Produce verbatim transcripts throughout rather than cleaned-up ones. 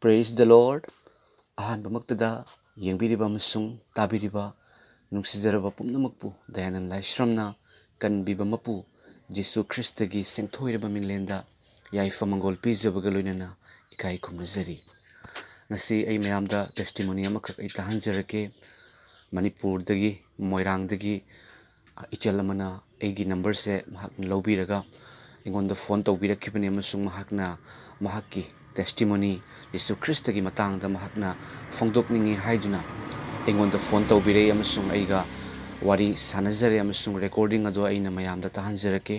Praise the Lord. ꯑꯍꯥꯟꯕꯃꯛꯇꯗ ꯌꯦꯡꯕꯤꯔꯤꯕ ꯑꯃꯁꯨꯡ ꯇꯥꯕꯤꯔꯤꯕ ꯅꯨꯡꯁꯤꯖꯔꯕ ꯄꯨꯝꯅꯃꯛꯄꯨ ꯗꯌꯥꯅꯟ ꯂꯥꯏꯁ꯭ꯔꯝꯅ ꯀꯟꯕꯤꯕ ꯃꯄꯨ ꯖꯤꯁꯨ ꯈ꯭ꯔꯤꯁꯇꯒꯤ ꯁꯦꯡꯊꯣꯏꯔꯕ ꯃꯤꯡꯂꯦꯟꯗ ꯌꯥꯏꯐ ꯃꯪꯒꯣꯜ ꯄꯤꯖꯕꯒ ꯂꯣꯏꯅꯅ ꯏꯀꯥꯏ ꯈꯨꯝꯅꯖꯔꯤ꯫ ꯉꯁꯤ ꯑꯩ ꯃꯌꯥꯝꯗ testimony ꯑꯃꯈꯛ ꯑꯩ ꯇꯥꯍꯟꯖꯔꯛꯀꯦ꯫ ꯃꯅꯤꯄꯨꯔꯗꯒꯤ, ꯃꯣꯏꯔꯥꯡꯗꯒꯤ, ꯑ, ꯏꯆꯜ ꯑꯃꯅ ꯑꯩꯒꯤ numberꯁꯦ ꯃꯍꯥꯛꯅ ꯂꯧꯕꯤꯔꯒ ꯑꯩꯉꯣꯟꯗ phone ꯇꯧꯕꯤꯔꯛꯈꯤꯕꯅꯤ ꯑꯃꯁꯨꯡ ꯃꯍꯥꯛꯅ ꯃꯍꯥꯛꯀꯤ testimony, ꯖꯤꯁꯨ ꯈ꯭ꯔꯤꯁꯇꯒꯤ ꯃꯇꯥꯡꯗ ꯃꯍꯥꯛꯅ ꯐꯣꯡꯗꯣꯛꯅꯤꯡꯏ ꯍꯥꯏꯗꯨꯅ ꯑꯩꯉꯣꯟꯗ phone ꯇꯧꯕꯤꯔꯛꯏ ꯑꯃꯁꯨꯡ ꯑꯩꯒ ꯋꯥꯔꯤ ꯁꯥꯟꯅꯖꯔꯦ ꯑꯃꯁꯨꯡ recording ꯑꯗꯨ ꯑꯩꯅ ꯃꯌꯥꯝꯗ ꯇꯥꯍꯟꯖꯔꯛꯀꯦ꯫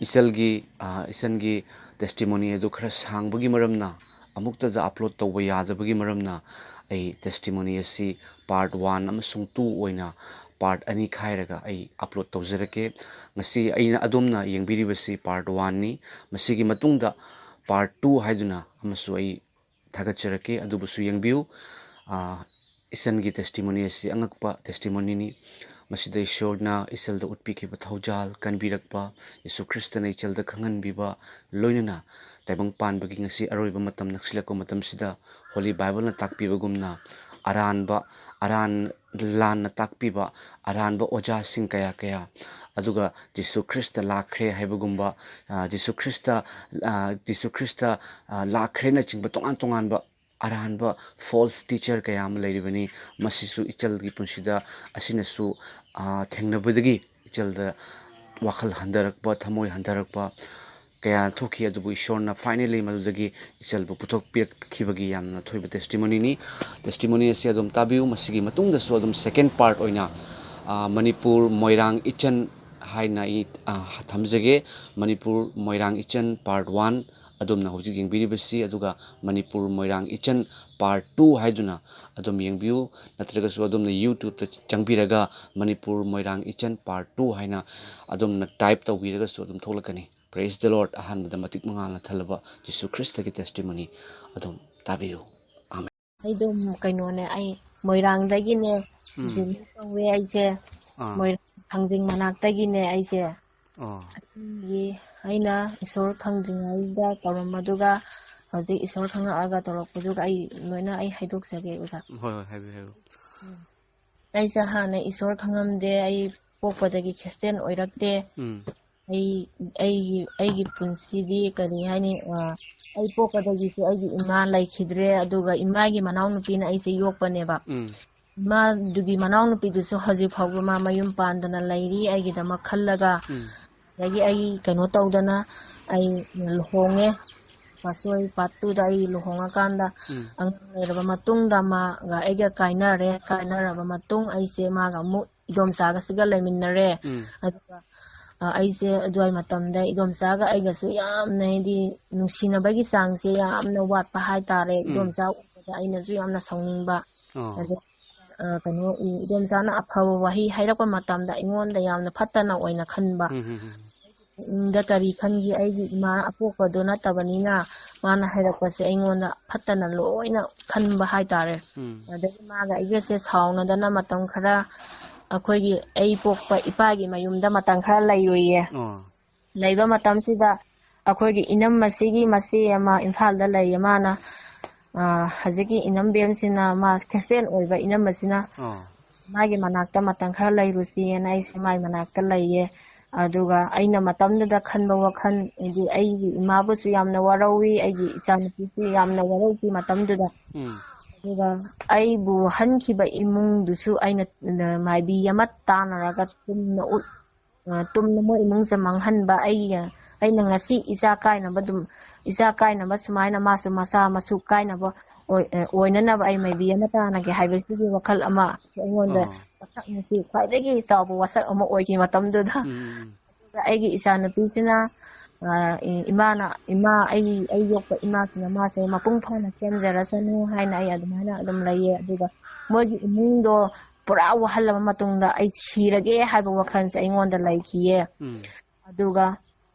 ꯏꯆꯜꯒꯤ, ꯑ, ꯏꯆꯟꯒꯤ testimony ꯑꯗꯨ ꯈꯔ ꯁꯥꯡꯕꯒꯤ ꯃꯔꯝꯅ ꯑꯃꯨꯛꯇꯗ upload ꯇꯧꯕ ꯌꯥꯗꯕꯒꯤ ꯃꯔꯝꯅ ꯑꯩ testimony ꯑꯁꯤ part one ꯑꯃꯁꯨꯡ two ꯑꯣꯏꯅ part ꯑꯅꯤ ꯈꯥꯏꯔꯒ ꯑꯩ upload ꯇꯧꯖꯔꯛꯀꯦ꯫ ꯉꯁꯤ ꯑꯩꯅ ꯑꯗꯣꯝꯅ ꯌꯦꯡꯕꯤꯔꯤꯕꯁꯤ part oneꯅꯤ꯫ ꯃꯁꯤꯒꯤ ꯃꯇꯨꯡꯗ part two ꯍꯥꯏꯗꯨꯅ ꯑꯃꯁꯨ ꯑꯩ ꯊꯥꯒꯠꯆꯔꯛꯀꯦ, ꯑꯗꯨꯕꯨꯁꯨ ꯌꯦꯡꯕꯤꯌꯨ꯫ ꯑ, ꯏꯆꯟꯒꯤ testimony ꯑꯁꯤ ꯑꯉꯛꯄ testimonyꯅꯤ꯫ ꯃꯁꯤꯗ ꯏꯁꯣꯔꯅ ꯏꯆꯜꯗ ꯎꯠꯄꯤꯈꯤꯕ ꯊꯧꯖꯥꯜ, ꯀꯟꯕꯤꯔꯛꯄ, ꯌꯤꯁꯨ ꯈ꯭ꯔꯤꯁꯇꯅ ꯏꯆꯜꯗ ꯈꯪꯍꯟꯕꯤꯕ, ꯂꯣꯏꯅꯅ ꯇꯥꯏꯕꯪ ꯄꯥꯟꯕꯒꯤ ꯉꯁꯤ ꯑꯔꯣꯏꯕ ꯃꯇꯝ ꯅꯛꯁꯤꯜꯂꯛꯄ ꯃꯇꯝꯁꯤꯗ Holy Bibleꯅ ꯇꯥꯛꯄꯤꯕꯒꯨꯝꯅ ꯑꯔꯥꯟꯕ, ꯑꯔꯥꯟ-, ꯂꯥꯟꯅ ꯇꯥꯛꯄꯤꯕ ꯑꯔꯥꯟꯕ ꯑꯣꯖꯥꯁꯤꯡ ꯀꯌꯥ ꯀꯌꯥ, ꯑꯗꯨꯒ ꯖꯤꯁꯨ ꯈ꯭ꯔꯤꯁꯇ ꯂꯥꯛꯈ꯭ꯔꯦ ꯍꯥꯏꯕꯒꯨꯝꯕ, ꯑ, ꯖꯤꯁꯨ ꯈ꯭ꯔꯤꯁꯇ, ꯑ, ꯖꯤꯁꯨ ꯈ꯭ꯔꯤꯁꯇ, ꯑ, ꯂꯥꯛꯈ꯭ꯔꯦꯅꯆꯤꯡꯕ ꯇꯣꯉꯥꯟ ꯇꯣꯉꯥꯟꯕ ꯑꯔꯥꯟꯕ false teacher ꯀꯌꯥ ꯑꯃ ꯂꯩꯔꯤꯕꯅꯤ꯫ ꯃꯁꯤꯁꯨ ꯏꯆꯜꯒꯤ ꯄꯨꯟꯁꯤꯗ ꯑꯁꯤꯅꯁꯨ, ꯑ, ꯊꯦꯡꯅꯕꯗꯒꯤ ꯏꯆꯜꯗ ꯋꯥꯈꯜ ꯍꯟꯊꯔꯛꯄ, ꯊꯃꯣꯏ ꯍꯟꯊꯔꯛꯄ ꯀꯌꯥ ꯊꯣꯛꯈꯤ꯫ ꯑꯗꯨꯕꯨ ꯏꯁꯣꯔꯅ finally ꯃꯗꯨꯗꯒꯤ ꯏꯆꯜꯕꯨ ꯄꯨꯊꯣꯛꯄꯤꯔꯛꯈꯤꯕꯒꯤ ꯌꯥꯝꯅ ꯑꯊꯣꯏꯕ testimonyꯅꯤ꯫ Testimony ꯑꯁꯤ ꯑꯗꯨꯝ ꯇꯥꯕꯤꯌꯨ꯫ ꯃꯁꯤꯒꯤ ꯃꯇꯨꯡꯗꯁꯨ ꯑꯗꯨꯝ second part ꯑꯣꯏꯅ, ꯑ, ꯃꯅꯤꯄꯨꯔ ꯃꯣꯏꯔꯥꯡ ꯏꯆꯟ ꯍꯥꯏꯅ ꯑꯩ, ꯑ, ꯊꯝꯖꯒꯦ꯫ ꯃꯅꯤꯄꯨꯔ ꯃꯣꯏꯔꯥꯡ ꯏꯆꯟ part one, ꯑꯗꯣꯝꯅ ꯍꯧꯖꯤꯛ ꯌꯦꯡꯕꯤꯔꯤꯕꯁꯤ, ꯑꯗꯨꯒ ꯃꯅꯤꯄꯨꯔ ꯃꯣꯏꯔꯥꯡ ꯏꯆꯟ part two ꯍꯥꯏꯗꯨꯅ ꯑꯗꯨꯝ ꯌꯦꯡꯕꯤꯌꯨ꯫ ꯅꯠꯇ꯭ꯔꯒꯁꯨ ꯑꯗꯣꯝꯅ YouTubeꯇ ꯆꯪꯕꯤꯔꯒ ꯃꯅꯤꯄꯨꯔ ꯃꯣꯏꯔꯥꯡ ꯏꯆꯟ part two ꯍꯥꯏꯅ ꯑꯗꯣꯝꯅ type ꯇꯧꯕꯤꯔꯒꯁꯨ ꯑꯗꯨꯝ ꯊꯣꯛꯂꯛꯀꯅꯤ꯫ Praise the Lord꯫ ꯑꯍꯥꯟꯕꯗ ꯃꯇꯤꯛ ꯃꯉꯥꯜꯅ ꯊꯜꯂꯕ ꯖꯤꯁꯨ ꯈ꯭ꯔꯤꯁꯇꯒꯤ testimony ꯑꯗꯨꯝ ꯇꯥꯕꯤꯌꯨ꯫ ꯑꯩꯗꯣ ꯀꯩꯅꯣꯅꯦ, ꯑꯩ ꯃꯣꯏꯔꯥꯡꯗꯒꯤꯅꯦ, ꯎꯝ꯫ ꯖꯤꯃꯤ ꯀꯧꯋꯦ ꯑꯩꯁꯦ꯫ ꯑꯥ꯫ ꯃꯣꯏꯔꯥꯡ ꯊꯥꯡꯖꯤꯡ ꯃꯅꯥꯛꯇꯒꯤꯅꯦ ꯑꯩꯁꯦ꯫ ꯑꯣ꯫ ꯑꯗꯨꯒꯤ ꯑꯩꯅ ꯏꯁꯣꯔ ꯈꯪꯗ꯭ꯔꯤꯉꯩꯗ ꯇꯧꯔꯝꯕꯗꯨꯒ ꯍꯧꯖꯤꯛ ꯏꯁꯣꯔ ꯈꯪꯉꯛꯑꯒ ꯇꯧꯔꯛꯄꯗꯨꯒ ꯑꯩ ꯂꯣꯏꯅ ꯑꯩ ꯍꯥꯏꯗꯣꯛꯆꯒꯦ, ꯑꯣꯖꯥ꯫ ꯍꯣꯏ, ꯍꯣꯏ, ꯍꯥꯏꯕꯤꯌꯨ, ꯍꯥꯏꯕꯤꯌꯨ꯫ ꯑꯩꯁꯦ ꯍꯥꯟꯅ ꯏꯁꯣꯔ ꯈꯪꯉꯝꯗꯦ꯫ ꯑꯩ ꯄꯣꯛꯄꯗꯒꯤ ꯈ꯭ꯔꯤꯁꯇꯦꯟ ꯑꯣꯏꯔꯛꯇꯦ꯫ ꯎꯝ꯫ ꯑꯩ, ꯑꯩꯒꯤ, ꯑꯩꯒꯤ ꯄꯨꯟꯁꯤꯗꯤ ꯀꯔꯤ ꯍꯥꯏꯅꯤ, ꯑ, ꯑꯩ ꯄꯣꯛꯄꯗꯒꯤꯁꯨ ꯑꯩꯒꯤ ꯏꯃꯥ ꯂꯩꯈꯤꯗ꯭ꯔꯦ, ꯑꯗꯨꯒ ꯏꯃꯥꯒꯤ ꯃꯅꯥꯎꯅꯨꯄꯤꯅ ꯑꯩꯁꯦ ꯌꯣꯛꯄꯅꯦꯕ꯫ ꯎꯝ꯫ ꯏꯃꯥꯗꯨꯒꯤ ꯃꯅꯥꯎꯅꯨꯄꯤꯗꯨꯁꯨ ꯍꯧꯖꯤꯛ ꯐꯥꯎꯕ ꯃꯥ ꯃꯌꯨꯝ ꯄꯥꯟꯗꯅ ꯂꯩꯔꯤ ꯑꯩꯒꯤꯗꯃꯛ ꯈꯜꯂꯒ꯫ ꯎꯝ꯫ ꯑꯗꯒꯤ ꯑꯩ ꯀꯩꯅꯣ ꯇꯧꯗꯅ ꯑꯩ ꯂꯨꯍꯣꯡꯉꯦ꯫ Class twelve part twoꯗ ꯑꯩ ꯂꯨꯍꯣꯡꯉꯀꯥꯟꯗ ꯎꯝ꯫ ꯑꯉꯥꯡ ꯂꯩꯔꯕ ꯃꯇꯨꯡꯗ ꯃꯥꯒ ꯑꯩꯒ ꯀꯥꯏꯅꯔꯦ꯫ ꯀꯥꯏꯅꯔꯕ ꯃꯇꯨꯡ ꯑꯩꯁꯦ ꯃꯥꯒ ꯑꯃꯨꯛ ꯏꯗꯣꯝꯆꯥꯒꯁꯤꯒ ꯂꯩꯃꯤꯟꯅꯔꯦ꯫ ꯎꯝ꯫ ꯑꯗꯨꯒ, ꯑ, ꯑꯩꯁꯦ ꯑꯗꯨꯋꯥꯏ ꯃꯇꯝꯗ ꯏꯗꯣꯝꯆꯥꯒ ꯑꯩꯒꯁꯨ ꯌꯥꯝꯅ, ꯍꯥꯏꯗꯤ, ꯅꯨꯡꯁꯤꯅꯕꯒꯤ ꯆꯥꯡꯁꯦ ꯌꯥꯝꯅ ꯋꯥꯠꯄ ꯍꯥꯏꯇꯥꯔꯦ꯫ ꯎꯝ꯫ ꯏꯗꯣꯝꯆꯥ ꯎꯕꯗ ꯑꯩꯅꯁꯨ ꯌꯥꯝꯅ ꯁꯥꯎꯅꯤꯡꯕ꯫ ꯑꯣ꯫ ꯑꯗ, ꯑ, ꯀꯩꯅꯣ, ꯏꯗꯣꯝꯆꯥꯅ ꯑꯐꯕ ꯋꯥꯍꯩ ꯍꯥꯏꯔꯛꯄ ꯃꯇꯝꯗ ꯑꯩꯉꯣꯟꯗ ꯌꯥꯝꯅ ꯐꯠꯇꯅ ꯑꯣꯏꯅ ꯈꯟꯕ꯫ ꯎꯝ, ꯎꯝ, ꯎꯝ꯫ ꯄꯨꯛꯅꯤꯡꯗ ꯀꯔꯤ ꯈꯟꯈꯤ? ꯑꯩꯒꯤ ꯏꯃꯥ ꯑꯄꯣꯛꯄꯗꯣ ꯅꯠꯇꯕꯅꯤꯅ ꯃꯥꯅ ꯍꯥꯏꯔꯛꯄꯁꯦ ꯑꯩꯉꯣꯟꯗ ꯐꯠꯇꯅ ꯂꯣꯏꯅ ꯈꯟꯕ ꯍꯥꯏꯇꯥꯔꯦ꯫ ꯎꯝ꯫ ꯑꯗꯒꯤ ꯃꯥꯒ ꯑꯩꯒꯁꯦ ꯁꯥꯎꯅꯗꯅ ꯃꯇꯝ ꯈꯔ ꯑꯩꯈꯣꯏꯒꯤ, ꯑꯩ ꯄꯣꯛꯄ ꯏꯄꯥꯒꯤ ꯃꯌꯨꯝꯗ ꯃꯇꯝ ꯈꯔ ꯂꯩꯔꯨꯏꯌꯦ꯫ ꯑꯣ꯫ ꯂꯩꯕ ꯃꯇꯝꯁꯤꯗ ꯑꯩꯈꯣꯏꯒꯤ ꯏꯅꯝꯃꯁꯤꯒꯤ ꯃꯆꯦ ꯑꯃ ꯏꯝꯐꯥꯜꯗ ꯂꯩꯌꯦ꯫ ꯃꯥꯅ, ꯑ, ꯍꯧꯖꯤꯛꯀꯤ ꯏꯅꯝꯕꯦꯝꯁꯤꯅ, ꯃꯥ ꯈ꯭ꯔꯤꯁꯇꯦꯟ ꯑꯣꯏꯕ ꯏꯅꯝꯃꯁꯤꯅ, ꯑꯣ꯫ ꯃꯥꯒꯤ ꯃꯅꯥꯛꯇ ꯃꯇꯝ ꯈꯔ ꯂꯩꯔꯨꯁꯤꯅ ꯑꯩꯁꯦ ꯃꯥꯒꯤ ꯃꯅꯥꯛꯇ ꯂꯩꯌꯦ꯫ ꯑꯗꯨꯒ ꯑꯩꯅ ꯃꯇꯝꯗꯨꯗ ꯈꯟꯕ ꯋꯥꯈꯜ, ꯍꯥꯏꯗꯤ ꯑꯩꯒꯤ ꯏꯃꯥꯕꯨꯁꯨ ꯌꯥꯝꯅ ꯋꯥꯔꯧꯏ, ꯑꯩꯒꯤ ꯏꯆꯥꯅꯨꯄꯤꯁꯨ ꯌꯥꯝꯅ ꯋꯥꯔꯧꯈꯤ ꯃꯇꯝꯗꯨꯗ꯫ ꯎꯝ꯫ ꯑꯗꯨꯒ ꯑꯩꯕꯨ ꯍꯟꯈꯤꯕ ꯏꯃꯨꯡꯗꯨꯁꯨ ꯑꯩꯅ, ꯑ, ꯃꯥꯏꯕꯤ ꯑꯃ ꯇꯥꯟꯅꯔꯒ ꯇꯨꯝꯅ ꯎꯠ-, ꯑ, ꯇꯨꯝꯅ ꯃꯣꯏ ꯏꯃꯨꯡꯁꯦ ꯃꯥꯡꯍꯟꯕ, ꯑꯩꯒꯤ, ꯑꯩꯅ ꯉꯁꯤ ꯏꯆꯥ ꯀꯥꯏꯅꯕ ꯑꯗꯨꯝ, ꯏꯆꯥ ꯀꯥꯏꯅꯕ ꯁꯨꯃꯥꯏꯅ ꯃꯥꯁꯨ ꯃꯆꯥ ꯃꯁꯨ ꯀꯥꯏꯅꯕ ꯑꯣꯏ-, ꯑ, ꯑꯣꯏꯅꯅꯕ ꯑꯩ ꯃꯥꯏꯕꯤ ꯑꯃ ꯇꯥꯟꯅꯒꯦ ꯍꯥꯏꯕꯁꯤꯒꯤ ꯋꯥꯈꯜ ꯑꯃ ꯑꯩꯉꯣꯟꯗ, ꯑꯣ꯫ ꯋꯥꯁꯛ ꯃꯁꯤ ꯈ꯭ꯋꯥꯏꯗꯒꯤ ꯆꯥꯎꯕ ꯋꯥꯁꯛ ꯑꯃ ꯑꯣꯏꯈꯤ ꯃꯇꯝꯗꯨꯗ꯫ ꯎꯝ, ꯎꯝ, ꯎꯝ꯫ ꯑꯗꯨꯒ ꯑꯩꯒꯤ ꯏꯆꯥꯅꯨꯄꯤꯁꯤꯅ, ꯑ, ꯏ-, ꯏꯃꯥꯅ, ꯏꯃꯥ, ꯑꯩ, ꯑꯩ ꯌꯣꯛꯄ ꯏꯃꯥꯁꯤꯅ ꯃꯥꯁꯦ ꯃꯄꯨꯡ ꯐꯥꯅ ꯁꯦꯝꯖꯔꯁꯅꯨ ꯍꯥꯏꯅ ꯑꯩ ꯑꯗꯨꯃꯥꯏꯅ ꯑꯗꯨꯝ ꯂꯩꯌꯦ꯫ ꯑꯗꯨꯒ ꯃꯣꯏꯒꯤ ꯏꯃꯨꯡꯗꯣ ꯄꯨꯔꯥ ꯋꯥꯍꯜꯂꯕ ꯃꯇꯨꯡꯗ ꯑꯩ ꯁꯤꯔꯒꯦ ꯍꯥꯏꯕ ꯋꯥꯈꯜꯁꯦ ꯑꯩꯉꯣꯟꯗ ꯂꯩꯈꯤꯌꯦ꯫ ꯎꯝ꯫ ꯑꯗꯨꯒ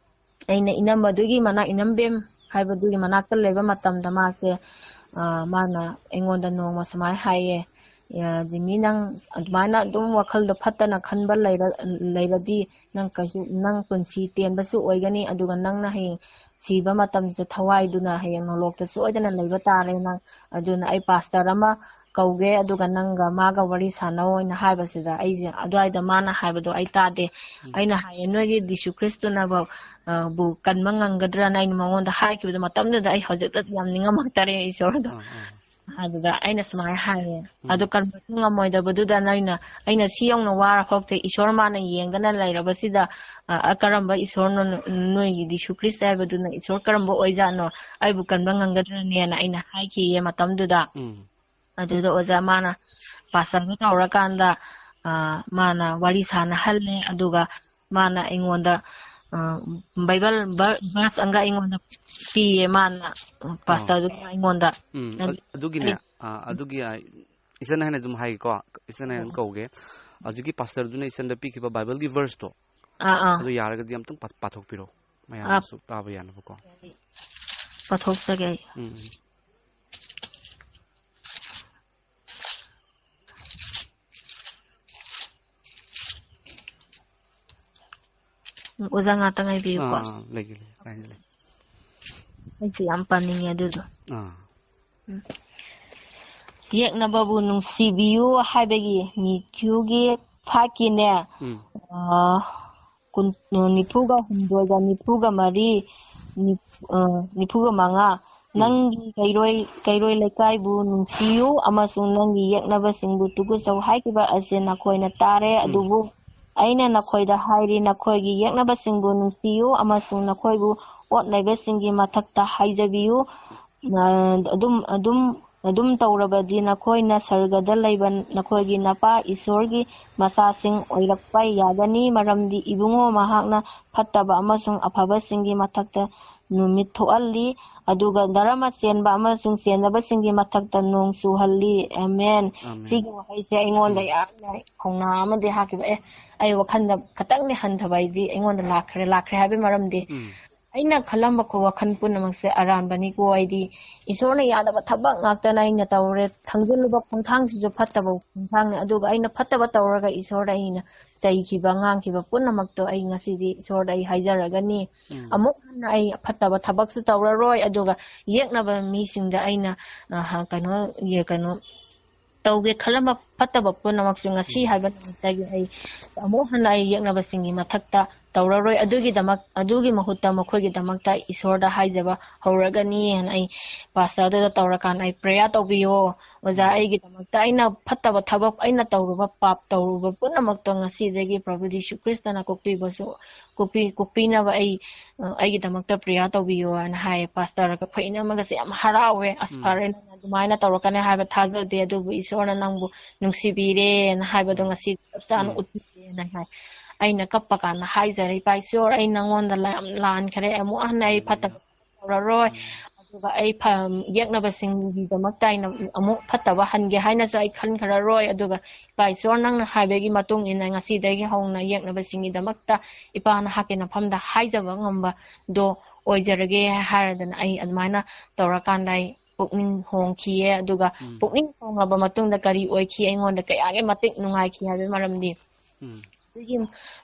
ꯑꯩꯅ ꯏꯅꯝꯕꯗꯨꯒꯤ ꯃꯅꯥꯛ, ꯏꯅꯝꯕꯦꯝ ꯍꯥꯏꯕꯗꯨꯒꯤ ꯃꯅꯥꯛꯇ ꯂꯩꯕ ꯃꯇꯝꯗ ꯃꯥꯁꯦ, ꯑ, ꯃꯥꯅ ꯑꯩꯉꯣꯟꯗ ꯅꯣꯡꯃ ꯁꯨꯃꯥꯏꯅ ꯍꯥꯏꯌꯦ, "ꯑ, ꯖꯤꯃꯤ, ꯅꯪ ꯑꯗꯨꯃꯥꯏꯅ ꯑꯗꯨꯝ ꯋꯥꯈꯜꯗꯣ ꯐꯠꯇꯅ ꯈꯟꯕ ꯂꯩꯔ-, ꯂꯩꯔꯗꯤ ꯅꯪ ꯀꯩꯁꯨ, ꯅꯪ ꯄꯨꯟꯁꯤ ꯇꯦꯟꯕꯁꯨ ꯑꯣꯏꯒꯅꯤ, ꯑꯗꯨꯒ ꯅꯪꯅ ꯍꯌꯦꯡ ꯁꯤꯕ ꯃꯇꯝꯁꯤꯗ ꯊꯋꯥꯏꯗꯨꯅ ꯍꯌꯦꯡ ꯅꯣꯂꯣꯛꯇ ꯁꯣꯏꯗꯅ ꯂꯩꯕ ꯇꯥꯔꯦ ꯅꯪ, ꯑꯗꯨꯅ ꯑꯩ ꯄꯥꯁꯇꯔ ꯑꯃ ꯀꯧꯒꯦ, ꯑꯗꯨꯒ ꯅꯪꯒ ꯃꯥꯒ ꯋꯥꯔꯤ ꯁꯥꯟꯅꯧ" ꯍꯥꯏꯅ ꯍꯥꯏꯕꯁꯤꯗ, ꯑꯩꯁꯦ ꯑꯗꯨꯋꯥꯏꯗ ꯃꯥꯅ ꯍꯥꯏꯕꯗꯣ ꯑꯩ ꯇꯥꯗꯦ꯫ ꯎꯝ꯫ ꯑꯩꯅ ꯍꯥꯏꯌꯦ, "ꯅꯣꯏꯒꯤ ꯖꯤꯁꯨ ꯈ꯭ꯔꯤꯁꯇꯨꯅꯕꯨ, ꯑ, ꯕꯨ ꯀꯟꯕ ꯉꯝꯒꯗ꯭ꯔꯅ?" ꯑꯩꯅ ꯃꯉꯣꯟꯗ ꯍꯥꯏꯈꯤꯕꯗꯣ, ꯃꯇꯝꯗꯨꯗ ꯑꯩ ꯍꯧꯖꯤꯛꯇ ꯌꯥꯝ ꯅꯤꯡꯉꯝꯃꯛꯇꯔꯦ ꯏꯁꯣꯔꯗꯣ꯫ ꯑꯥ, ꯑꯥ꯫ ꯑꯗꯨꯗ ꯑꯩꯅ ꯁꯨꯃꯥꯏꯅ ꯍꯥꯏꯌꯦ, ꯎꯝ꯫ "ꯑꯗꯨ ꯀꯟꯕꯁꯨ ꯉꯝꯃꯣꯏꯗꯕꯗꯨꯗ ꯅꯣꯏꯅ, ꯑꯩꯅ ꯁꯤ ꯌꯧꯅ ꯋꯥꯔ ꯐꯥꯎꯗ ꯏꯁꯣꯔ ꯃꯥꯅ ꯌꯦꯡꯗꯅ ꯂꯩꯔꯕꯁꯤꯗ, ꯑ, ꯑ, ꯀꯔꯝꯕ ꯏꯁꯣꯔꯅꯣ ꯅꯣ-, ꯅꯣꯏꯒꯤ ꯖꯤꯁꯨ ꯈ꯭ꯔꯤꯁꯇ ꯍꯥꯏꯕꯗꯨꯅ ꯏꯁꯣꯔ ꯀꯔꯝꯕ ꯑꯣꯏꯖꯥꯠꯅꯣ? ꯑꯩꯕꯨ ꯀꯟꯕ ꯉꯝꯒꯗ꯭ꯔꯅꯦꯅ?" ꯑꯩꯅ ꯍꯥꯏꯈꯤꯌꯦ ꯃꯇꯝꯗꯨꯗ꯫ ꯎꯝ꯫ ꯑꯗꯨꯗ ꯑꯣꯖꯥ ꯃꯥꯅ ꯄꯥꯁꯇꯔꯗꯣ ꯇꯧꯔꯀꯥꯟꯗ, ꯑ, ꯃꯥꯅ ꯋꯥꯔꯤ ꯁꯥꯟꯅꯍꯜꯂꯦ, ꯑꯗꯨꯒ ꯃꯥꯅ ꯑꯩꯉꯣꯟꯗ, ꯑ, ꯕꯥꯏꯕꯜ ꯚꯔ-, ꯚꯔꯁ ꯑꯃꯒ ꯑꯩꯉꯣꯟꯗ ꯄꯤꯌꯦ, ꯃꯥꯅ, ꯑ, ꯑꯥ꯫ ꯄꯥꯁꯇꯔꯗꯨꯅ ꯑꯩꯉꯣꯟꯗ꯫ ꯎꯝ, ꯑ-, ꯑꯗꯨꯒꯤꯅꯦ, ꯑꯩ ꯑ, ꯑꯗꯨꯒꯤ, ꯑ, ꯏꯆꯟ ꯍꯥꯏꯅ ꯑꯗꯨꯝ ꯍꯥꯏꯒꯦꯀꯣ, ꯏꯆꯟ ꯍꯥꯏꯅ ꯑꯗꯨꯝ ꯑꯣ꯫ ꯀꯧꯒꯦ꯫ ꯍꯧꯖꯤꯛꯀꯤ ꯄꯥꯁꯇꯔꯗꯨꯅ ꯏꯆꯟꯗ ꯄꯤꯈꯤꯕ ꯕꯥꯏꯕꯜꯒꯤ ꯚꯔꯁꯇꯣ, ꯑꯥ, ꯑꯥ꯫ ꯑꯗꯨ ꯌꯥꯔꯒꯗꯤ ꯑꯝꯇꯪ ꯄꯥ-, ꯄꯥꯊꯣꯛꯄꯤꯔꯣ, ꯑꯥ꯫ ꯃꯌꯥꯝꯅꯁꯨ ꯇꯥꯕ ꯌꯥꯅꯕꯀꯣ꯫ ꯄꯥꯊꯣꯛꯆꯒꯦ ꯑꯩ꯫ ꯎꯝ, ꯎꯝ꯫ ꯎꯝ, ꯑꯣꯖꯥ ꯉꯥꯛꯇ ꯉꯥꯏꯕꯤꯌꯨꯀꯣ꯫ ꯑꯥ, ꯑꯥ, ꯂꯩꯒꯦ, ꯂꯩꯒꯦ, ꯀꯥꯏꯗꯦ, ꯂꯩ꯫ ꯑꯩꯁꯨ ꯌꯥꯝ ꯄꯥꯅꯤꯡꯉꯦ ꯑꯗꯨꯗꯣ꯫ ꯑꯥ꯫ ꯎꯝ꯫ "ꯌꯦꯛꯅꯕꯕꯨ ꯅꯨꯡꯁꯤꯕꯤꯌꯨ" ꯍꯥꯏꯕꯒꯤ ꯃꯤꯊ꯭ꯌꯨꯒꯤ ꯐꯥꯏꯚꯀꯤꯅꯦ, ꯎꯝ꯫ ꯑꯥ, ꯀꯨꯟ-, ꯅꯤꯐꯨꯒ ꯍꯨꯝꯗꯣꯏꯒ ꯅꯤꯐꯨꯒ ꯃꯔꯤ, ꯅꯤꯐ-, ꯑ, ꯅꯤꯐꯨꯒ ꯃꯉꯥ, ꯎꯝ꯫ "ꯅꯪꯒꯤ ꯀꯩꯔꯣꯏ, ꯀꯩꯔꯣꯏ ꯂꯩꯀꯥꯏꯕꯨ ꯅꯨꯡꯁꯤꯌꯨ ꯑꯃꯁꯨꯡ ꯅꯪꯒꯤ ꯌꯦꯛꯅꯕꯁꯤꯡꯕꯨ ꯇꯨꯀꯠꯆꯧ" ꯍꯥꯏꯈꯤꯕ ꯑꯁꯤ ꯅꯈꯣꯏꯅ ꯇꯥꯔꯦ, ꯎꯝ꯫ ꯑꯗꯨꯕꯨ ꯑꯩꯅ ꯅꯈꯣꯏꯗ ꯍꯥꯏꯔꯤ, ꯅꯈꯣꯏꯒꯤ ꯌꯦꯛꯅꯕꯁꯤꯡꯕꯨ ꯅꯨꯡꯁꯤꯌꯨ ꯑꯃꯁꯨꯡ ꯅꯈꯣꯏꯕꯨ ꯑꯣꯠ ꯅꯩꯕꯁꯤꯡꯒꯤ ꯃꯊꯛꯇ ꯍꯥꯏꯖꯕꯤꯌꯨ꯫ ꯑ, ꯑꯗꯨꯝ, ꯑꯗꯨꯝ, ꯑꯗꯨꯝ ꯇꯧꯔꯕꯗꯤ ꯅꯈꯣꯏꯅ ꯁꯔꯒꯗ ꯂꯩꯕ ꯅꯈꯣꯏꯒꯤ ꯅꯄꯥ ꯏꯁꯣꯔꯒꯤ ꯃꯆꯥꯁꯤꯡ ꯑꯣꯏꯔꯛꯄ ꯌꯥꯒꯅꯤ, ꯃꯔꯝꯗꯤ ꯏꯕꯨꯡꯉꯣ ꯃꯍꯥꯛꯅ ꯐꯠꯇꯕ ꯑꯃꯁꯨꯡ ꯑꯐꯕꯁꯤꯡꯒꯤ ꯃꯊꯛꯇ ꯅꯨꯃꯤꯠ ꯊꯣꯛꯍꯜꯂꯤ, ꯑꯗꯨꯒ ꯙꯔꯃ ꯆꯦꯟꯕ ꯑꯃꯁꯨꯡ ꯆꯦꯟꯗꯕꯁꯤꯡꯒꯤ ꯃꯊꯛꯇ ꯅꯣꯡ ꯆꯨꯍꯜꯂꯤ꯫ ꯑꯃꯦꯟ꯫ ꯑꯃꯦꯟ꯫ ꯁꯤꯒꯤ ꯋꯥꯍꯩꯁꯦ ꯑꯩꯉꯣꯟꯗ ꯎꯝ꯫ ꯌꯥꯝꯅ ꯊꯧꯅꯥ ꯑꯃꯗꯤ ꯍꯥꯞꯈꯤꯕ꯫ ꯑꯦ, ꯑꯩ ꯋꯥꯈꯜꯗ ꯈꯇꯪꯗꯤ ꯍꯟꯊꯕ ꯍꯥꯏꯗꯤ ꯑꯩꯉꯣꯟꯗ ꯂꯥꯛꯈ꯭ꯔꯦ, ꯂꯥꯛꯈ꯭ꯔꯦ ꯍꯥꯏꯕꯒꯤ ꯃꯔꯝꯗꯤ ꯎꯝ꯫ ꯑꯩꯅ ꯈꯜꯂꯝꯕ ꯈꯣ-, ꯋꯥꯈꯜ ꯄꯨꯝꯅꯃꯛꯁꯦ ꯑꯔꯥꯟꯕꯅꯤꯀꯣ꯫ ꯑꯩꯗꯤ ꯏꯁꯣꯔꯅ ꯌꯥꯗꯕ ꯊꯕꯛ ꯉꯥꯛꯇꯅ ꯑꯩꯅ ꯇꯧꯔꯦ꯫ ꯊꯥꯡꯖꯤꯜꯂꯨꯕ ꯈꯣꯡꯊꯥꯡꯁꯤꯁꯨ ꯐꯠꯇꯕ ꯈꯣꯡꯊꯥꯡꯅꯤ꯫ ꯑꯗꯨꯒ ꯑꯩꯅ ꯐꯠꯇꯕ ꯇꯧꯔꯒ ꯏꯁꯣꯔꯗ ꯑꯩꯅ ꯆꯩꯈꯤꯕ, ꯉꯥꯡꯈꯤꯕ ꯄꯨꯝꯅꯃꯛꯇꯣ ꯑꯩ ꯉꯁꯤꯗꯤ ꯏꯁꯣꯔꯗ ꯑꯩ ꯍꯥꯏꯖꯔꯒꯅꯤ꯫ ꯎꯝ꯫ ꯑꯃꯨꯛ ꯍꯟꯅ ꯑꯩ ꯐꯠꯇꯕ ꯊꯕꯛꯁꯨ ꯇꯧꯔꯔꯣꯏ꯫ ꯑꯗꯨꯒ ꯌꯦꯛꯅꯕ ꯃꯤꯁꯤꯡꯗ ꯑꯩꯅ, ꯑ, ꯍ-, ꯀꯩꯅꯣ, ꯌꯦ-, ꯀꯩꯅꯣ ꯇꯧꯒꯦ ꯈꯜꯂꯝꯕ ꯐꯠꯇꯕ ꯄꯨꯝꯅꯃꯛꯁꯨ ꯉꯁꯤ ꯎꯝ꯫ ꯍꯥꯏꯕ ꯅꯨꯃꯤꯠꯇꯒꯤ ꯑꯩ ꯑꯃꯨꯛ ꯍꯟꯅ ꯑꯩ ꯌꯦꯛꯅꯕꯁꯤꯡꯒꯤ ꯃꯊꯛꯇ ꯇꯧꯔꯔꯣꯏ꯫ ꯑꯗꯨꯒꯤꯗꯃꯛ, ꯑꯗꯨꯒꯤ ꯃꯍꯨꯠꯇ ꯃꯈꯣꯏꯒꯤꯗꯃꯛꯇ ꯏꯁꯣꯔꯗ ꯍꯥꯏꯖꯕ ꯍꯧꯔꯒꯅꯤ ꯍꯥꯏꯅ ꯑꯩ ꯄꯥꯁꯇꯔꯗꯨꯗ ꯇꯧꯔꯀꯥꯟꯗ ꯑꯩ ꯄ꯭ꯔꯦꯌꯔ ꯇꯧꯕꯤꯌꯣ ꯑꯣꯖꯥ, ꯎꯝ꯫ ꯑꯩꯒꯤꯗꯃꯛꯇ ꯑꯩꯅ ꯐꯠꯇꯕ ꯊꯕꯛ, ꯑꯩꯅ ꯇꯧꯔꯨꯕ ꯄꯥꯞ ꯇꯧꯔꯨꯕ ꯄꯨꯝꯅꯃꯛꯇꯣ ꯉꯁꯤꯗꯒꯤ ꯄ꯭ꯔꯚꯨ ꯖꯤꯁꯨ ꯈ꯭ꯔꯤꯁꯇꯅ ꯀꯣꯛꯄꯤꯕꯁꯨ, ꯀꯣꯛꯄꯤ-, ꯀꯣꯛꯄꯤꯅꯕ ꯑꯩ, ꯑ, ꯑꯩꯒꯤꯗꯃꯛꯇ ꯄ꯭ꯔꯦꯌꯔ ꯇꯧꯕꯤꯌꯣ ꯍꯥꯏꯅ ꯍꯥꯏꯌꯦ꯫ ꯄꯥꯁꯇꯔꯒ ꯐꯩꯅ ꯑꯃꯒꯁꯦ ꯌꯥꯝ ꯍꯔꯥꯎꯋꯦ꯫ "ꯑꯁ, ꯎꯝ꯫ ꯐꯔꯦ, ꯅꯪ ꯑꯗꯨꯃꯥꯏꯅ ꯇꯧꯔꯛꯀꯅꯤ ꯍꯥꯏꯕ ꯊꯥꯖꯗꯦ, ꯑꯗꯨꯕꯨ ꯏꯁꯣꯔꯅ ꯅꯪꯕꯨ ꯅꯨꯡꯁꯤꯕꯤꯔꯦꯅ ꯍꯥꯏꯕꯗꯣ ꯎꯝ꯫ ꯉꯁꯤ ꯆꯞ ꯆꯥꯅ ꯎꯝ꯫ ꯎꯠꯄꯤꯔꯦꯅ" ꯍꯥꯏ꯫ ꯑꯩꯅ ꯀꯞꯄ ꯀꯥꯟꯗ ꯍꯥꯏꯖꯔꯦ, "ꯏꯄꯥ ꯏꯁꯣꯔ, ꯑꯩ ꯅꯪꯉꯣꯟꯗ ꯌꯥꯝ ꯂꯥꯟꯈ꯭ꯔꯦ, ꯑꯃꯨꯛ ꯍꯟꯅ ꯑꯩ ꯐꯠꯇꯕ ꯍꯜꯂꯦꯂꯨꯌꯥ꯫ ꯇꯧꯔꯔꯣꯏ꯫ ꯎꯝ꯫ ꯑꯗꯨꯒ ꯑꯩ ꯐ-, ꯌꯦꯛꯅꯕꯁꯤꯡꯒꯤꯗꯃꯛꯇ ꯑꯩꯅ ꯑꯃꯨꯛ ꯐꯠꯇꯕ ꯍꯟꯒꯦ ꯍꯥꯏꯅꯁꯨ ꯑꯩ ꯈꯟꯈ꯭ꯔꯔꯣꯏ꯫ ꯑꯗꯨꯒ ꯏꯄꯥ ꯏꯁꯣꯔ, ꯅꯪꯅ ꯍꯥꯏꯕꯒꯤ ꯃꯇꯨꯡ ꯏꯟꯅ ꯉꯁꯤꯗꯒꯤ ꯍꯧꯅ ꯌꯦꯛꯅꯕꯁꯤꯡꯒꯤꯗꯃꯛꯇ ꯏꯄꯥ ꯅꯍꯥꯛꯀꯤ ꯅꯐꯝꯗ ꯍꯥꯏꯖꯕ ꯉꯝꯕꯗꯣ ꯑꯣꯏꯖꯔꯒꯦ" ꯍꯥꯏꯔꯗꯅ ꯑꯩ ꯑꯗꯨꯃꯥꯏꯅ ꯇꯧꯔꯀꯥꯟꯗ ꯑꯩ ꯄꯨꯛꯅꯤꯡ ꯍꯣꯡꯈꯤꯌꯦ꯫ ꯑꯗꯨꯒ ꯎꯝ꯫ ꯄꯨꯛꯅꯤꯡ ꯍꯣꯡꯂꯕ ꯃꯇꯨꯡꯗ ꯀꯔꯤ ꯑꯣꯏꯈꯤ? ꯑꯩꯉꯣꯟꯗ ꯀꯌꯥꯒꯤ ꯃꯇꯤꯛ ꯅꯨꯡꯉꯥꯏꯈꯤ ꯍꯥꯏꯕꯒꯤ ꯃꯔꯝꯗꯤ ꯎꯝ꯫ ꯑꯗꯨꯒꯤ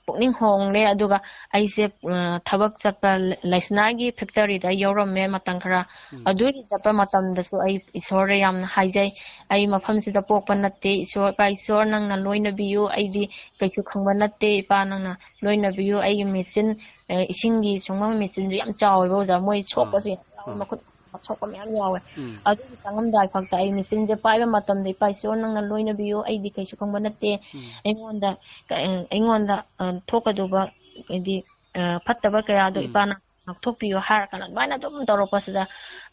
ꯄꯨꯛꯅꯤꯡ ꯍꯣꯡꯂꯦ꯫ ꯑꯗꯨꯒ ꯑꯩꯁꯦ, ꯑ, ꯊꯕꯛ ꯆꯠꯄ ꯂ-, ꯂꯩꯁꯅꯥꯒꯤ ꯐꯦꯛꯇꯔꯤꯗ ꯌꯧꯔꯝꯃꯦ ꯃꯇꯝ ꯈꯔ꯫ ꯎꯝ꯫ ꯑꯗꯨꯒꯤ ꯆꯠꯄ ꯃꯇꯝꯗꯁꯨ ꯑꯩ ꯏꯁꯣꯔꯗ ꯌꯥꯝꯅ ꯍꯥꯏꯖꯩ, "ꯑꯩ ꯃꯐꯝꯁꯤꯗ ꯄꯣꯛꯄ ꯅꯠꯇꯦ, ꯏꯁꯣꯔ, ꯏꯄꯥ ꯏꯁꯣꯔ, ꯅꯪꯅ ꯂꯣꯏꯅꯕꯤꯌꯨ, ꯑꯩꯗꯤ ꯀꯩꯁꯨ ꯈꯪꯕ ꯅꯠꯇꯦ, ꯏꯄꯥ ꯅꯪꯅ ꯂꯣꯏꯅꯕꯤꯌꯨ꯫ ꯑꯩꯒꯤ ꯃꯦꯆꯤꯟ, ꯑ, ꯏꯁꯤꯡꯒꯤ ꯁꯨꯡꯐꯝ ꯃꯦꯆꯤꯟꯗꯨ ꯌꯥꯝ ꯆꯥꯎꯋꯦꯕ ꯑꯣꯖꯥ, ꯃꯣꯏ ꯁꯣꯛꯄꯁꯨ ꯑꯥ, ꯌꯥꯝ ꯌꯥꯎꯋꯦ, ꯑꯥ꯫ ꯃꯈꯨꯠ ꯁꯣꯛꯄ ꯃꯌꯥꯝ ꯌꯥꯎꯋꯦ꯫ ꯎꯝ꯫ ꯑꯗꯨꯒꯤ ꯆꯪꯉꯝꯗꯥꯏ ꯐꯥꯎꯇ ꯑꯩ ꯃꯦꯆꯤꯟꯁꯦ ꯄꯥꯏꯕ ꯃꯇꯝꯗ, ꯏꯄꯥ ꯏꯁꯣꯔ ꯅꯪꯅ ꯂꯣꯏꯅꯕꯤꯌꯨ, ꯑꯩꯗꯤ ꯀꯩꯁꯨ ꯈꯪꯕ ꯅꯠꯇꯦ, ꯎꯝ꯫ ꯑꯩꯉꯣꯟꯗ, ꯑꯩꯉꯣꯟꯗ, ꯑ, ꯊꯣꯛꯀꯗꯧꯕ ꯍꯥꯏꯗꯤ, ꯑ, ꯐꯠꯇꯕ ꯀꯌꯥꯗꯣ ꯎꯝ꯫ ꯏꯄꯥꯅ ꯉꯥꯛꯊꯣꯛꯄꯤꯌꯨ" ꯍꯥꯏꯔ ꯀꯥꯟꯗ ꯑꯗꯨꯃꯥꯏꯅ ꯑꯗꯨꯝ ꯇꯧꯔꯛꯄꯁꯤꯗ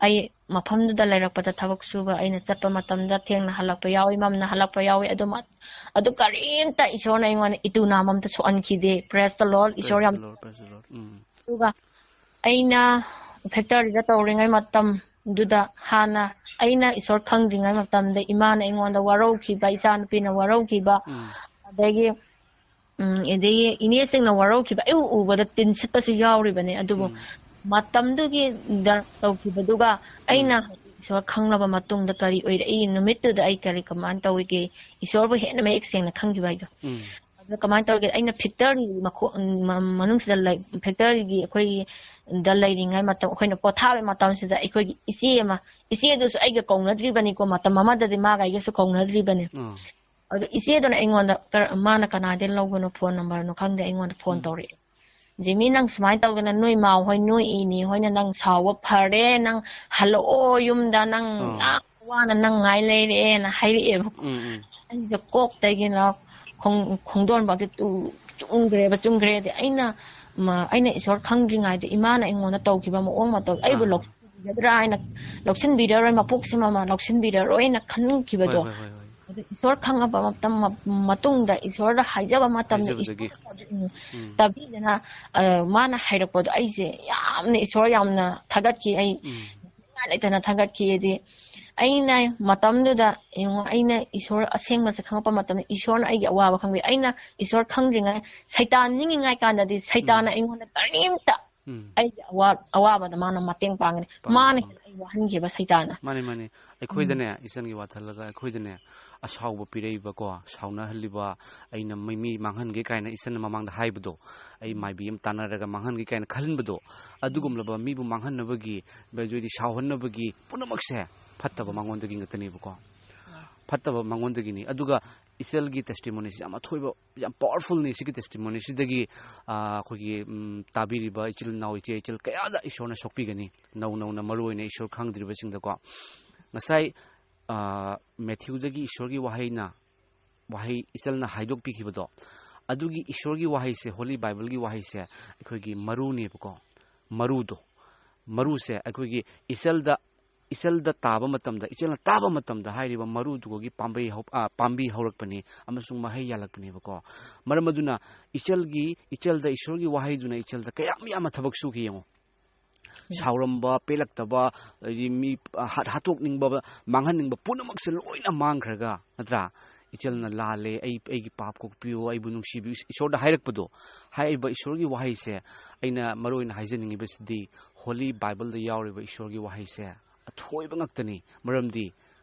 ꯑꯩ ꯃꯐꯝꯗꯨꯗ ꯂꯩꯔꯛꯄꯗ ꯊꯕꯛ ꯁꯨꯕ ꯑꯩꯅ ꯆꯠꯄ ꯃꯇꯝꯗ ꯊꯦꯡꯅ ꯍꯜꯂꯛꯄ ꯌꯥꯎꯏ, ꯃꯝꯅ ꯍꯜꯂꯛꯄ ꯌꯥꯎꯏ꯫ ꯑꯗꯨ ꯃ-, ꯑꯗꯨ ꯀꯔꯤꯝꯇ ꯏꯁꯣꯔꯅ ꯑꯩꯉꯣꯟꯗ ꯏꯇꯨ ꯅꯥꯝ ꯑꯝꯇ ꯁꯣꯛꯍꯟꯈꯤꯗꯦ꯫ Praise the Lord, ꯏꯁꯣꯔ Praise ꯌꯥꯝ the Lord, praise the Lord. ꯎꯝ꯫ ꯑꯗꯨꯒ ꯑꯩꯅ ꯐꯦꯛꯇꯔꯤꯗ ꯇꯧꯔꯤꯉꯩ ꯃꯇꯝꯗꯨꯗ ꯍꯥꯟꯅ ꯑꯩꯅ ꯏꯁꯣꯔ ꯈꯪꯗ꯭ꯔꯤꯉꯩ ꯃꯇꯝꯗ ꯏꯃꯥꯅ ꯑꯩꯉꯣꯟꯗ ꯋꯥꯔꯧꯈꯤꯕ, ꯏꯆꯥꯅꯨꯄꯤꯅ ꯋꯥꯔꯧꯈꯤꯕ, ꯎꯝ꯫ ꯑꯗꯒꯤ, ꯎꯝ, ꯑꯗꯒꯤ ꯏꯅꯦꯁꯤꯡꯅ ꯋꯥꯔꯧꯈꯤꯕ, ꯑꯩ ꯎꯕꯗ ꯇꯤꯟ ꯁꯤꯠꯄꯁꯨ ꯌꯥꯎꯔꯤꯕꯅꯦ꯫ ꯑꯗꯨꯕꯨ ꯎꯝ꯫ ꯃꯇꯝꯗꯨꯒꯤ ꯗ ꯇꯧꯈꯤꯕꯗꯨꯒ ꯑꯩꯅ ꯍꯧꯖꯤꯛ ꯏꯁꯣꯔ ꯈꯪꯂꯕ ꯃꯇꯨꯡꯗ ꯀꯔꯤ ꯑꯣꯏꯔꯛꯏ, ꯅꯨꯃꯤꯠꯇꯨꯗ ꯑꯩ ꯀꯔꯤ ꯀꯃꯥꯏꯅ ꯇꯧꯔꯤꯒꯦ, ꯏꯁꯣꯔꯕꯨ ꯍꯦꯟꯅ ꯃꯌꯦꯛ ꯁꯦꯡꯅ ꯈꯪꯈꯤꯕ ꯍꯥꯏꯗꯣ꯫ ꯎꯝ ꯑꯗꯨ ꯀꯃꯥꯏꯅ ꯇꯧꯒꯦ? ꯑꯩꯅ ꯐꯦꯛꯇꯔꯤ ꯃꯈꯣ-, ꯃ-, ꯃꯅꯨꯡꯁꯤꯗ ꯂꯩ-, ꯐꯦꯛꯇꯔꯤꯒꯤ ꯑꯩꯈꯣꯏꯒꯤ ꯗ ꯂꯩꯔꯤꯉꯩ ꯃꯇꯝ, ꯑꯩꯈꯣꯏꯅ ꯄꯣꯊꯥꯕ ꯃꯇꯝꯁꯤꯗ ꯑꯩꯈꯣꯏꯒꯤ ꯏꯆꯦ ꯑꯃ, ꯏꯆꯦꯗꯨꯁꯨ ꯑꯩꯒ ꯀꯧꯅꯗ꯭ꯔꯤꯕꯅꯤꯀꯣ, ꯃꯇꯝ ꯑꯃꯗꯗꯤ ꯃꯥꯒ ꯑꯩꯒꯁꯨ ꯀꯧꯅꯗ꯭ꯔꯤꯕꯅꯦ꯫ ꯑꯥ ꯑꯗꯣ ꯏꯆꯦꯗꯨꯅ ꯑꯩꯉꯣꯟꯗ ꯀꯔ-, ꯃꯥꯅ ꯀꯅꯥꯗꯩ ꯂꯧꯕꯅꯣ ꯐꯣꯟ ꯅꯝꯕꯔꯅꯣ ꯈꯪꯗꯦ, ꯑꯩꯉꯣꯟꯗ ꯐꯣꯟ ꯎꯝ ꯇꯧꯔꯛꯑꯦ꯫ "ꯖꯤꯃꯤ, ꯅꯪ ꯁꯨꯃꯥꯏꯅ ꯇꯧꯗꯅ ꯅꯣꯏ ꯃꯥ ꯍꯣꯏ, ꯅꯣꯏ ꯏꯅꯦ ꯍꯣꯏꯅ ꯅꯪ ꯁꯥꯎꯕ ꯐꯔꯦ, ꯅꯪ ꯍꯜꯂꯛꯑꯣ ꯌꯨꯝꯗ, ꯅꯪ ꯑꯥ ꯌꯥꯝ ꯋꯥꯅ ꯅꯪ ꯉꯥꯏ ꯂꯩꯔꯦꯅ" ꯍꯥꯏꯔꯛꯑꯦꯕꯀꯣ꯫ ꯎꯝ ꯎꯝ ꯑꯩꯁꯦ ꯀꯣꯛꯇꯒꯤꯅ ꯈꯣꯡ-, ꯈꯣꯡꯗꯣꯟꯐꯥꯎꯗꯤ ꯇꯨ-, ꯆꯨꯝꯈ꯭ꯔꯦꯕ, ꯆꯨꯝꯈ꯭ꯔꯦꯗꯤ ꯑꯩꯅ, ꯃ-, ꯑꯩꯅ ꯏꯁꯣꯔ ꯈꯪꯗ꯭ꯔꯤꯉꯩꯗ ꯏꯃꯥꯅ ꯑꯩꯉꯣꯟꯗ ꯇꯧꯈꯤꯕ ꯃꯑꯣꯡ ꯃꯇꯧ ꯑꯩꯕꯨ ꯑꯥ ꯂꯧꯁꯤꯟꯕꯤꯒꯗ꯭ꯔꯥ ꯍꯥꯏꯅ, ꯂꯧꯁꯤꯟꯕꯤꯔꯔꯣꯏ, ꯃꯄꯣꯛꯁꯤꯃ ꯑꯃ ꯂꯧꯁꯤꯟꯕꯤꯔꯔꯣꯏꯅ ꯍꯣꯏ ꯈꯟꯈꯤꯕꯗꯣ꯫ ꯍꯣꯏ ꯍꯣꯏ ꯍꯣꯏ ꯑꯗ ꯏꯁꯣꯔ ꯈꯪꯉꯕ ꯃꯇꯝ ꯃ-, ꯃꯇꯨꯡꯗ ꯏꯁꯣꯔꯗ ꯍꯥꯏꯖꯕ ꯃꯇꯝꯗ ꯍꯥꯏꯖꯕꯗꯒꯤ ꯏꯁꯣꯔꯅ ꯎꯝ, ꯎꯝ ꯇꯥꯕꯤꯗꯅ, ꯑ, ꯃꯥꯅ ꯍꯥꯏꯔꯛꯄꯗꯣ ꯑꯩꯁꯦ ꯌꯥꯝꯅ, ꯏꯁꯣꯔ ꯌꯥꯝꯅ ꯊꯥꯒꯠꯈꯤ꯫ ꯑꯩ ꯎꯝ ꯅꯤꯡꯊꯤꯅ ꯂꯩꯇꯅ ꯊꯥꯒꯠꯈꯤ꯫ ꯍꯥꯏꯗꯤ ꯑꯩꯅ ꯃꯇꯝꯗꯨꯗ ꯌꯦꯡꯉꯣ, ꯑꯩꯅ ꯏꯁꯣꯔ ꯑꯁꯦꯡꯕꯁꯦ ꯈꯪꯉꯛꯄ ꯃꯇꯝꯗ ꯏꯁꯣꯔꯅ ꯑꯩꯒꯤ ꯑꯋꯥꯕ ꯈꯪꯕꯤ꯫ ꯑꯩꯅ ꯏꯁꯣꯔ ꯈꯪꯗ꯭ꯔꯤꯉꯩ, ꯁꯩꯇꯥꯟ ꯅꯤꯡꯉꯤꯉꯩ ꯀꯥꯟꯗꯗꯤ ꯁꯩꯇꯥꯟꯅ ꯎꯝ ꯑꯩꯉꯣꯟꯗ ꯀꯔꯤꯝꯇ ꯎꯝ ꯑꯩꯒꯤ ꯑꯋꯥ-, ꯑꯋꯥꯕꯗ ꯃꯥꯅ ꯃꯇꯦꯡ ꯄꯥꯡꯒꯅꯤ꯫ ꯄꯥꯡꯉꯦ ꯃꯥꯅ ꯄꯥꯡꯉꯦ ꯍꯦꯟꯅ ꯑꯩ ꯋꯥꯍꯟꯈꯤꯕ ꯁꯩꯇꯥꯟꯅ꯫ ꯃꯥꯅꯦ ꯃꯥꯅꯦ꯫ ꯎꯝ ꯑꯩꯈꯣꯏꯗꯅꯦ, ꯏꯆꯟꯒꯤ ꯋꯥ ꯊꯜꯂꯒ, ꯑꯩꯈꯣꯏꯗꯅꯦ ꯑꯁꯥꯎꯕ ꯄꯤꯔꯛꯏꯕꯀꯣ, ꯁꯥꯎꯅꯍꯜꯂꯤꯕ, ꯑꯩꯅ ꯃꯤ, ꯃꯤ ꯃꯥꯡꯍꯟꯒꯦ ꯀꯥꯏꯅ ꯏꯆꯟꯅ ꯃꯃꯥꯡꯗ ꯍꯥꯏꯕꯗꯣ, "ꯑꯩ ꯎꯝ ꯃꯥꯏꯕꯤ ꯑꯃ ꯇꯥꯟꯅꯔꯒ ꯃꯥꯡꯍꯟꯒꯦ" ꯀꯥꯏꯅ ꯈꯜꯍꯟꯕꯗꯣ, ꯎꯝ ꯑꯗꯨꯒꯨꯝꯂꯕ ꯃꯤꯕꯨ ꯃꯥꯡꯍꯟꯅꯕꯒꯤ, ꯑꯗꯨꯗꯤ ꯁꯥꯎꯍꯟꯅꯕꯒꯤ ꯄꯨꯝꯅꯃꯛꯁꯦ ꯐꯠꯇꯕ ꯎꯝ ꯃꯉꯣꯟꯗꯒꯤ ꯉꯥꯛꯇꯅꯦꯕꯀꯣ꯫ ꯑꯥ ꯐꯠꯇꯕ ꯃꯉꯣꯟꯗꯒꯤꯅꯤ꯫ ꯑꯗꯨꯒ ꯏꯆꯜꯒꯤ testimonyꯁꯤ ꯌꯥꯝ ꯑꯊꯣꯏꯕ, ꯌꯥꯝ powerfulꯅꯤ꯫ ꯁꯤꯒꯤ testimonyꯁꯤꯗꯒꯤ, ꯑ, ꯑꯩꯈꯣꯏꯒꯤ, ꯎꯝ, ꯇꯥꯕꯤꯔꯤꯕ ꯏꯆꯤꯜ ꯏꯅꯥꯎ, ꯏꯆꯦ ꯏꯆꯜ ꯀꯌꯥꯗ ꯏꯁꯣꯔꯅ ꯁꯣꯛꯄꯤꯒꯅꯤ, ꯅꯧ ꯅꯧꯅ, ꯃꯔꯨ ꯑꯣꯏꯅ ꯏꯁꯣꯔ ꯈꯪꯗ꯭ꯔꯤꯕꯁꯤꯡꯗꯀꯣ꯫ ꯉꯁꯥꯏ, ꯑ, ꯃꯦꯊ꯭ꯌꯨꯗꯒꯤ ꯏꯁꯣꯔꯒꯤ ꯋꯥꯍꯩꯅ, ꯋꯥꯍꯩ ꯏꯆꯜꯅ ꯍꯥꯏꯗꯣꯛꯄꯤꯈꯤꯕꯗꯣ, ꯑꯗꯨꯒꯤ ꯏꯁꯣꯔꯒꯤ ꯋꯥꯍꯩꯁꯦ, Holy Bibleꯒꯤ ꯋꯥꯍꯩꯁꯦ ꯑꯩꯈꯣꯏꯒꯤ ꯃꯔꯨꯅꯦꯕꯀꯣ꯫ ꯃꯔꯨꯗꯣ, ꯃꯔꯨꯁꯦ ꯑꯩꯈꯣꯏꯒꯤ ꯏꯆꯜꯗ, ꯏꯆꯜꯗ ꯇꯥꯕ ꯃꯇꯝꯗ, ꯏꯆꯜꯅ ꯇꯥꯕ ꯃꯇꯝꯗ ꯍꯥꯏꯔꯤꯕ ꯃꯔꯨꯗꯨꯒꯤ ꯄꯥꯝꯕꯩ ꯍꯧ-, ꯑ, ꯄꯥꯝꯕꯤ ꯍꯧꯔꯛꯄꯅꯤ ꯑꯃꯁꯨꯡ ꯃꯍꯩ ꯌꯥꯜꯂꯛꯄꯅꯦꯕꯀꯣ꯫ ꯃꯔꯝ ꯑꯗꯨꯅ ꯏꯆꯜꯒꯤ, ꯏꯆꯜꯗ ꯏꯁꯣꯔꯒꯤ ꯋꯥꯍꯩꯗꯨꯅ ꯏꯆꯜꯗ ꯀꯌꯥꯝ ꯌꯥꯝꯅ ꯊꯕꯛ ꯁꯨꯈꯤ ꯌꯦꯡꯉꯣ꯫ ꯁꯥꯎꯔꯝꯕ, ꯄꯦꯜꯂꯛꯇꯕ, ꯑꯗꯩꯗꯤ ꯃꯤ ꯍꯥꯠ-, ꯍꯥꯠꯇꯣꯛꯅꯤꯡꯕ, ꯃꯥꯡꯍꯟꯅꯤꯡꯕ ꯄꯨꯝꯅꯃꯛꯁꯦ ꯂꯣꯏꯅ ꯃꯥꯡꯈ꯭ꯔꯒ, ꯅꯠꯇ꯭ꯔꯥ? ꯏꯆꯜꯅ ꯂꯥꯜꯂꯦ, ꯑꯩ, ꯑꯩꯒꯤ ꯄꯥꯞ ꯀꯣꯛꯄꯤꯌꯨ, ꯑꯩꯕꯨ ꯅꯨꯡꯁꯤꯕꯤꯌꯨ, ꯏꯁꯣꯔꯗ ꯍꯥꯏꯔꯛꯄꯗꯣ, ꯍꯥꯏꯔꯤꯕ ꯏꯁꯣꯔꯒꯤ ꯋꯥꯍꯩꯁꯦ ꯑꯩꯅ ꯃꯔꯨ ꯑꯣꯏꯅ ꯍꯥꯏꯖꯅꯤꯡꯉꯤꯕꯁꯤꯗꯤ Holy Bibleꯗ ꯌꯥꯎꯔꯤꯕ ꯏꯁꯣꯔꯒꯤ ꯋꯥꯍꯩꯁꯦ ꯑꯊꯣꯏꯕ ꯉꯥꯛꯇꯅꯤ꯫ ꯃꯔꯝꯗꯤ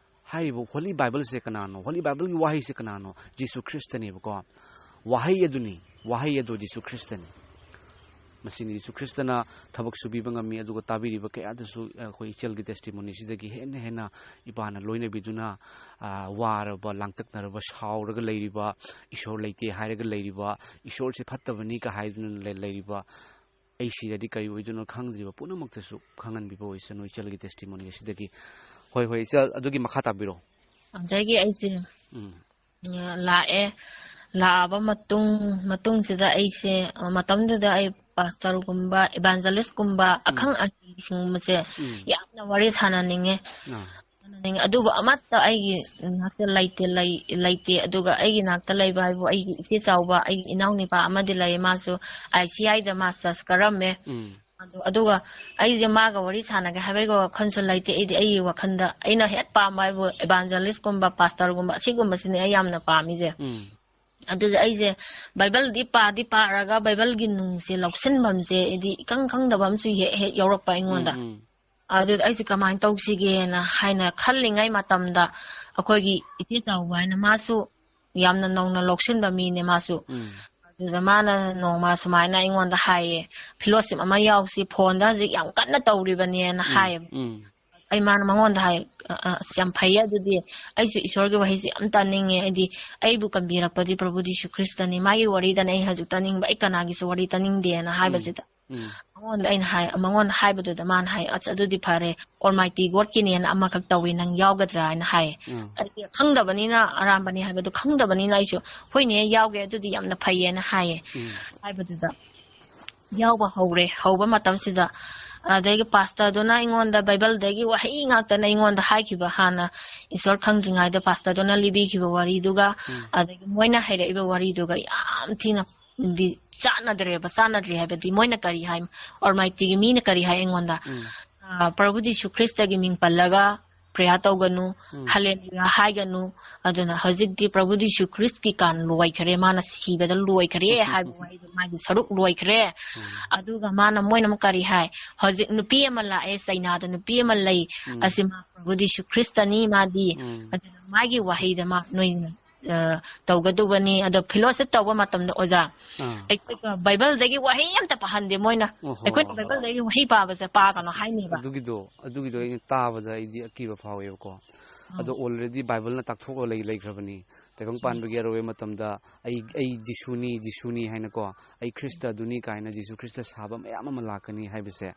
ꯍꯥꯏꯔꯤꯕ Holy Bibleꯁꯦ ꯀꯅꯥꯅꯣ? Holy Bibleꯒꯤ ꯋꯥꯍꯩꯁꯦ ꯀꯅꯥꯅꯣ? ꯖꯤꯁꯨ ꯈ꯭ꯔꯤꯁꯇꯅꯦꯕꯀꯣ꯫ ꯋꯥꯍꯩ ꯑꯗꯨꯅꯤ, ꯋꯥꯍꯩ ꯑꯗꯨ ꯖꯤꯁꯨ ꯈ꯭ꯔꯤꯁꯇꯅꯤ꯫ ꯃꯁꯤꯅꯤ ꯖꯤꯁꯨ ꯈ꯭ꯔꯤꯁꯇꯅ ꯊꯕꯛ ꯁꯨꯕꯤꯕ ꯉꯝꯃꯤ꯫ ꯑꯗꯨꯒ ꯇꯥꯕꯤꯔꯤꯕ ꯀꯌꯥꯗꯁꯨ ꯑꯩꯈꯣꯏ ꯏꯆꯜꯒꯤ testimonyꯁꯤꯗꯒꯤ ꯍꯦꯟꯅ ꯍꯦꯟꯅ ꯏꯄꯥꯅ ꯂꯣꯏꯅꯕꯤꯗꯨꯅ, ꯑ, ꯋꯥꯔꯕ, ꯂꯥꯡꯇꯛꯅꯔꯕ, ꯁꯥꯎꯔꯒ ꯂꯩꯔꯤꯕ, ꯏꯁꯣꯔ ꯂꯩꯇꯦ ꯍꯥꯏꯔꯒ ꯂꯩꯔꯤꯕ, ꯏꯁꯣꯔꯁꯦ ꯐꯠꯇꯕꯅꯤꯒ ꯍꯥꯏꯗꯨꯅ ꯂꯩ-, ꯂꯩꯔꯤꯕ, ꯑꯩ ꯁꯤꯔꯗꯤ ꯀꯔꯤ ꯑꯣꯏꯗꯣꯏꯅꯣ ꯈꯪꯗ꯭ꯔꯤꯕ ꯄꯨꯝꯅꯃꯛꯇꯁꯨ ꯈꯪꯍꯟꯕꯤꯕ ꯑꯣꯏꯁꯅꯨ ꯏꯆꯜꯒꯤ testimony ꯑꯁꯤꯗꯒꯤ꯫ ꯍꯣꯏ, ꯍꯣꯏ, ꯏꯆꯜ, ꯑꯗꯨꯒꯤ ꯃꯈꯥ ꯇꯥꯕꯤꯔꯣ꯫ ꯑꯗꯒꯤ ꯑꯩꯁꯦ, ꯎꯝ꯫ ꯎꯝ, ꯂꯥꯛꯑꯦ꯫ ꯂꯥꯛꯑꯕ ꯃꯇꯨꯡ, ꯃꯇꯨꯡꯁꯤꯗ ꯑꯩꯁꯦ, ꯑ, ꯃꯇꯝꯗꯨꯗ ꯑꯩ pastorꯒꯨꯝꯕ, evangelistꯀꯨꯝꯕ, ꯎꯝ꯫ ꯑꯈꯪ ꯑꯍꯩꯁꯤꯡꯒꯨꯝꯕꯁꯦ ꯎꯝ꯫ ꯌꯥꯝꯅ ꯋꯥꯔꯤ ꯁꯥꯟꯅꯅꯤꯡꯉꯦ꯫ ꯑꯥ꯫ ꯁꯥꯟꯅꯅꯤꯡꯉꯦ꯫ ꯑꯗꯨꯕꯨ ꯑꯃꯠꯇ ꯑꯩꯒꯤ ꯅꯥꯛꯇ ꯂꯩꯇꯦ, ꯂꯩ-, ꯂꯩꯇꯦ꯫ ꯑꯗꯨꯒ ꯑꯩꯒꯤ ꯅꯥꯛꯇ ꯂꯩꯕ ꯍꯥꯏꯕꯨ ꯑꯩꯒꯤ ꯏꯆꯦ ꯆꯥꯎꯕ, ꯑꯩꯒꯤ ꯏꯅꯥꯎꯅꯨꯄꯥ ꯑꯃꯗꯤ ꯂꯩꯌꯦ꯫ ꯃꯥꯁꯨ ICIꯗ ꯃꯥ ꯆꯔꯆ ꯀꯥꯔꯝꯃꯦ꯫ ꯎꯝ꯫ ꯑꯗꯨ, ꯑꯗꯨꯒ ꯑꯩꯁꯦ ꯃꯥꯒ ꯋꯥꯔꯤ ꯁꯥꯟꯅꯒꯦ ꯍꯥꯏꯕꯒꯤ ꯋꯥꯈꯜꯁꯨ ꯂꯩꯇꯦ꯫ ꯑꯩꯗꯤ ꯑꯩꯒꯤ ꯋꯥꯈꯜꯗ ꯑꯩꯅ ꯍꯦꯛ ꯄꯥꯝꯕ ꯍꯥꯏꯕꯨ evangelistꯀꯨꯝꯕ, pastorꯒꯨꯝꯕ, ꯑꯁꯤꯒꯨꯝꯕꯁꯤꯅꯦ ꯑꯩ ꯌꯥꯝꯅ ꯄꯥꯝꯃꯤꯁꯦ꯫ ꯎꯝ꯫ ꯑꯗꯨꯗ ꯑꯩꯁꯦ ꯕꯥꯏꯕꯜꯗꯤ ꯄꯥꯗꯤ ꯄꯥꯔꯒ ꯕꯥꯏꯕꯜꯒꯤ ꯅꯨꯡꯁꯦ ꯂꯧꯁꯤꯟꯐꯝꯁꯦ ꯑꯩꯗꯤ ꯏꯈꯪ ꯈꯪꯗꯕ ꯑꯃꯁꯨ ꯍꯦꯛ ꯍꯦꯛ ꯌꯥꯎꯔꯛꯄ ꯑꯩꯉꯣꯟꯗ꯫ ꯎꯝ, ꯎꯝ꯫ ꯑꯗꯨꯗ ꯑꯩꯁꯦ ꯀꯃꯥꯏꯅ ꯇꯧꯁꯤꯒꯦꯅ ꯍꯥꯏꯅ ꯈꯜꯂꯤꯉꯩ ꯃꯇꯝꯗ ꯑꯩꯈꯣꯏꯒꯤ ꯏꯆꯦ ꯆꯥꯎꯕ ꯍꯥꯏꯅ ꯃꯥꯁꯨ ꯌꯥꯝꯅ ꯅꯧꯅ ꯂꯧꯁꯤꯟꯕ ꯃꯤꯅꯦ ꯃꯥꯁꯨ꯫ ꯎꯝ꯫ ꯑꯗꯨꯗ ꯃꯥꯅ ꯅꯣꯡꯃ ꯁꯨꯃꯥꯏꯅ ꯑꯩꯉꯣꯟꯗ ꯍꯥꯏꯌꯦ, "Fellowship ꯑꯃ ꯌꯥꯎꯁꯤ, phoneꯗ ꯍꯧꯖꯤꯛ ꯌꯥꯝ ꯀꯟꯅ ꯇꯧꯔꯤꯕꯅꯦꯅ" ꯎꯝ, ꯍꯥꯏꯌꯦꯕ꯫ ꯎꯝ꯫ ꯑꯩ ꯃꯥꯅ ꯃꯉꯣꯟꯗ ꯍꯥꯏ, "ꯑ, ꯑ, ꯑꯁ, ꯌꯥꯝ ꯐꯩꯌꯦ ꯑꯗꯨꯗꯤ, ꯑꯩꯁꯨ ꯏꯁꯣꯔꯒꯤ ꯋꯥꯍꯩꯁꯦ ꯌꯥꯝ ꯇꯥꯅꯤꯡꯉꯦ, ꯍꯥꯏꯗꯤ ꯑꯩꯕꯨ ꯀꯟꯕꯤꯔꯛꯄꯗꯤ ꯄ꯭ꯔꯚꯨ ꯖꯤꯁꯨ ꯈ꯭ꯔꯤꯁꯇꯅꯤ, ꯃꯥꯒꯤ ꯋꯥꯔꯤꯗꯅ ꯑꯩ ꯍꯧꯖꯤꯛ ꯇꯥꯅꯤꯡꯕ, ꯑꯩ ꯀꯅꯥꯒꯤꯁꯨ ꯋꯥꯔꯤ ꯇꯥꯅꯤꯡꯗꯦꯅ" ꯎꯝ꯫ ꯍꯥꯏꯕꯁꯤꯗ꯫ ꯎꯝ꯫ ꯃꯉꯣꯟꯗ ꯑꯩꯅ ꯍꯥꯏ, ꯃꯉꯣꯟꯗ ꯍꯥꯏꯕꯗꯨꯗ ꯃꯥꯅ ꯍꯥꯏ, "ꯑꯁ, ꯑꯗꯨꯗꯤ ꯐꯔꯦ, Almighty Godꯀꯤꯅꯦꯅ ꯑꯃꯈꯛ ꯇꯧꯏ, ꯅꯪ ꯌꯥꯎꯒꯗ꯭ꯔꯥ?" ꯍꯥꯏꯅ ꯍꯥꯏꯌꯦ꯫ ꯎꯝ꯫ ꯑꯩꯗꯤ ꯈꯪꯗꯕꯅꯤꯅ ꯑꯔꯥꯟꯕꯅꯤ ꯍꯥꯏꯕꯗꯣ ꯈꯪꯗꯕꯅꯤꯅ ꯑꯩꯁꯨ, "ꯍꯣꯏꯅꯦ, ꯌꯥꯎꯒꯦ, ꯑꯗꯨꯗꯤ ꯌꯥꯝꯅ ꯐꯩꯌꯦꯅ" ꯍꯥꯏꯌꯦ꯫ ꯎꯝ꯫ ꯍꯥꯏꯕꯗꯨꯗ ꯌꯥꯎꯕ ꯍꯧꯔꯦ꯫ ꯍꯧꯕ ꯃꯇꯝꯁꯤꯗ ꯑꯗꯒꯤ ꯄꯥꯁꯇꯔꯗꯨꯅ ꯑꯩꯉꯣꯟꯗ ꯕꯥꯏꯕꯜꯗꯒꯤ ꯋꯥꯍꯩ ꯉꯥꯛꯇꯅ ꯑꯩꯉꯣꯟꯗ ꯍꯥꯏꯈꯤꯕ, ꯍꯥꯟꯅ ꯏꯁꯣꯔ ꯈꯪꯗ꯭ꯔꯤꯉꯩꯗ ꯄꯥꯁꯇꯔꯗꯨꯅ ꯂꯤꯕꯤꯈꯤꯕ ꯋꯥꯔꯤꯗꯨꯒ, ꯎꯝ꯫ ꯑꯗꯒꯤ ꯃꯣꯏꯅ ꯍꯥꯏꯔꯛꯏꯕ ꯋꯥꯔꯤꯗꯨꯒ ꯌꯥꯝ ꯊꯤꯅ ꯗꯤ ꯆꯥꯟꯅꯗ꯭ꯔꯦꯕ, ꯆꯥꯟꯅꯗ꯭ꯔꯦ ꯍꯥꯏꯕꯗꯤ ꯃꯣꯏꯅ ꯀꯔꯤ ꯍꯥꯏ, Almightyꯒꯤ ꯃꯤꯅ ꯀꯔꯤ ꯍꯥꯏ ꯑꯩꯉꯣꯟꯗ, ꯎꯝ꯫ ꯑ, ꯄ꯭ꯔꯚꯨ ꯖꯤꯁꯨ ꯈ꯭ꯔꯤꯁꯇꯒꯤ ꯃꯤꯡ ꯄꯜꯂꯒ, prayer ꯇꯧꯒꯅꯨ, ꯎꯝ꯫ Hallelujah ꯍꯥꯏꯒꯅꯨ꯫ ꯑꯗꯨꯅ ꯍꯧꯖꯤꯛꯇꯤ ꯄ꯭ꯔꯚꯨ ꯖꯤꯁꯨ ꯈ꯭ꯔꯤꯁꯀꯤ ꯀꯥꯟ ꯂꯣꯏꯈ꯭ꯔꯦ, ꯃꯥꯅ ꯁꯤꯕꯗ ꯂꯣꯏꯈ꯭ꯔꯦ ꯍꯥꯏꯕ ꯋꯥꯍꯩꯗꯣ, ꯃꯥꯒꯤ ꯁꯔꯨꯛ ꯂꯣꯏꯈ꯭ꯔꯦ꯫ ꯎꯝ꯫ ꯑꯗꯨꯒ ꯃꯥꯅ, ꯃꯣꯏꯅ ꯑꯃꯨꯛ ꯀꯔꯤ ꯍꯥꯏ? ꯍꯧꯖꯤꯛ ꯅꯨꯄꯤ ꯑꯃ ꯂꯥꯛꯑꯦ, ꯆꯩꯅꯥꯗ ꯅꯨꯄꯤ ꯑꯃ ꯂꯩ, ꯎꯝ꯫ ꯑꯁꯤ ꯃꯥ ꯄ꯭ꯔꯚꯨ ꯖꯤꯁꯨ ꯈ꯭ꯔꯤꯁꯇꯅꯤ ꯃꯥꯗꯤ꯫ ꯎꯝ꯫ ꯑꯗꯨꯅ ꯃꯥꯒꯤ ꯋꯥꯍꯩꯗ ꯃꯥ, ꯅꯣꯏꯅ, ꯑ, ꯇꯧꯒꯗꯧꯕꯅꯤ꯫ ꯑꯗꯣ fellowship ꯇꯧꯕ ꯃꯇꯝꯗ, ꯑꯣꯖꯥ, ꯑꯥ꯫ ꯑꯩꯈꯣꯏꯒ ꯕꯥꯏꯕꯜꯗꯒꯤ ꯋꯥꯍꯩ ꯑꯝꯇ ꯄꯥꯍꯟꯗꯦ ꯃꯣꯏꯅ꯫ ꯑꯣꯍꯣ꯫ ꯑꯩꯈꯣꯏꯅ ꯕꯥꯏꯕꯜꯗꯒꯤ ꯋꯥꯍꯩ ꯄꯥꯕꯁꯦ ꯄꯥꯒꯅꯣ ꯑꯁ, ꯑꯁ, ꯍꯥꯏꯅꯦꯕ꯫ ꯑꯗꯨꯒꯤꯗꯣ, ꯑꯗꯨꯒꯤꯗꯣ ꯑꯩꯅ ꯇꯥꯕꯗ ꯑꯩꯗꯤ ꯑꯀꯤꯕ ꯐꯥꯎꯋꯦꯕꯀꯣ꯫ ꯑꯗꯣ ꯑꯥ꯫ Already ꯕꯥꯏꯕꯜꯅ ꯇꯥꯛꯊꯣꯛꯑ ꯂꯩ-, ꯂꯩꯈ꯭ꯔꯕꯅꯤ꯫ ꯇꯥꯏꯕꯪ ꯎꯝ꯫ ꯄꯥꯟꯕꯒꯤ ꯑꯔꯣꯏꯕ ꯃꯇꯝꯗ ꯑꯩ, ꯑꯩ ꯖꯤꯁꯨꯅꯤ, ꯖꯤꯁꯨꯅꯤ ꯍꯥꯏꯅꯀꯣ, ꯑꯩ ꯈ꯭ꯔꯤꯁꯇ ꯑꯗꯨꯅꯤ ꯀꯥꯏꯅ ꯖꯤꯁꯨ ꯈ꯭ꯔꯤꯁꯇ ꯁꯥꯕ ꯃꯌꯥꯝ ꯑꯃ ꯂꯥꯛꯀꯅꯤ ꯍꯥꯏꯕꯁꯦ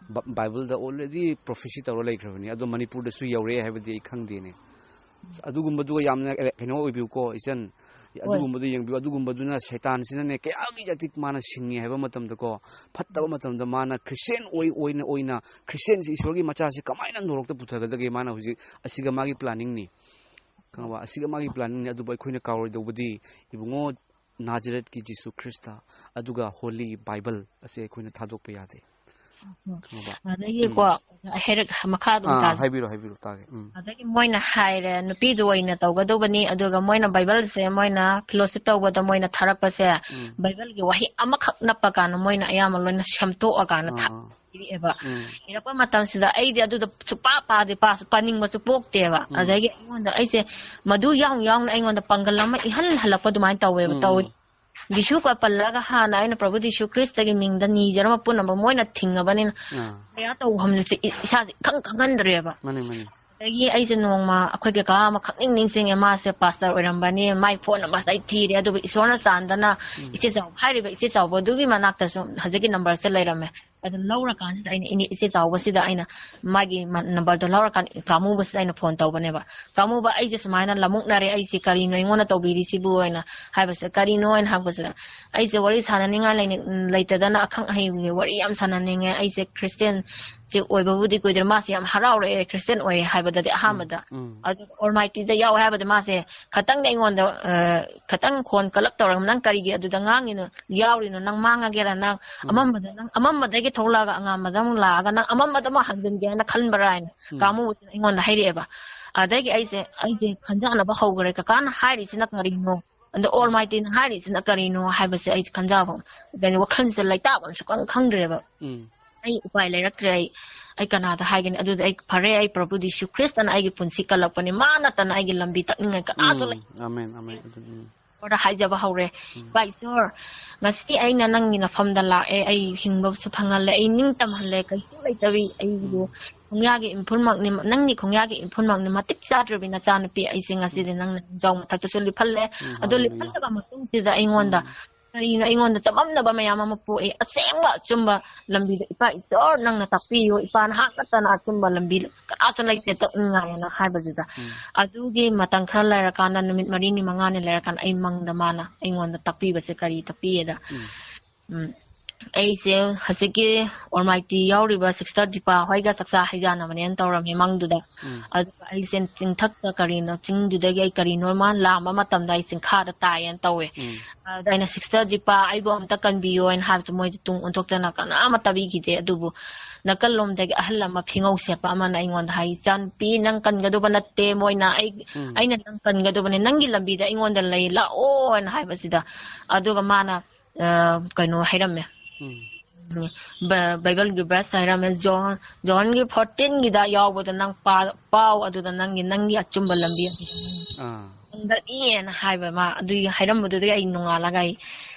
ꯕ-, ꯕꯥꯏꯕꯜꯗ already prophecy ꯇꯧꯔ ꯂꯩꯈ꯭ꯔꯕꯅꯤ꯫ ꯑꯗꯣ ꯃꯅꯤꯄꯨꯔꯗꯁꯨ ꯌꯧꯔꯛꯑꯦ ꯍꯥꯏꯕꯗꯤ ꯑꯩ ꯈꯪꯗꯦꯅꯦ꯫ ꯑꯗꯨꯒꯨꯝꯕꯗꯨꯒ ꯌꯥꯝꯅ ꯀꯩꯅꯣ ꯑꯣꯏꯕꯤꯌꯨꯀꯣ, ꯏꯆꯟ꯫ ꯍꯣꯏ꯫ ꯑꯗꯨꯒꯨꯝꯕꯗꯨ ꯌꯦꯡꯕꯤꯌꯨ꯫ ꯑꯗꯨꯒꯨꯝꯕꯗꯨꯅ ꯁꯩꯇꯥꯟꯁꯤꯅꯅꯦ ꯀꯌꯥꯒꯤ ꯖꯥꯇꯤ ꯃꯥꯅ ꯁꯤꯡꯉꯤ ꯍꯥꯏꯕ ꯃꯇꯝꯗꯀꯣ, ꯐꯠꯇꯕ ꯃꯇꯝꯗ ꯃꯥꯅ ꯈ꯭ꯔꯤꯁꯇꯤꯌꯥꯟ ꯑꯣꯏ-, ꯑꯣꯏꯅ, ꯑꯣꯏꯅ ꯈ꯭ꯔꯤꯁꯇꯤꯌꯥꯟꯁꯤ ꯏꯁꯣꯔꯒꯤ ꯃꯆꯥꯁꯤ ꯀꯃꯥꯏꯅ ꯅꯣꯔꯣꯛꯇ ꯄꯨꯊꯒꯗꯒꯦ? ꯃꯥꯅ ꯍꯧꯖꯤꯛ ꯑꯁꯤꯒ ꯃꯥꯒꯤ planningꯅꯤ꯫ ꯈꯪꯉꯕ? ꯑꯁꯤꯒ ꯃꯥꯒꯤ planningꯅꯤ꯫ ꯑꯗꯨꯕꯨ ꯑꯩꯈꯣꯏꯅ ꯀꯥꯎꯔꯣꯏꯗꯧꯕꯗꯤ, ꯏꯕꯨꯡꯉꯣ, ꯅꯥꯖꯔꯦꯠꯀꯤ ꯖꯤꯁꯨ ꯈ꯭ꯔꯤꯁꯇ, ꯑꯗꯨꯒ Holy Bible ꯑꯁꯤ ꯑꯩꯈꯣꯏꯅ ꯊꯥꯗꯣꯛꯄ ꯌꯥꯗꯦ꯫ ꯎꯝ꯫ ꯈꯪꯉꯕ? ꯑꯗꯒꯤꯀꯣ, ꯎꯝ꯫ ꯍꯥꯏꯔꯛ-, ꯃꯈꯥ ꯑꯗꯨꯝ ꯑꯥ, ꯇꯥꯒꯦ꯫ ꯍꯥꯏꯕꯤꯔꯣ, ꯍꯥꯏꯕꯤꯔꯣ, ꯇꯥꯒꯦ꯫ ꯎꯝ꯫ ꯑꯗꯒꯤ ꯃꯣꯏꯅ ꯍꯥꯏꯔꯦ, ꯅꯨꯄꯤꯗꯨ ꯑꯣꯏꯅ ꯇꯧꯒꯗꯧꯕꯅꯤ, ꯑꯗꯨꯒ ꯃꯣꯏꯅ ꯕꯥꯏꯕꯜꯁꯦ ꯃꯣꯏꯅ fellowship ꯇꯧꯕꯗ ꯃꯣꯏꯅ ꯊꯥꯔꯛꯄꯁꯦ, ꯎꯝ꯫ ꯕꯥꯏꯕꯜꯒꯤ ꯋꯥꯍꯩ ꯑꯃꯈꯛ ꯅꯞꯄ ꯀꯥꯟꯗ ꯃꯣꯏꯅ ꯑꯌꯥꯝꯕ ꯂꯣꯏꯅ ꯁꯦꯝꯗꯣꯛꯑ ꯀꯥꯟꯗ ꯑꯥ, ꯊꯥ-, ꯑꯥ꯫ ꯄꯤꯔꯛꯑꯦꯕ꯫ ꯎꯝ꯫ ꯏꯔꯛꯄ ꯃꯇꯝꯁꯤꯗ ꯑꯩꯗꯤ ꯑꯗꯨꯗ ꯁꯨꯛꯄꯥ ꯄꯥꯗꯦ, ꯄꯥꯁꯨ ꯄꯥꯅꯤꯡꯕꯁꯨ ꯄꯣꯛꯇꯦꯕ꯫ ꯎꯝ꯫ ꯑꯗꯒꯤ ꯑꯩꯉꯣꯟꯗ, ꯑꯩꯁꯦ ꯃꯗꯨ ꯌꯥꯎꯅ ꯌꯥꯎꯅ ꯑꯩꯉꯣꯟꯗ ꯄꯥꯡꯒꯜ ꯑꯃ ꯏꯍꯜ ꯍꯜꯂꯛꯄ ꯑꯗꯨꯃꯥꯏꯅ ꯇꯧꯋꯦꯕ, ꯎꯝ, ꯇꯧꯋꯤ꯫ ꯎꯝ꯫ ꯖꯤꯁꯨ ꯀꯧ ꯄꯜꯂꯒ ꯍꯥꯟꯅ ꯑꯩꯅ ꯄ꯭ꯔꯚꯨ ꯖꯤꯁꯨ ꯈ꯭ꯔꯤꯁꯇꯒꯤ ꯃꯤꯡꯗ ꯅꯤꯖꯔꯝꯕ ꯄꯨꯝꯅꯃꯛ ꯃꯣꯏꯅ ꯊꯤꯡꯉꯕꯅꯤꯅ, ꯑꯥ꯫ ꯄ꯭ꯔꯦꯌꯔ ꯇꯧꯐꯝꯁꯦ ꯏ-, ꯏꯁꯥꯁꯦ ꯏꯈꯪ ꯈꯪꯍꯟꯗ꯭ꯔꯦꯕ꯫ ꯃꯥꯅꯦ, ꯃꯥꯅꯦ꯫ ꯑꯗꯒꯤ ꯑꯩꯁꯦ ꯅꯣꯡꯃ ꯑꯩꯈꯣꯏ ꯀꯀꯥ ꯑꯃꯈꯛ ꯅꯤꯡ ꯅꯤꯡꯁꯤꯡꯉꯦ, ꯃꯥꯁꯦ ꯄꯥꯁꯇꯔ ꯑꯣꯏꯔꯝꯕꯅꯤ, ꯃꯥꯏ ꯐꯣꯟ ꯅꯝꯕꯔꯁꯦ ꯑꯩ ꯊꯤꯔꯦ, ꯑꯗꯨꯕꯨ ꯏꯁꯣꯔꯅ ꯆꯥꯟꯗꯅ ꯎꯝ꯫ ꯏꯆꯦ ꯆꯥꯎꯕ ꯍꯥꯏꯔꯤꯕ ꯏꯆꯦ ꯆꯥꯎꯕꯗꯨꯒꯤ ꯃꯅꯥꯛꯇꯁꯨ ꯍꯧꯖꯤꯛꯀꯤ ꯅꯝꯕꯔꯁꯦ ꯂꯩꯔꯝꯃꯦ꯫ ꯑꯗꯨ ꯂꯧꯔꯀꯥꯟꯁꯤꯗ ꯑꯩꯅ ꯏꯅꯦ ꯏꯆꯦ ꯆꯥꯎꯕꯁꯤꯗ ꯑꯩꯅ ꯃꯥꯒꯤ ꯃ-, ꯅꯝꯕꯔꯗꯣ ꯂꯧꯔꯀꯥꯟꯗ ꯀꯥꯃꯨꯕꯁꯤꯗ ꯑꯩꯅ ꯐꯣꯟ ꯇꯧꯕꯅꯦꯕ꯫ "ꯀꯥꯃꯨꯕ, ꯑꯩꯁꯦ ꯁꯨꯃꯥꯏꯅ ꯂꯃꯨꯛꯅꯔꯦ, ꯑꯩꯁꯦ ꯀꯔꯤꯅꯣ ꯑꯩꯉꯣꯟꯗ ꯇꯧꯕꯤꯔꯤꯁꯤꯕꯨ?" ꯍꯥꯏꯅ ꯍꯥꯏꯕꯁꯤꯗ, "ꯀꯔꯤꯅꯣ?" ꯍꯥꯏꯅ ꯍꯪꯕꯁꯤꯗ, "ꯑꯩꯁꯦ ꯋꯥꯔꯤ ꯁꯥꯟꯅꯅꯤꯡꯉꯥꯏ ꯂꯩꯅ-, ꯂꯩꯇꯗꯅ ꯑꯈꯪ ꯑꯍꯩꯒꯤ ꯋꯥꯔꯤ ꯌꯥꯝ ꯁꯥꯟꯅꯅꯤꯡꯉꯦ꯫ ꯑꯩꯁꯦ ꯈ꯭ꯔꯤꯁꯇꯦꯟꯁꯦ ꯑꯣꯏꯕꯕꯨꯗꯤ ꯀꯨꯏꯗ꯭ꯔꯦ, ꯃꯥꯁꯦ ꯌꯥꯝ ꯍꯔꯥꯎꯔꯛꯑꯦ ꯈ꯭ꯔꯤꯁꯇꯦꯟ ꯑꯣꯏꯌꯦ ꯍꯥꯏꯕꯗꯗꯤ ꯎꯝ, ꯑꯍꯥꯟꯕꯗ꯫ ꯎꯝ꯫ ꯑꯗꯨ ꯑꯣꯜꯃꯥꯏꯇꯤꯗ ꯌꯥꯎꯋꯦ ꯍꯥꯏꯕꯗꯤ ꯃꯥꯁꯦ ꯈꯇꯪꯗꯤ ꯑꯩꯉꯣꯟꯗ, ꯑ, ꯈꯇꯪ ꯈꯣꯟ ꯀꯂꯛ ꯇꯧꯔꯒ, 'ꯅꯪ ꯀꯔꯤꯒꯤ ꯑꯗꯨꯗ ꯉꯥꯡꯉꯤꯅꯣ, ꯌꯥꯎꯔꯤꯅꯣ? ꯅꯪ ꯃꯥꯡꯉꯒꯦꯔꯥ? ꯅꯪ ꯎꯝ꯫ ꯑꯃꯝꯕꯗ, ꯅꯪ ꯑꯃꯝꯕꯗꯒꯤ ꯊꯣꯛꯂꯛꯑꯒ ꯑꯉꯥꯟꯕꯗ ꯑꯃꯨꯛ ꯂꯥꯛꯑꯒ ꯅꯪ ꯑꯃꯝꯕꯗ ꯑꯃꯨꯛ ꯍꯟꯖꯤꯟꯒꯦ ꯍꯥꯏꯅ ꯈꯟꯕ꯭ꯔꯥ ꯍꯥꯏꯅ ꯎꯝ꯫ ꯀꯥꯃꯨꯕꯁꯤꯅ ꯑꯩꯉꯣꯟꯗ ꯍꯥꯏꯔꯛꯑꯦꯕ꯫ ꯑꯗꯒꯤ ꯑꯩꯁꯦ, ꯑꯩꯁꯦ ꯈꯟꯖꯥꯟꯅꯕ ꯍꯧꯈ꯭ꯔꯦ, "ꯀꯀꯥꯅ ꯍꯥꯏꯔꯤꯁꯤꯅ ꯀꯔꯤꯅꯣ? ꯑꯗ ꯎꯝ꯫ ꯑꯣꯜꯃꯥꯏꯇꯤꯅ ꯍꯥꯏꯔꯤꯁꯤꯅ ꯀꯔꯤꯅꯣ?" ꯍꯥꯏꯕꯁꯦ ꯑꯩꯁꯦ ꯈꯟꯖꯥꯕ, ꯑꯗꯩ ꯋꯥꯈꯜꯁꯦ ꯂꯩꯇꯥꯕ ꯑꯃ ꯁꯨꯈꯪ ꯈꯪꯗ꯭ꯔꯦꯕ꯫ ꯎꯝ꯫ ꯑꯩ ꯎꯄꯥꯏ ꯂꯩꯔꯛꯇ꯭ꯔꯦ꯫ ꯑꯩ, ꯑꯩ ꯀꯅꯥꯗ ꯍꯥꯏꯒꯅꯤ? ꯑꯗꯨꯗꯤ ꯑꯩ, "ꯐꯔꯦ, ꯑꯩ ꯄ꯭ꯔꯚꯨ ꯖꯤꯁꯨ ꯈ꯭ꯔꯤꯁꯇꯅ ꯑꯩꯒꯤ ꯄꯨꯟꯁꯤ ꯀꯜꯂꯛꯄꯅꯤ꯫ ꯃꯥ ꯅꯠꯇꯅ ꯑꯩꯒꯤ ꯂꯝꯕꯤ ꯇꯛꯅꯤꯡꯉꯥꯏ ꯀꯅꯥꯁꯨ ꯎꯝ꯫ ꯂꯩꯇꯦ꯫" Amen, amen. ꯑꯗꯨ, ꯎꯝ꯫ ꯏꯁꯣꯔꯗ ꯍꯥꯏꯖꯕ ꯍꯧꯔꯦ꯫ ꯎꯝ꯫ "ꯏꯄꯥ ꯏꯁꯣꯔ, ꯉꯁꯤ ꯑꯩꯅ ꯅꯪꯒꯤ ꯅꯐꯝꯗ ꯂꯥꯛꯑꯦ, ꯑꯩ ꯍꯤꯡꯕꯁꯨ ꯐꯪꯍꯜꯂꯦ, ꯑꯩ ꯅꯤꯡꯇꯝꯍꯜꯂꯦ, ꯀꯩꯁꯨ ꯂꯩꯇꯕꯤ ꯑꯩꯕꯨ ꯎꯝ꯫ ꯈꯣꯡꯌꯥꯒꯤ ꯏꯝꯐꯨꯜꯃꯛꯅꯤ, ꯅꯪꯒꯤ ꯈꯣꯡꯌꯥꯒꯤ ꯏꯝꯐꯨꯜꯃꯛꯅꯤ, ꯃꯇꯤꯛ ꯆꯥꯗ꯭ꯔꯕꯤ ꯅꯆꯥꯅꯨꯄꯤ ꯑꯩꯁꯦ ꯉꯁꯤꯗꯤ ꯎꯝ꯫ ꯅꯪꯅ ꯅꯤꯡꯖꯥꯎ ꯃꯊꯛꯇꯁꯨ ꯂꯤꯞꯍꯜꯂꯦ꯫" ꯎꯝ, ꯑꯗꯨ ꯍꯜꯂꯦꯂꯨꯌꯥ꯫ ꯂꯤꯞꯍꯜꯂꯕ ꯃꯇꯨꯡꯁꯤꯗ ꯑꯩꯉꯣꯟꯗ ꯎꯝ꯫ ꯀꯔꯤꯅꯣ ꯑꯩꯉꯣꯟꯗ ꯆꯃꯝꯅꯕ ꯃꯌꯥꯝ ꯑꯃ ꯄꯣꯛꯑꯦ꯫ ꯑꯁꯦꯡꯕ ꯑꯆꯨꯝꯕ ꯂꯝꯕꯤꯗ, "ꯏꯄꯥ ꯏꯁꯣꯔ, ꯅꯪꯅ ꯇꯥꯛꯄꯤꯌꯨ, ꯏꯄꯥ ꯅꯍꯥꯛ ꯅꯠꯇꯅ ꯑꯆꯨꯝꯕ ꯂꯝꯕꯤ ꯀꯅꯥꯁꯨ ꯂꯩꯇꯦ ꯇꯛꯅꯤꯡꯉꯥꯏ" ꯍꯥꯏꯅ ꯍꯥꯏꯕꯁꯤꯗ꯫ ꯎꯝ꯫ ꯑꯗꯨꯒꯤ ꯃꯇꯝ ꯈꯔ ꯂꯩꯔꯀꯥꯟꯗ, ꯅꯨꯃꯤꯠ ꯃꯔꯤꯅꯤ ꯃꯉꯥꯅꯤ ꯂꯩꯔꯀꯥꯟꯗ ꯑꯩ ꯃꯪꯗ ꯃꯥꯅ ꯑꯩꯉꯣꯟꯗ ꯇꯥꯛꯄꯤꯕꯁꯦ ꯀꯔꯤ ꯇꯥꯛꯄꯤꯌꯦꯗ, ꯎꯝ꯫ ꯎꯝ, ꯑꯩꯁꯦ ꯍꯧꯖꯤꯛꯀꯤ ꯑꯣꯜꯃꯥꯏꯇꯤ ꯌꯥꯎꯔꯤꯕ ꯁꯤꯁꯇꯔ ꯗꯤꯄꯥ ꯍꯣꯏꯒ ꯆꯥꯛꯆꯥ ꯍꯩꯖꯥꯟꯅꯕꯅꯦꯅ ꯇꯧꯔꯝꯃꯤ ꯃꯪꯗꯨꯗ꯫ ꯎꯝ꯫ ꯑꯗꯨꯒ ꯑꯩꯁꯦ ꯆꯤꯡꯊꯛꯇ ꯀꯔꯤꯅꯣ, ꯆꯤꯡꯗꯨꯗꯒꯤ ꯑꯩ ꯀꯔꯤꯅꯣ ꯃꯥ ꯂꯥꯝꯕ ꯃꯇꯝꯗ ꯑꯩ ꯆꯤꯡꯈꯥꯗ ꯇꯥꯏꯌꯦꯅ ꯇꯧꯋꯦ꯫ ꯎꯝ꯫ ꯑꯗ ꯑꯩꯅ, "ꯁꯤꯁꯇꯔ ꯗꯤꯄꯥ, ꯑꯩꯕꯨ ꯑꯝꯇ ꯀꯟꯕꯤꯌꯣ" ꯍꯥꯏꯅ ꯍꯥꯏꯕꯗ ꯃꯣꯏꯗꯤ ꯇꯨꯡ ꯑꯣꯟꯊꯣꯛꯇꯅ ꯀꯅꯥꯃꯠꯇ ꯇꯥꯕꯤꯈꯤꯗꯦ꯫ ꯑꯗꯨꯕꯨ ꯅꯥꯀꯜꯂꯣꯝꯗꯒꯤ ꯑꯍꯜ ꯑꯃ ꯐꯤꯉꯧ ꯁꯦꯠꯄ ꯑꯃꯅ ꯑꯩꯉꯣꯟꯗ ꯍꯥꯏ, "ꯏꯆꯥꯅꯨꯄꯤ, ꯅꯪ ꯀꯟꯒꯗꯧꯕ ꯅꯠꯇꯦ, ꯃꯣꯏꯅ ꯑꯩ, ꯎꯝ꯫ ꯑꯩꯅ ꯅꯪ ꯀꯟꯒꯗꯧꯕꯅꯦ, ꯅꯪꯒꯤ ꯂꯝꯕꯤꯗ ꯑꯩꯉꯣꯟꯗ ꯂꯩ, ꯂꯥꯛꯑꯣ" ꯍꯥꯏꯅ ꯍꯥꯏꯕꯁꯤꯗ, ꯑꯗꯨꯒ ꯃꯥꯅ, ꯑ, ꯀꯩꯅꯣ ꯍꯥꯏꯔꯝꯃꯦ꯫ ꯎꯝ꯫ ꯕ-, ꯕꯥꯏꯕꯜꯒꯤ verse ꯍꯥꯏꯔꯝꯃꯦ, ꯖꯣꯟ, ꯖꯣꯟꯒꯤ fourteen ꯒꯤꯗ ꯌꯥꯎꯕꯗꯣ ꯅꯪ ꯄꯥ-, ꯄꯥꯎ, ꯑꯗꯨꯗ ꯅꯪꯒꯤ, ꯅꯪꯒꯤ ꯑꯆꯨꯝꯕ ꯂꯝꯕꯤ ꯑꯗꯨꯗ ꯅꯪ ꯑꯥ꯫ ꯈꯪꯒꯅꯤꯅ ꯍꯥꯏꯕ ꯃꯥ꯫ ꯑꯗꯨꯒꯤ ꯍꯥꯏꯔꯝꯕꯗꯨꯗꯒꯤ ꯑꯩ ꯅꯣꯡꯉꯥꯜꯂꯒ ꯑꯩ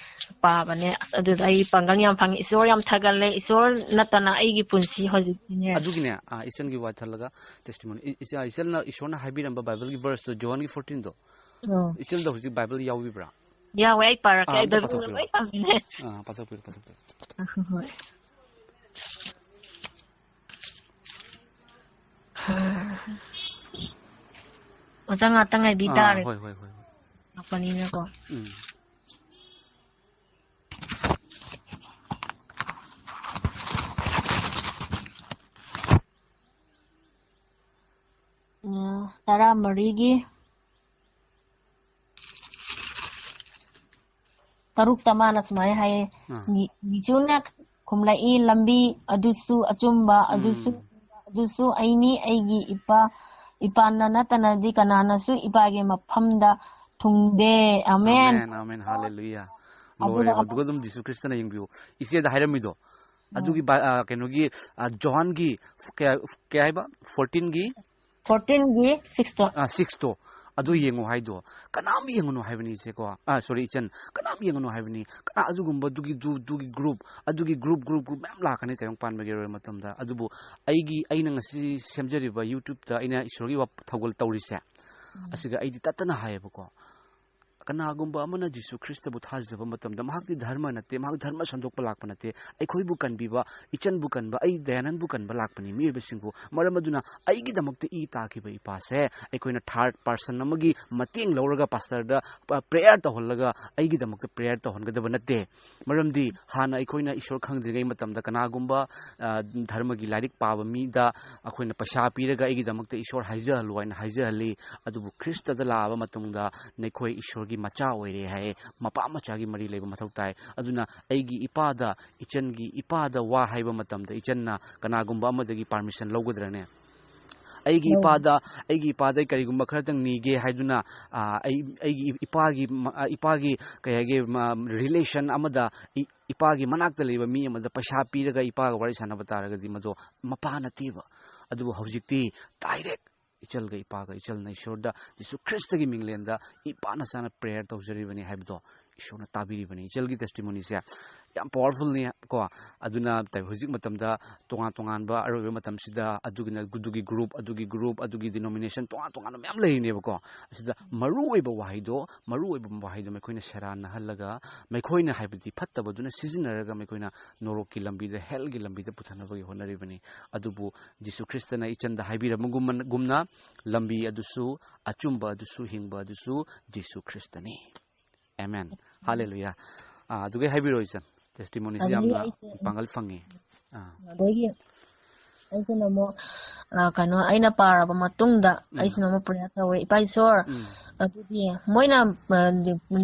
ꯄꯥꯕꯅꯦ꯫ ꯑꯁ, ꯑꯗꯨꯗ ꯑꯩ ꯄꯥꯡꯒꯜ ꯌꯥꯝ ꯐꯪꯉꯤ꯫ ꯏꯁꯣꯔ ꯌꯥꯝ ꯊꯥꯒꯠꯂꯦ꯫ ꯏꯁꯣꯔ ꯅꯠꯇꯅ ꯑꯩꯒꯤ ꯄꯨꯟꯁꯤ ꯍꯧꯖꯤꯛꯇꯤꯅꯦ꯫ ꯑꯗꯨꯒꯤꯅꯦ, ꯑꯥ, ꯏꯆꯟꯒꯤ ꯋꯥ ꯊꯠꯂꯒ testimony, ꯏ-, ꯏꯆ-, ꯏꯆꯟꯅ ꯏꯁꯣꯔꯅ ꯍꯥꯏꯕꯤꯔꯝꯕ ꯕꯥꯏꯕꯜꯒꯤ verse ꯇꯣ, ꯖꯣꯍꯟꯒꯤ fourteen ꯗꯣ, ꯑꯣ꯫ ꯏꯆꯟꯗꯣ ꯍꯧꯖꯤꯛ ꯕꯥꯏꯕꯜ ꯌꯥꯎꯕꯤꯕ꯭ꯔꯥ? ꯌꯥꯎꯋꯦ, ꯑꯩ ꯄꯥꯔꯛꯀꯦ꯫ ꯑꯥ, ꯑꯩ ꯑꯝꯇ ꯕꯥꯏꯕꯜ ꯄꯥꯊꯣꯛꯄꯤꯔꯣ꯫ ꯂꯣꯏ ꯄꯥꯝꯃꯤꯅꯦ꯫ ꯑꯥ, ꯄꯥꯊꯣꯛꯄꯤꯔꯣ, ꯄꯥꯊꯣꯛꯄꯤꯔꯣ꯫ ꯑ, ꯍꯣꯏ, ꯍꯣꯏ꯫ ꯑꯣꯖꯥ, ꯉꯥꯛꯇꯪ ꯉꯥꯏꯕꯤ ꯑꯥ, ꯇꯥꯔꯦ꯫ ꯍꯣꯏ, ꯍꯣꯏ, ꯍꯣꯏ, ꯍꯣꯏ꯫ ꯂꯥꯛꯄꯅꯤꯅꯀꯣ꯫ ꯎꯝ꯫ ꯎꯝ, ꯇꯔꯥꯃꯔꯤꯒꯤ ꯇꯔꯨꯛꯇ ꯃꯥꯅ ꯁꯨꯃꯥꯏꯅ ꯍꯥꯏꯌꯦ, ꯑꯥ꯫ ꯅꯤ-, ꯅꯤꯆꯨꯅ ꯈꯨꯝꯂꯛꯏ, "ꯂꯝꯕꯤ ꯑꯗꯨꯁꯨ ꯑꯆꯨꯝꯕ ꯑꯗꯨꯁꯨ, ꯎꯝ꯫ ꯑꯗꯨꯁꯨ ꯑꯩꯅꯤ, ꯑꯩꯒꯤ ꯏꯄꯥ, ꯏꯄꯥꯅ ꯅꯠꯇꯅꯗꯤ ꯀꯅꯥꯅꯁꯨ ꯏꯄꯥꯒꯤ ꯃꯐꯝꯗ ꯊꯨꯡꯗꯦ꯫" ꯑꯃꯦꯟ꯫ Amen, amen, hallelujah. ꯑꯗꯨꯒ ꯂꯣꯏꯔꯦ꯫ ꯑꯃ ꯑꯗꯨꯒ ꯑꯗꯨꯝ ꯖꯤꯁꯨ ꯈ꯭ꯔꯤꯁꯇꯅ ꯌꯦꯡꯕꯤꯌꯨ꯫ ꯏꯆꯦꯗ ꯍꯥꯏꯔꯝꯃꯤꯗꯣ꯫ ꯎꯝ꯫ ꯑꯗꯨꯒꯤ ꯕꯥ-, ꯑ, ꯀꯩꯅꯣꯒꯤ, ꯑ, ꯖꯣꯍꯥꯟꯒꯤ ꯀꯌꯥ, ꯀꯌꯥ ꯍꯥꯏꯕ? Fourteen ꯒꯤ? Fourteen ꯒꯤ six ꯇꯣ꯫ ꯑ, six ꯇꯣ꯫ ꯑꯗꯨ ꯎꯝ꯫ ꯌꯦꯡꯉꯣ ꯍꯥꯏꯗꯣ꯫ ꯀꯅꯥꯝ ꯌꯦꯡꯉꯨꯅꯨ ꯍꯥꯏꯕꯅꯤ ꯏꯆꯦꯀꯣ꯫ ꯑ, sorry, ꯏꯆꯟ꯫ ꯀꯅꯥꯝ ꯌꯦꯡꯉꯨꯅꯨ ꯍꯥꯏꯕꯅꯤ꯫ ꯀꯅꯥ ꯑꯗꯨꯒꯨꯝꯕ ꯑꯗꯨꯒꯤ ꯗꯨ-, ꯑꯗꯨꯒꯤ group, ꯑꯗꯨꯒꯤ group, group, group ꯃꯌꯥꯝ ꯂꯥꯛꯀꯅꯤ ꯇꯥꯏꯕꯪ ꯄꯥꯟꯕꯒꯤ ꯑꯣꯏꯕ ꯃꯇꯝꯗ꯫ ꯑꯗꯨꯕꯨ ꯑꯩꯒꯤ, ꯑꯩꯅ ꯉꯁꯤ ꯁꯦꯝꯖꯔꯤꯕ YouTube-ꯇ ꯑꯩꯅ ꯏꯁꯣꯔꯒꯤ ꯋꯥ-, ꯊꯧꯒꯜ ꯇꯧꯔꯤꯁꯦ, ꯎꯝ꯫ ꯑꯁꯤꯒ ꯑꯩꯗꯤ ꯇꯠꯇꯅ ꯍꯥꯏꯌꯦꯕꯀꯣ꯫ ꯀꯅꯥꯒꯨꯝꯕ ꯑꯃꯅ ꯖꯤꯁꯨ ꯈ꯭ꯔꯤꯁꯇꯕꯨ ꯊꯥꯖꯕ ꯃꯇꯝꯗ ꯃꯍꯥꯛꯇꯤ ꯙꯔꯃ ꯅꯠꯇꯦ, ꯃꯍꯥꯛ ꯙꯔꯃ ꯁꯟꯗꯣꯛꯄ ꯂꯥꯛꯄ ꯅꯠꯇꯦ꯫ ꯑꯩꯈꯣꯏꯕꯨ ꯀꯟꯕꯤꯕ, ꯏꯆꯟꯕꯨ ꯀꯟꯕ, ꯑꯩ ꯗꯌꯥꯅꯟꯕꯨ ꯀꯟꯕ ꯂꯥꯛꯄꯅꯤ ꯃꯤꯑꯣꯏꯕꯁꯤꯡꯕꯨ꯫ ꯃꯔꯝ ꯑꯗꯨꯅ ꯑꯩꯒꯤꯗꯃꯛꯇ ꯏ ꯇꯥꯈꯤꯕ ꯏꯄꯥꯁꯦ ꯑꯩꯈꯣꯏꯅ third person ꯑꯃꯒꯤ ꯃꯇꯦꯡ ꯂꯧꯔꯒ ꯄꯥꯁꯇꯔꯗ ꯄ-, prayer ꯇꯧꯍꯜꯂꯒ ꯑꯩꯒꯤꯗꯃꯛꯇ prayer ꯇꯧꯍꯟꯒꯗꯕ ꯅꯠꯇꯦ꯫ ꯃꯔꯝꯗꯤ ꯍꯥꯟꯅ ꯑꯩꯈꯣꯏꯅ ꯏꯁꯣꯔ ꯈꯪꯗ꯭ꯔꯤꯉꯩ ꯃꯇꯝꯗ ꯀꯅꯥꯒꯨꯝꯕ, ꯑ, ꯙꯔꯃꯒꯤ ꯂꯥꯏꯔꯤꯛ ꯄꯥꯕ ꯃꯤꯗ ꯑꯩꯈꯣꯏꯅ ꯄꯩꯁꯥ ꯄꯤꯔꯒ ꯑꯩꯒꯤꯗꯃꯛꯇ ꯏꯁꯣꯔ ꯍꯥꯏꯖꯍꯜꯂꯨ ꯍꯥꯏꯅ ꯍꯥꯏꯖꯍꯜꯂꯤ꯫ ꯑꯗꯨꯕꯨ ꯈ꯭ꯔꯤꯁꯇꯗ ꯂꯥꯛꯑꯕ ꯃꯇꯨꯡꯗ ꯅꯈꯣꯏ ꯏꯁꯣꯔꯒꯤ ꯃꯆꯥ ꯑꯣꯏꯔꯦ ꯍꯥꯏ, ꯃꯄꯥ ꯃꯆꯥꯒꯤ ꯃꯔꯤ ꯂꯩꯕ ꯃꯊꯧ ꯇꯥꯏ꯫ ꯑꯗꯨꯅ ꯑꯩꯒꯤ ꯏꯄꯥꯗ, ꯏꯆꯟꯒꯤ ꯏꯄꯥꯗ ꯋꯥ ꯍꯥꯏꯕ ꯃꯇꯝꯗ ꯏꯆꯟꯅ ꯀꯅꯥꯒꯨꯝꯕ ꯑꯃꯗꯒꯤ permission ꯂꯧꯒꯗ꯭ꯔꯅꯦ? ꯑꯩꯒꯤ ꯂꯧ- ꯏꯄꯥꯗ, ꯑꯩꯒꯤ ꯏꯄꯥꯗ ꯀꯔꯤꯒꯨꯝꯕ ꯈꯔꯇꯪ ꯅꯤꯒꯦ ꯍꯥꯏꯗꯨꯅ, ꯑ, ꯑꯩ, ꯑꯩꯒꯤ ꯏꯄꯥꯒꯤ ꯃ-, ꯑ, ꯏꯄꯥꯒꯤ ꯀꯩ ꯍꯥꯏꯒꯦ, ꯃ-, relation ꯑꯃꯗ ꯏ-, ꯏꯄꯥꯒꯤ ꯃꯅꯥꯛꯇ ꯂꯩꯕ ꯃꯤ ꯑꯃꯗ ꯄꯩꯁꯥ ꯄꯤꯔꯒ ꯏꯄꯥꯒ ꯋꯥꯔꯤ ꯁꯥꯟꯅꯕ ꯇꯥꯔꯒꯗꯤ ꯃꯗꯣ ꯃꯄꯥ ꯅꯠꯇꯦꯕ꯫ ꯑꯗꯨꯕꯨ ꯍꯧꯖꯤꯛꯇꯤ direct ꯏꯆꯜꯒ ꯏꯄꯥꯒ, ꯏꯆꯜꯅ ꯏꯁꯣꯔꯗ, ꯖꯤꯁꯨ ꯈ꯭ꯔꯤꯁꯇꯒꯤ ꯃꯤꯡꯂꯦꯟꯗ ꯏꯄꯥꯅ ꯆꯥꯅ prayer ꯇꯧꯖꯔꯤꯕꯅꯤ ꯍꯥꯏꯕꯗꯣ ꯏꯁꯣꯔꯅ ꯇꯥꯕꯤꯔꯤꯕꯅꯤ꯫ ꯏꯆꯜꯒꯤ testimonyꯁꯦ ꯌꯥꯝ powerfulꯅꯤ ꯀꯣ꯫ ꯑꯗꯨꯅ ꯇ-, ꯍꯧꯖꯤꯛ ꯃꯇꯝꯗ ꯇꯣꯉꯥꯟ ꯇꯣꯉꯥꯟꯕ ꯑꯔꯣꯏꯕ ꯃꯇꯝꯁꯤꯗ ꯑꯗꯨꯒꯤꯅ, ꯑꯗꯨꯒꯤ group, ꯑꯗꯨꯒꯤ group, ꯑꯗꯨꯒꯤ denomination ꯇꯣꯉꯥꯟ ꯇꯣꯉꯥꯟꯕ ꯃꯌꯥꯝ ꯂꯩꯔꯤꯅꯦꯕꯀꯣ꯫ ꯑꯁꯤꯗ ꯃꯔꯨꯑꯣꯏꯕ ꯋꯥꯍꯩꯗꯣ, ꯃꯔꯨꯑꯣꯏꯕ ꯋꯥꯍꯩꯗꯣ ꯃꯈꯣꯏꯅ ꯁꯦꯔꯥꯟꯅꯍꯜꯂꯒ, ꯃꯈꯣꯏꯅ ꯍꯥꯏꯕꯗꯤ ꯐꯠꯇꯕꯗꯨꯅ ꯁꯤꯖꯤꯟꯅꯔꯒ ꯃꯈꯣꯏꯅ ꯅꯣꯔꯣꯛꯀꯤ ꯂꯝꯕꯤꯗ, hellꯒꯤ ꯂꯝꯕꯤꯗ ꯄꯨꯊꯅꯕꯒꯤ ꯍꯣꯠꯅꯔꯤꯕꯅꯤ꯫ ꯑꯗꯨꯕꯨ ꯖꯤꯁꯨ ꯈ꯭ꯔꯤꯁꯇꯅ ꯏꯆꯟꯗ ꯍꯥꯏꯕꯤꯔꯝꯕꯒꯨꯝꯅ, ꯒꯨꯝꯅ, "ꯂꯝꯕꯤ ꯑꯗꯨꯁꯨ, ꯑꯆꯨꯝꯕ ꯑꯗꯨꯁꯨ, ꯍꯤꯡꯕ ꯑꯗꯨꯁꯨ ꯖꯤꯁꯨ ꯈ꯭ꯔꯤꯁꯇꯅꯤ꯫" ꯑꯦꯃꯦꯟ꯫ ꯍꯥꯂꯦꯂꯨꯌꯥ꯫ ꯑꯥ, ꯑꯗꯨꯒꯤ ꯍꯥꯏꯕꯤꯔꯣ ꯏꯆꯟ꯫ Testimonyꯁꯤ ꯑꯗꯒꯤ ꯌꯥꯝꯅ ꯑꯩꯁꯦ ꯄꯥꯡꯒꯜ ꯐꯪꯉꯤ꯫ ꯑꯥ꯫ ꯑꯗꯒꯤ ꯑꯩꯁꯤꯅ ꯑꯃꯨꯛ, ꯑ, ꯀꯩꯅꯣ, ꯑꯩꯅ ꯄꯥꯔꯕ ꯃꯇꯨꯡꯗ ꯎꯝ꯫ ꯑꯩꯁꯤꯅ ꯑꯃꯨꯛ prayer ꯇꯧꯋꯦ, "ꯏꯄꯥ ꯏꯁꯣꯔ, ꯎꯝ꯫ ꯑꯗꯨꯗꯤ ꯃꯣꯏꯅ, ꯑ,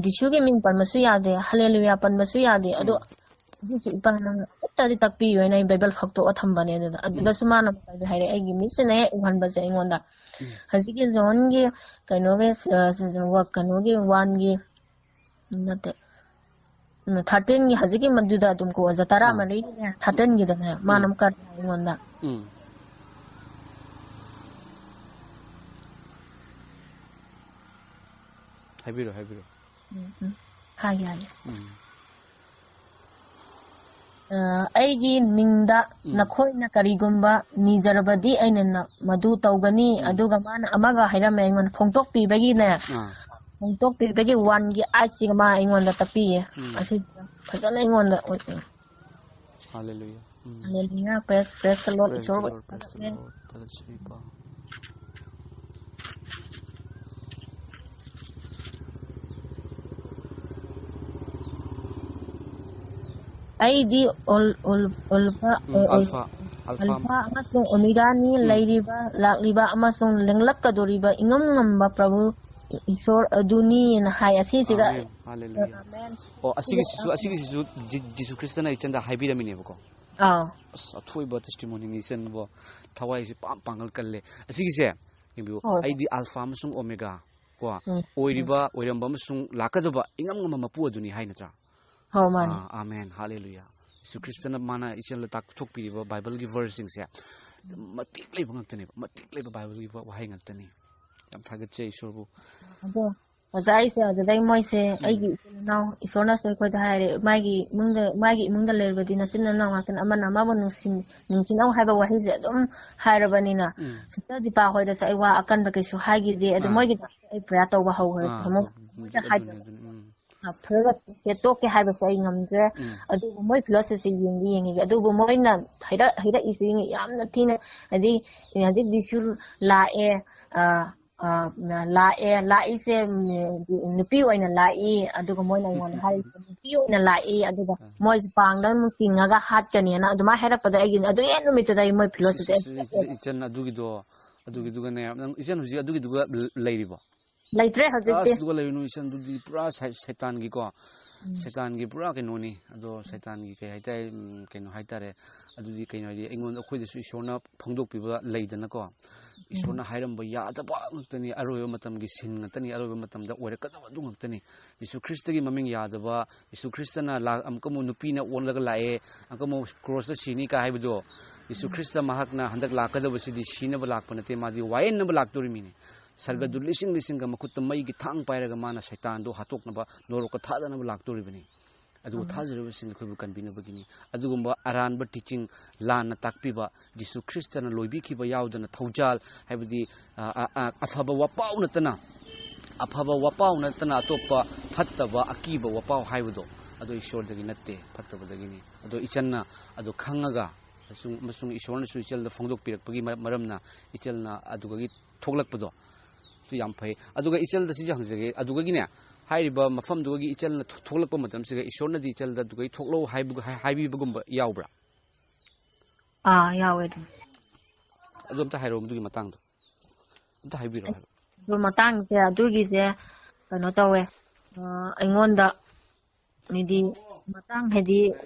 ꯖꯤꯁꯨꯒꯤ ꯃꯤꯡ ꯄꯟꯕꯁꯨ ꯌꯥꯗꯦ, ꯍꯥꯂꯦꯂꯨꯌꯥ ꯄꯟꯕꯁꯨ ꯌꯥꯗꯦ, ꯑꯗꯣ ꯎꯝ꯫ ꯑꯗꯨꯁꯨ ꯏꯄꯥꯅ ꯑꯃꯨꯛꯇꯗꯤ ꯇꯥꯛꯄꯤꯌꯨ ꯍꯥꯏꯅ ꯑꯩ ꯕꯥꯏꯕꯜ ꯐꯥꯛꯇꯣꯛꯑ ꯊꯝꯕꯅꯦ꯫ ꯑꯗꯨꯗ ꯑꯗꯨꯗꯁꯨ ꯃꯥꯅ ꯑꯃꯨꯛꯇꯗꯤ ꯍꯥꯏꯔꯛꯑꯦ, ꯑꯩꯒꯤ ꯃꯤꯠꯁꯤꯅ ꯍꯦꯛ ꯎꯍꯟꯕꯁꯦ ꯑꯩꯉꯣꯟꯗ꯫ ꯍꯧꯖꯤꯛꯀꯤ ꯖꯣꯟꯒꯤ ꯀꯩꯅꯣꯒꯤ, ꯑ, ꯀꯩꯅꯣꯒꯤ ꯋꯥꯟꯒꯤ ꯅꯠꯇꯦ, ꯎꯝ, ꯊꯥꯔꯇꯤꯟꯒꯤ ꯍꯧꯖꯤꯛꯀꯤ ꯃꯗꯨꯗ ꯑꯗꯨꯝ ꯀꯣ, ꯑꯣꯖꯥ ꯇꯔꯥ ꯑꯥ꯫ ꯃꯔꯤꯅꯦ, ꯊꯥꯔꯇꯤꯟꯒꯤꯗꯅꯦ ꯃꯥꯅ ꯎꯝ꯫ ꯑꯃꯨꯛ ꯀꯔꯤ ꯍꯥꯏ ꯑꯩꯉꯣꯟꯗ? ꯎꯝ꯫ ꯍꯥꯏꯕꯤꯔꯣ, ꯍꯥꯏꯕꯤꯔꯣ꯫ ꯎꯝ, ꯎꯝ꯫ ꯍꯥꯏꯒꯦ, ꯍꯥꯏꯒꯦ꯫ ꯎꯝ꯫ ꯑ, ꯑꯩꯒꯤ ꯃꯤꯡꯗ ꯎꯝ꯫ ꯅꯈꯣꯏꯅ ꯀꯔꯤꯒꯨꯝꯕ ꯅꯤꯖꯔꯕꯗꯤ ꯑꯩꯅ ꯅ-, ꯃꯗꯨ ꯇꯧꯒꯅꯤ꯫ ꯎꯝ꯫ ꯑꯗꯨꯒ ꯃꯥꯅ ꯑꯃꯒ ꯍꯥꯏꯔꯝꯃꯦ ꯑꯩꯉꯣꯟꯗ, ꯐꯣꯡꯗꯣꯛꯄꯤꯕꯒꯤꯅꯦ, ꯑꯥ꯫ ꯐꯣꯡꯗꯣꯛꯄꯤꯕꯒꯤ ꯋꯥꯟꯒꯤ ꯑꯥꯏꯠꯁꯤꯒ ꯃꯥ ꯑꯩꯉꯣꯟꯗ ꯇꯞꯄꯤꯌꯦ꯫ ꯎꯝ꯫ ꯑꯁꯤꯁꯤꯅ ꯐꯖꯅ ꯑꯩꯉꯣꯟꯗ ꯑꯣꯏ-, ꯍꯜꯂꯦꯂꯨꯌꯥ꯫ ꯎꯝ꯫ ꯍꯜꯂꯦꯂꯨꯌꯥ, praise, praise the Lord, Praise ꯏꯁꯣꯔ the Lord, praise the ꯑꯣꯏ-, Lord꯫ ꯊꯥꯒꯠꯆꯔꯤ, ꯏꯄꯥ꯫ ꯑꯩꯗꯤ ꯑꯣꯜ-, ꯑꯣꯜ-, ꯑꯣꯜꯐꯥ, ꯎꯝ, ꯑꯣꯜ-, ꯑꯜꯐꯥ, ꯑꯜꯐꯥ꯫ ꯑꯜꯐꯥ ꯑꯃꯁꯨꯡ ꯑꯣꯃꯦꯒꯥꯅꯤ, ꯎꯝ꯫ ꯂꯩꯔꯤꯕ, ꯂꯥꯛꯂꯤꯕ ꯑꯃꯁꯨꯡ ꯂꯦꯡꯂꯛꯀꯗꯧꯔꯤꯕ ꯏꯉꯝ ꯉꯝꯕ ꯄ꯭ꯔꯚꯨ ꯏꯁꯣꯔ ꯑꯗꯨꯅꯤꯅ ꯍꯥꯏ꯫ ꯑꯁꯤꯁꯤꯒ ꯑꯥꯃꯦꯟ꯫ ꯍꯜꯂꯦꯂꯨꯌꯥ꯫ ꯑꯥꯃꯦꯟ꯫ ꯑꯣ, ꯑꯁꯤꯒꯤꯁꯤꯁꯨ, ꯑꯁꯤꯒꯤꯁꯤꯁꯨ ꯖꯤ-, ꯖꯤꯁꯨ ꯈ꯭ꯔꯤꯁꯇꯅ ꯏꯆꯟꯗ ꯍꯥꯏꯕꯤꯔꯝꯃꯤꯅꯦꯕꯀꯣ꯫ ꯑꯥꯎ꯫ ꯑꯁ, ꯑꯊꯣꯏꯕ testimonyꯅꯤ ꯏꯆꯟꯕꯣ꯫ ꯊꯋꯥꯏꯁꯦ ꯄꯥꯡ ꯄꯥꯡꯒꯜ ꯀꯜꯂꯦ꯫ ꯑꯁꯤꯒꯤꯁꯦ, ꯌꯦꯡꯕꯤꯌꯨ, ꯍꯣꯏ, ꯍꯣꯏ꯫ "ꯑꯩꯗꯤ ꯑꯜꯐꯥ ꯑꯃꯁꯨꯡ ꯑꯣꯃꯦꯒꯥ ꯀꯣ, ꯎꯝ, ꯎꯝ꯫ ꯑꯣꯏꯔꯤꯕ, ꯑꯣꯏꯔꯝꯕ ꯑꯃꯁꯨꯡ ꯂꯥꯛꯀꯗꯕ ꯏꯉꯝ ꯉꯝꯕ ꯃꯄꯨ ꯑꯗꯨꯅꯤ" ꯍꯥꯏ ꯅꯠꯇ꯭ꯔꯥ? ꯍꯣꯏ, ꯃꯥꯅꯦ꯫ ꯑꯥ, ꯑꯥꯃꯦꯟ, ꯍꯥꯂꯦꯂꯨꯌꯥ꯫ ꯌꯦꯁꯨ ꯈ꯭ꯔꯤꯁꯇꯅ ꯃꯥꯅ ꯏꯆꯦꯜꯗ ꯇꯥꯛꯊꯣꯛꯄꯤꯔꯤꯕ ꯕꯥꯏꯕꯜꯒꯤ verseꯁꯤꯡꯁꯦ ꯃꯇꯤꯛ ꯂꯩꯕ ꯉꯥꯛꯇꯅꯦꯕ, ꯃꯇꯤꯛ ꯂꯩꯕ ꯕꯥꯏꯕꯜꯒꯤ ꯋꯥ-, ꯋꯥꯍꯩ ꯉꯥꯛꯇꯅꯤ꯫ ꯌꯥꯝ ꯊꯥꯒꯠꯆꯩ ꯏꯁꯣꯔꯕꯨ꯫ ꯑꯗꯣ ꯑꯣꯖꯥ, ꯑꯩꯁꯦ ꯑꯗꯨꯗꯩ ꯃꯣꯏꯁꯦ ꯎꯝ꯫ ꯑꯩꯒꯤ ꯏꯆꯤꯜ ꯏꯅꯥꯎ, ꯏꯁꯣꯔꯅꯁꯨ ꯑꯩꯈꯣꯏꯗ ꯍꯥꯏꯔꯦ, ꯃꯥꯒꯤ ꯏꯃꯨꯡꯗ, ꯃꯥꯒꯤ ꯏꯃꯨꯡꯗ ꯂꯩꯔꯕꯗꯤ ꯅꯆꯤꯟ ꯅꯅꯥꯎ ꯉꯥꯛꯇꯅꯤ, ꯑꯃꯅ ꯑꯃꯕꯨ ꯅꯨꯡꯁꯤ-, ꯅꯨꯡꯁꯤꯅꯧ ꯍꯥꯏꯕ ꯋꯥꯍꯩꯁꯦ ꯑꯗꯨꯝ ꯍꯥꯏꯔꯕꯅꯤꯅ, ꯎꯝ꯫ ꯁꯤꯁꯇꯔ ꯗꯤꯄꯥ ꯍꯣꯏꯗꯁꯨ ꯑꯩ ꯋꯥ ꯑꯀꯟꯕ ꯀꯩꯁꯨ ꯍꯥꯏꯈꯤꯗꯦ꯫ ꯑꯗꯨ ꯑꯥ꯫ ꯃꯣꯏꯒꯤꯗꯃꯛꯇ ꯑꯩ prayer ꯇꯧꯕ ꯍꯧꯈ꯭ꯔꯦ꯫ ꯑꯥ, ꯊꯃꯣꯏ ꯑꯗꯨ-, ꯊꯃꯣꯏꯗ ꯑꯗꯨꯅꯤ, ꯍꯥꯏꯗꯣꯛꯑꯦ꯫ ꯑꯗꯨꯅꯤ, ꯎꯝ꯫ ꯑ, ꯐꯨꯔꯒ ꯁꯦꯠꯇꯣꯛꯀꯦ ꯍꯥꯏꯕꯁꯦ ꯑꯩ ꯉꯝꯗ꯭ꯔꯦ꯫ ꯎꯝ꯫ ꯑꯗꯨꯕꯨ ꯃꯣꯏ ꯐꯤꯂꯣꯁꯤꯞꯁꯦ ꯌꯦꯡꯗꯤ ꯌꯦꯡꯉꯤꯒꯦ꯫ ꯑꯗꯨꯕꯨ ꯃꯣꯏꯅ ꯍꯥꯏꯔꯛ-, ꯍꯥꯏꯔꯛꯏꯁꯦ ꯌꯥꯝꯅ ꯊꯤꯅ, ꯍꯥꯏꯗꯤ, ꯍꯧꯖꯤꯛ ꯗꯤꯁꯨ ꯂꯥꯛꯑꯦ, ꯑ, ꯑ, ꯂꯥꯛꯑꯦ, ꯂꯥꯛꯏꯁꯦ, ꯎꯝ, ꯅꯨꯄꯤ ꯑꯣꯏꯅ ꯂꯥꯛꯏ, ꯑꯗꯨꯒ ꯃꯣꯏꯅ ꯑꯩꯉꯣꯟꯗ ꯍꯥꯏꯔꯤꯁꯦ ꯅꯨꯄꯤ ꯑꯣꯏꯅ ꯂꯥꯛꯏ, ꯑꯗꯨꯒ ꯑ꯫ ꯃꯣꯏꯁꯦ ꯄꯥꯡꯗ ꯑꯃꯨꯛ ꯆꯤꯡꯉꯒ ꯍꯥꯠꯀꯅꯤꯅ ꯑꯗꯨꯃꯥꯏꯅ ꯍꯥꯏꯔꯛꯄꯗ ꯑꯩꯒꯤ ꯑꯗꯨ ꯍꯦꯛ ꯅꯨꯃꯤꯠꯇꯨꯗ ꯑꯩ ꯃꯣꯏ ꯁꯤ, ꯐꯤꯂꯣꯁꯤꯞꯁꯦ ꯁꯤ, ꯑꯩ ꯁꯤ, ꯁꯤ, ꯏꯆꯟ ꯑꯗꯨꯒꯤꯗꯣ, ꯑꯗꯨꯒꯤꯗꯨꯒꯅꯦ, ꯅꯪ ꯏꯆꯟ ꯍꯧꯖꯤꯛ ꯑꯗꯨꯒꯤꯗꯨꯒ ꯂ-, ꯂꯩꯔꯤꯕꯣ? ꯂꯩꯇ꯭ꯔꯦ ꯍꯧꯖꯤꯛꯇꯤ꯫ ꯑꯁ, ꯑꯗꯨꯒ ꯂꯩꯔꯨꯅꯨ ꯏꯆꯟ, ꯑꯗꯨꯗꯤ ꯄꯨꯔꯥ ꯁꯥꯏ-, ꯁꯩꯇꯥꯟꯒꯤꯀꯣ꯫ ꯎꯝ꯫ ꯁꯩꯇꯥꯟꯒꯤ ꯄꯨꯔꯥ ꯀꯩꯅꯣꯅꯤ꯫ ꯑꯗꯣ ꯁꯩꯇꯥꯟꯒꯤ ꯀꯩ ꯍꯥꯏꯇꯥꯔꯦ, ꯎꯝ, ꯀꯩꯅꯣ ꯍꯥꯏꯇꯥꯔꯦ, ꯑꯗꯨꯗꯤ ꯀꯩꯅꯣ ꯍꯥꯏꯗꯤ ꯑꯩꯉꯣꯟꯗ, ꯑꯩꯈꯣꯏꯗꯁꯨ ꯏꯁꯣꯔꯅ ꯐꯣꯡꯗꯣꯛꯄꯤꯕ ꯂꯩꯗꯅꯀꯣ꯫ ꯏꯁꯣꯔꯅ ꯍꯥꯏꯔꯝꯕ ꯌꯥꯗꯕ ꯉꯥꯛꯇꯅꯤ, ꯑꯔꯣꯏꯕ ꯃꯇꯝꯒꯤ ꯁꯤꯟ ꯉꯥꯛꯇꯅꯤ, ꯑꯔꯣꯏꯕ ꯃꯇꯝꯗ ꯑꯣꯏꯔꯛꯀꯗꯕ ꯑꯗꯨ ꯉꯥꯛꯇꯅꯤ꯫ ꯌꯤꯁꯨ ꯈ꯭ꯔꯤꯁꯇꯒꯤ ꯃꯃꯤꯡ ꯌꯥꯗꯕ, ꯌꯤꯁꯨ ꯈ꯭ꯔꯤꯁꯇꯅ ꯂꯥꯛ-, ꯑꯃꯨꯛꯀ ꯑꯃꯨꯛ ꯅꯨꯄꯤꯅ ꯑꯣꯜꯂꯒ ꯂꯥꯛꯑꯦ, ꯑꯃꯨꯛꯀ ꯑꯃꯨꯛ ꯀ꯭ꯔꯣꯁꯇ ꯁꯤꯅꯤ ꯀꯥꯏ ꯍꯥꯏꯕꯗꯣ, ꯌꯤꯁꯨ ꯈ꯭ꯔꯤꯁꯇ ꯃꯍꯥꯛꯅ ꯍꯟꯗꯛ ꯂꯥꯛꯀꯗꯕꯁꯤꯗꯤ ꯁꯤꯅꯕ ꯂꯥꯛꯄ ꯅꯠꯇꯦ, ꯃꯥꯗꯤ ꯋꯥꯌꯦꯟꯅꯕ ꯂꯥꯛꯇꯣꯔꯤꯃꯤꯅꯤ꯫ ꯁꯔꯒꯗꯨ ꯂꯤꯁꯤꯡ ꯂꯤꯁꯤꯡꯒ ꯃꯈꯨꯠꯇ ꯃꯩꯒꯤ ꯊꯥꯡ ꯄꯥꯏꯔꯒ ꯃꯥꯅ ꯁꯩꯇꯥꯟꯗꯣ ꯍꯥꯠꯇꯣꯛꯅꯕ, ꯅꯣꯔꯣꯛꯀ ꯊꯥꯗꯅꯕ ꯂꯥꯛꯇꯣꯔꯤꯕꯅꯤ꯫ ꯑꯗꯨꯒ ꯊꯥꯖꯔꯤꯕꯁꯤꯡ ꯑꯩꯈꯣꯏꯕꯨ ꯀꯟꯕꯤꯅꯕꯒꯤꯅꯤ꯫ ꯑꯗꯨꯒꯨꯝꯕ ꯑꯔꯥꯟꯕ ꯇꯤꯆꯤꯡ, ꯂꯥꯟꯅ ꯇꯥꯛꯄꯤꯕ, ꯖꯤꯁꯨ ꯈ꯭ꯔꯤꯁꯇꯅ ꯂꯣꯏꯕꯤꯈꯤꯕ ꯌꯥꯎꯗꯅ ꯊꯧꯖꯥꯜ, ꯍꯥꯏꯕꯗꯤ, ꯑ, ꯑ, ꯑ, ꯑꯐꯕ ꯋꯥꯄꯥꯎ ꯅꯠꯇꯅ, ꯑꯐꯕ ꯋꯥꯄꯥꯎ ꯅꯠꯇꯅ ꯑꯇꯣꯞꯄ ꯐꯠꯇꯕ ꯑꯀꯤꯕ ꯋꯥꯄꯥꯎ ꯍꯥꯏꯕꯗꯣ, ꯑꯗꯣ ꯏꯁꯣꯔꯗꯒꯤ ꯅꯠꯇꯦ, ꯐꯠꯇꯕꯗꯒꯤꯅꯤ꯫ ꯑꯗꯣ ꯏꯆꯟꯅ ꯑꯗꯣ ꯈꯪꯉꯒ, ꯑꯃꯁꯨꯡ, ꯑꯃꯁꯨꯡ ꯏꯁꯣꯔꯅꯁꯨ ꯏꯆꯜꯗ ꯐꯣꯡꯗꯣꯛꯄꯤꯔꯛꯄꯒꯤ ꯃꯔ-, ꯃꯔꯝꯅ ꯏꯆꯜꯅ ꯑꯗꯨꯗꯒꯤ ꯊꯣꯛꯂꯛꯄꯗꯣ, ꯁꯨ ꯌꯥꯝ ꯐꯩ꯫ ꯑꯗꯨꯒ ꯏꯆꯜꯗ ꯁꯤꯁꯨ ꯍꯪꯖꯒꯦ, ꯑꯗꯨꯗꯒꯤꯅꯦ, ꯍꯥꯏꯔꯤꯕ ꯃꯐꯝꯗꯨꯗꯒꯤ ꯏꯆꯜꯅ ꯊꯣ-, ꯊꯣꯛꯂꯛꯄ ꯃꯇꯝꯁꯤꯗ ꯏꯁꯣꯔꯅꯗꯤ ꯏꯆꯜꯗ ꯑꯗꯨꯗꯒꯤ ꯊꯣꯛꯂꯛꯎ ꯍꯥꯏꯕ-, ꯍꯥꯏ-, ꯍꯥꯏꯕꯤꯕꯒꯨꯝꯕ ꯌꯥꯎꯕ꯭ꯔꯥ? ꯑꯥ, ꯌꯥꯎꯋꯦ ꯑꯗꯨꯝ꯫ ꯑꯗꯨ ꯑꯝꯇ ꯍꯥꯏꯔꯛꯑꯣ, ꯑꯗꯨꯒꯤ ꯃꯇꯥꯡꯗꯣ ꯑꯝꯇ ꯍꯥꯏꯕꯤꯔꯛꯑꯣ ꯍꯥꯏꯕ꯫ ꯑꯗꯨ ꯃꯇꯥꯡꯁꯦ, ꯑꯗꯨꯒꯤꯁꯦ ꯀꯩꯅꯣ ꯇꯧꯋꯦ, ꯑ, ꯑꯩꯉꯣꯟꯗ ꯍꯥꯏꯗꯤ ꯃꯇꯥꯡ ꯍꯥꯏꯗꯤ